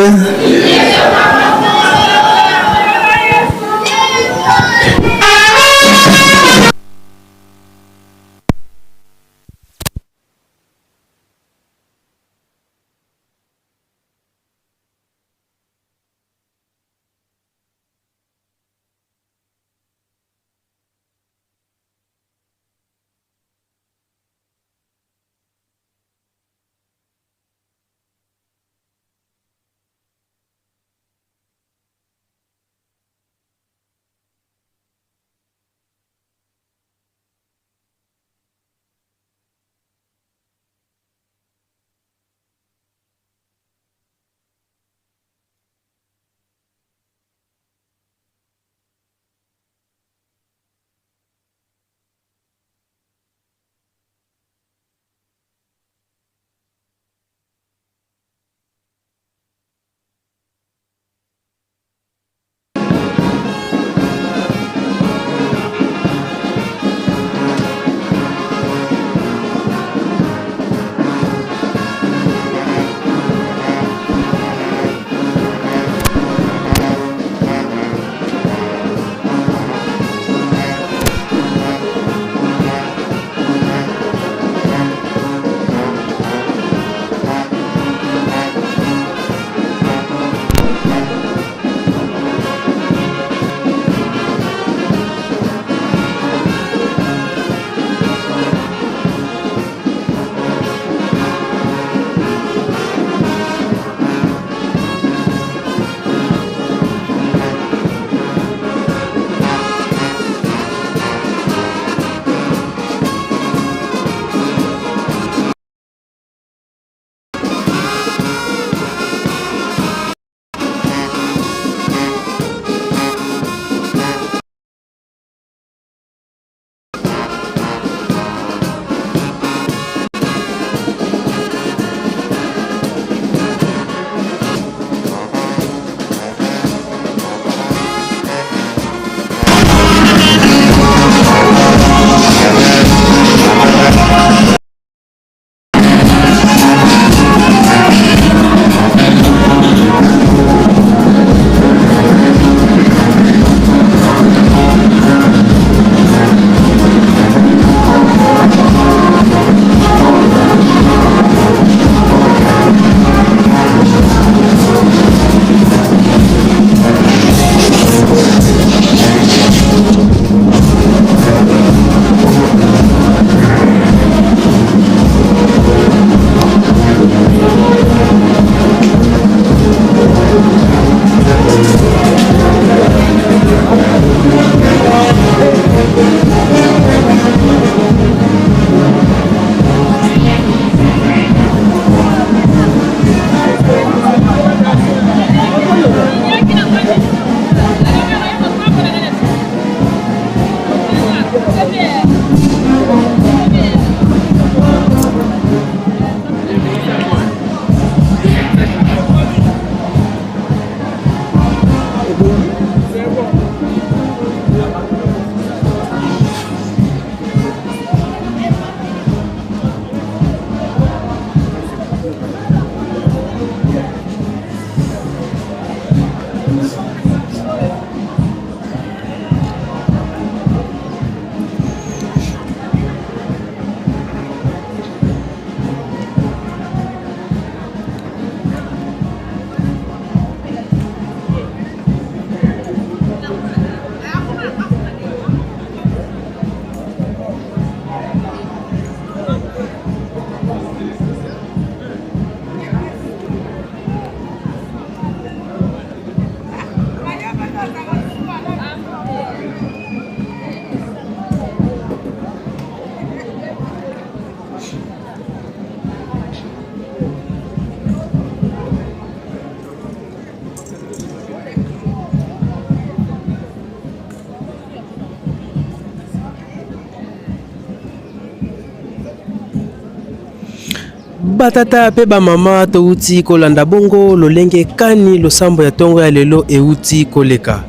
Speaker 4: Batata pe bamama, touti kolanda bongo lolenge kani losambo ya tongo ya lelo euti koleka.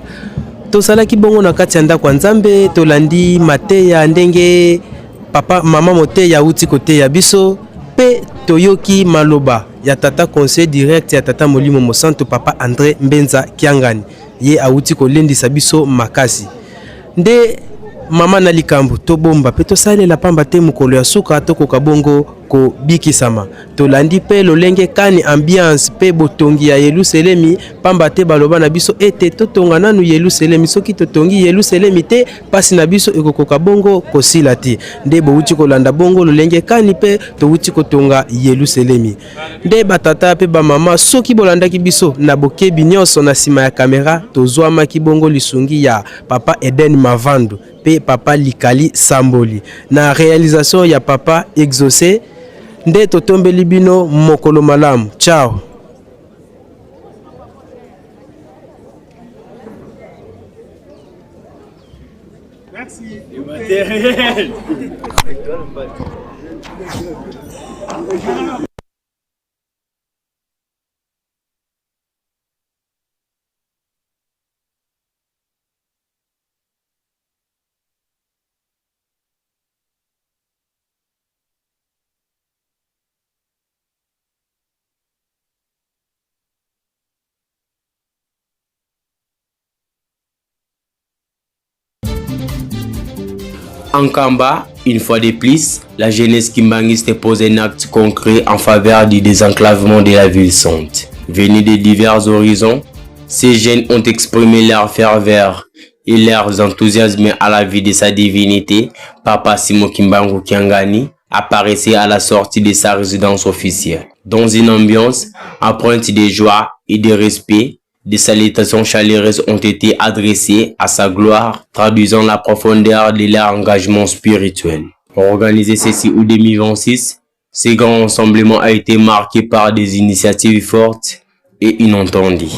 Speaker 4: Tosalaki bongo na kati ya ndako ya Nzambe, tolandi mateya ndenge papa mama moteya auti koteya biso pe toyoki maloba ya tata conseiller direct ya tata Molimo Mosantu papa Andre Mbenza Kiangani, ye auti kolendisa biso makasi. Nde mama na likambo tobomba pe tosalela pamba te mokolo ya suka tokoka bongo kobikisama. Tolandi pe lolenge kani ambiance pe botongi ya Yelusalemi, pamba te baloba na biso ete totonga nanu Yelusalemi. Soki totongi Yelusalemi te, pasi na biso ekokoka bongo kosila te. Nde bowuti kolanda bongo lolenge kani pe towuti kotonga Yelusalemi. Nde batata pe bamama, soki bolandaki biso na bokebi nyonso na sima ya kamera, tozwamaki bongo lisungi ya papa Eden Mavandu pe papa Likali Samboli na realisation ya papa Exaucé. Nde totombeli bino mokolo malamu. Ciao.
Speaker 16: Merci.
Speaker 1: En Nkamba, une fois de plus, la jeunesse kimbanguiste pose un acte concret en faveur du désenclavement de la ville sainte. Venus de divers horizons, ces jeunes ont exprimé leur ferveur et leur enthousiasme à la vie de sa divinité, Papa Simon Kimbangu Kiangani, apparaissait à la sortie de sa résidence officielle. Dans une ambiance empreinte de joie et de respect, des salutations chaleureuses ont été adressées à sa gloire, traduisant la profondeur de leur engagement spirituel. Organisé ceci août 2026, ce grand rassemblement a été marqué par des initiatives fortes et inattendues.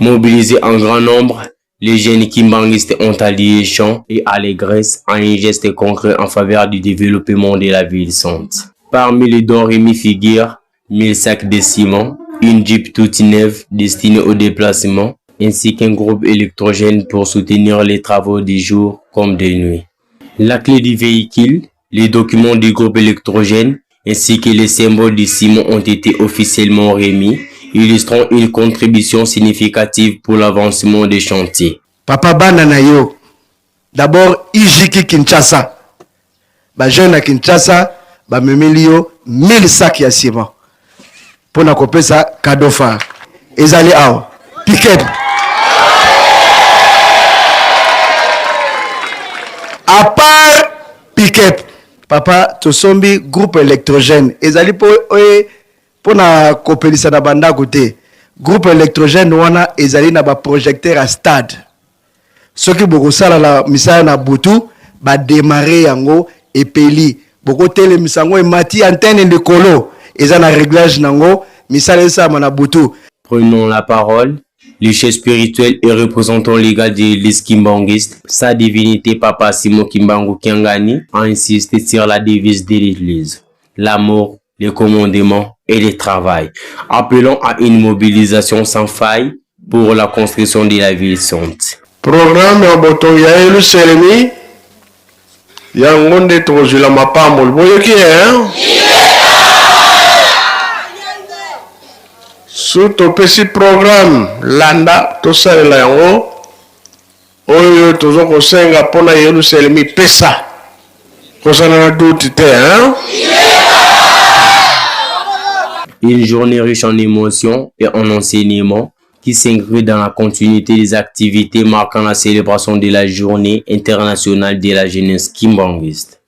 Speaker 1: Mobilisés en grand nombre, les jeunes kimbanguistes ont allié chant et allégresse en un geste concret en faveur du développement de la ville sainte. Parmi les dons remis figurent 1000 sacs de ciment, une jeep toute neuve destinée au déplacement, ainsi qu'un groupe électrogène pour soutenir les travaux du jour comme de nuit. La clé du véhicule, les documents du groupe électrogène, ainsi que les symboles du ciment ont été officiellement remis, illustrant une contribution significative pour l'avancement des chantiers.
Speaker 2: Papa bana na yo d'abord IJK Kinshasa ba jeune ya Kinshasa bamemeli yo 1000 sacs ya ciment pona kopesa cadeau phare ezali awa piquet à part piquet papa tosombi groupe électrogène ezali po pona kopelisa na bandako te groupe électrogène wana ezali na ba projecteur ya stade soki bokosala na misala na butu ba demarrer yango epeli bokotelemisa yango emati antenne likolo eza na reglage nango misala esalama na butu.
Speaker 1: Prenons la parole, le chef spirituel et représentant légal de l'église kimbanguiste, sa divinité Papa Simon Kimbangu Kiangani, a insisté sur la devise de l'église, l'amour, le commandement et le travail, appelant à une mobilisation sans faille pour la construction de la ville sainte.
Speaker 10: Programme ya botongi ya Yelusalemi yango nde tokozwela mapamboli. Boyoki eh? Su topesi programme landa tosalela yango oyo tozo kosenga mpo na Yelusalemi pesa kozala na doute te hein?
Speaker 1: Une journée riche en émotions et en enseignements qui s'inscrit dans la continuité des activités marquant la célébration de la Journée internationale de la jeunesse kimbanguiste.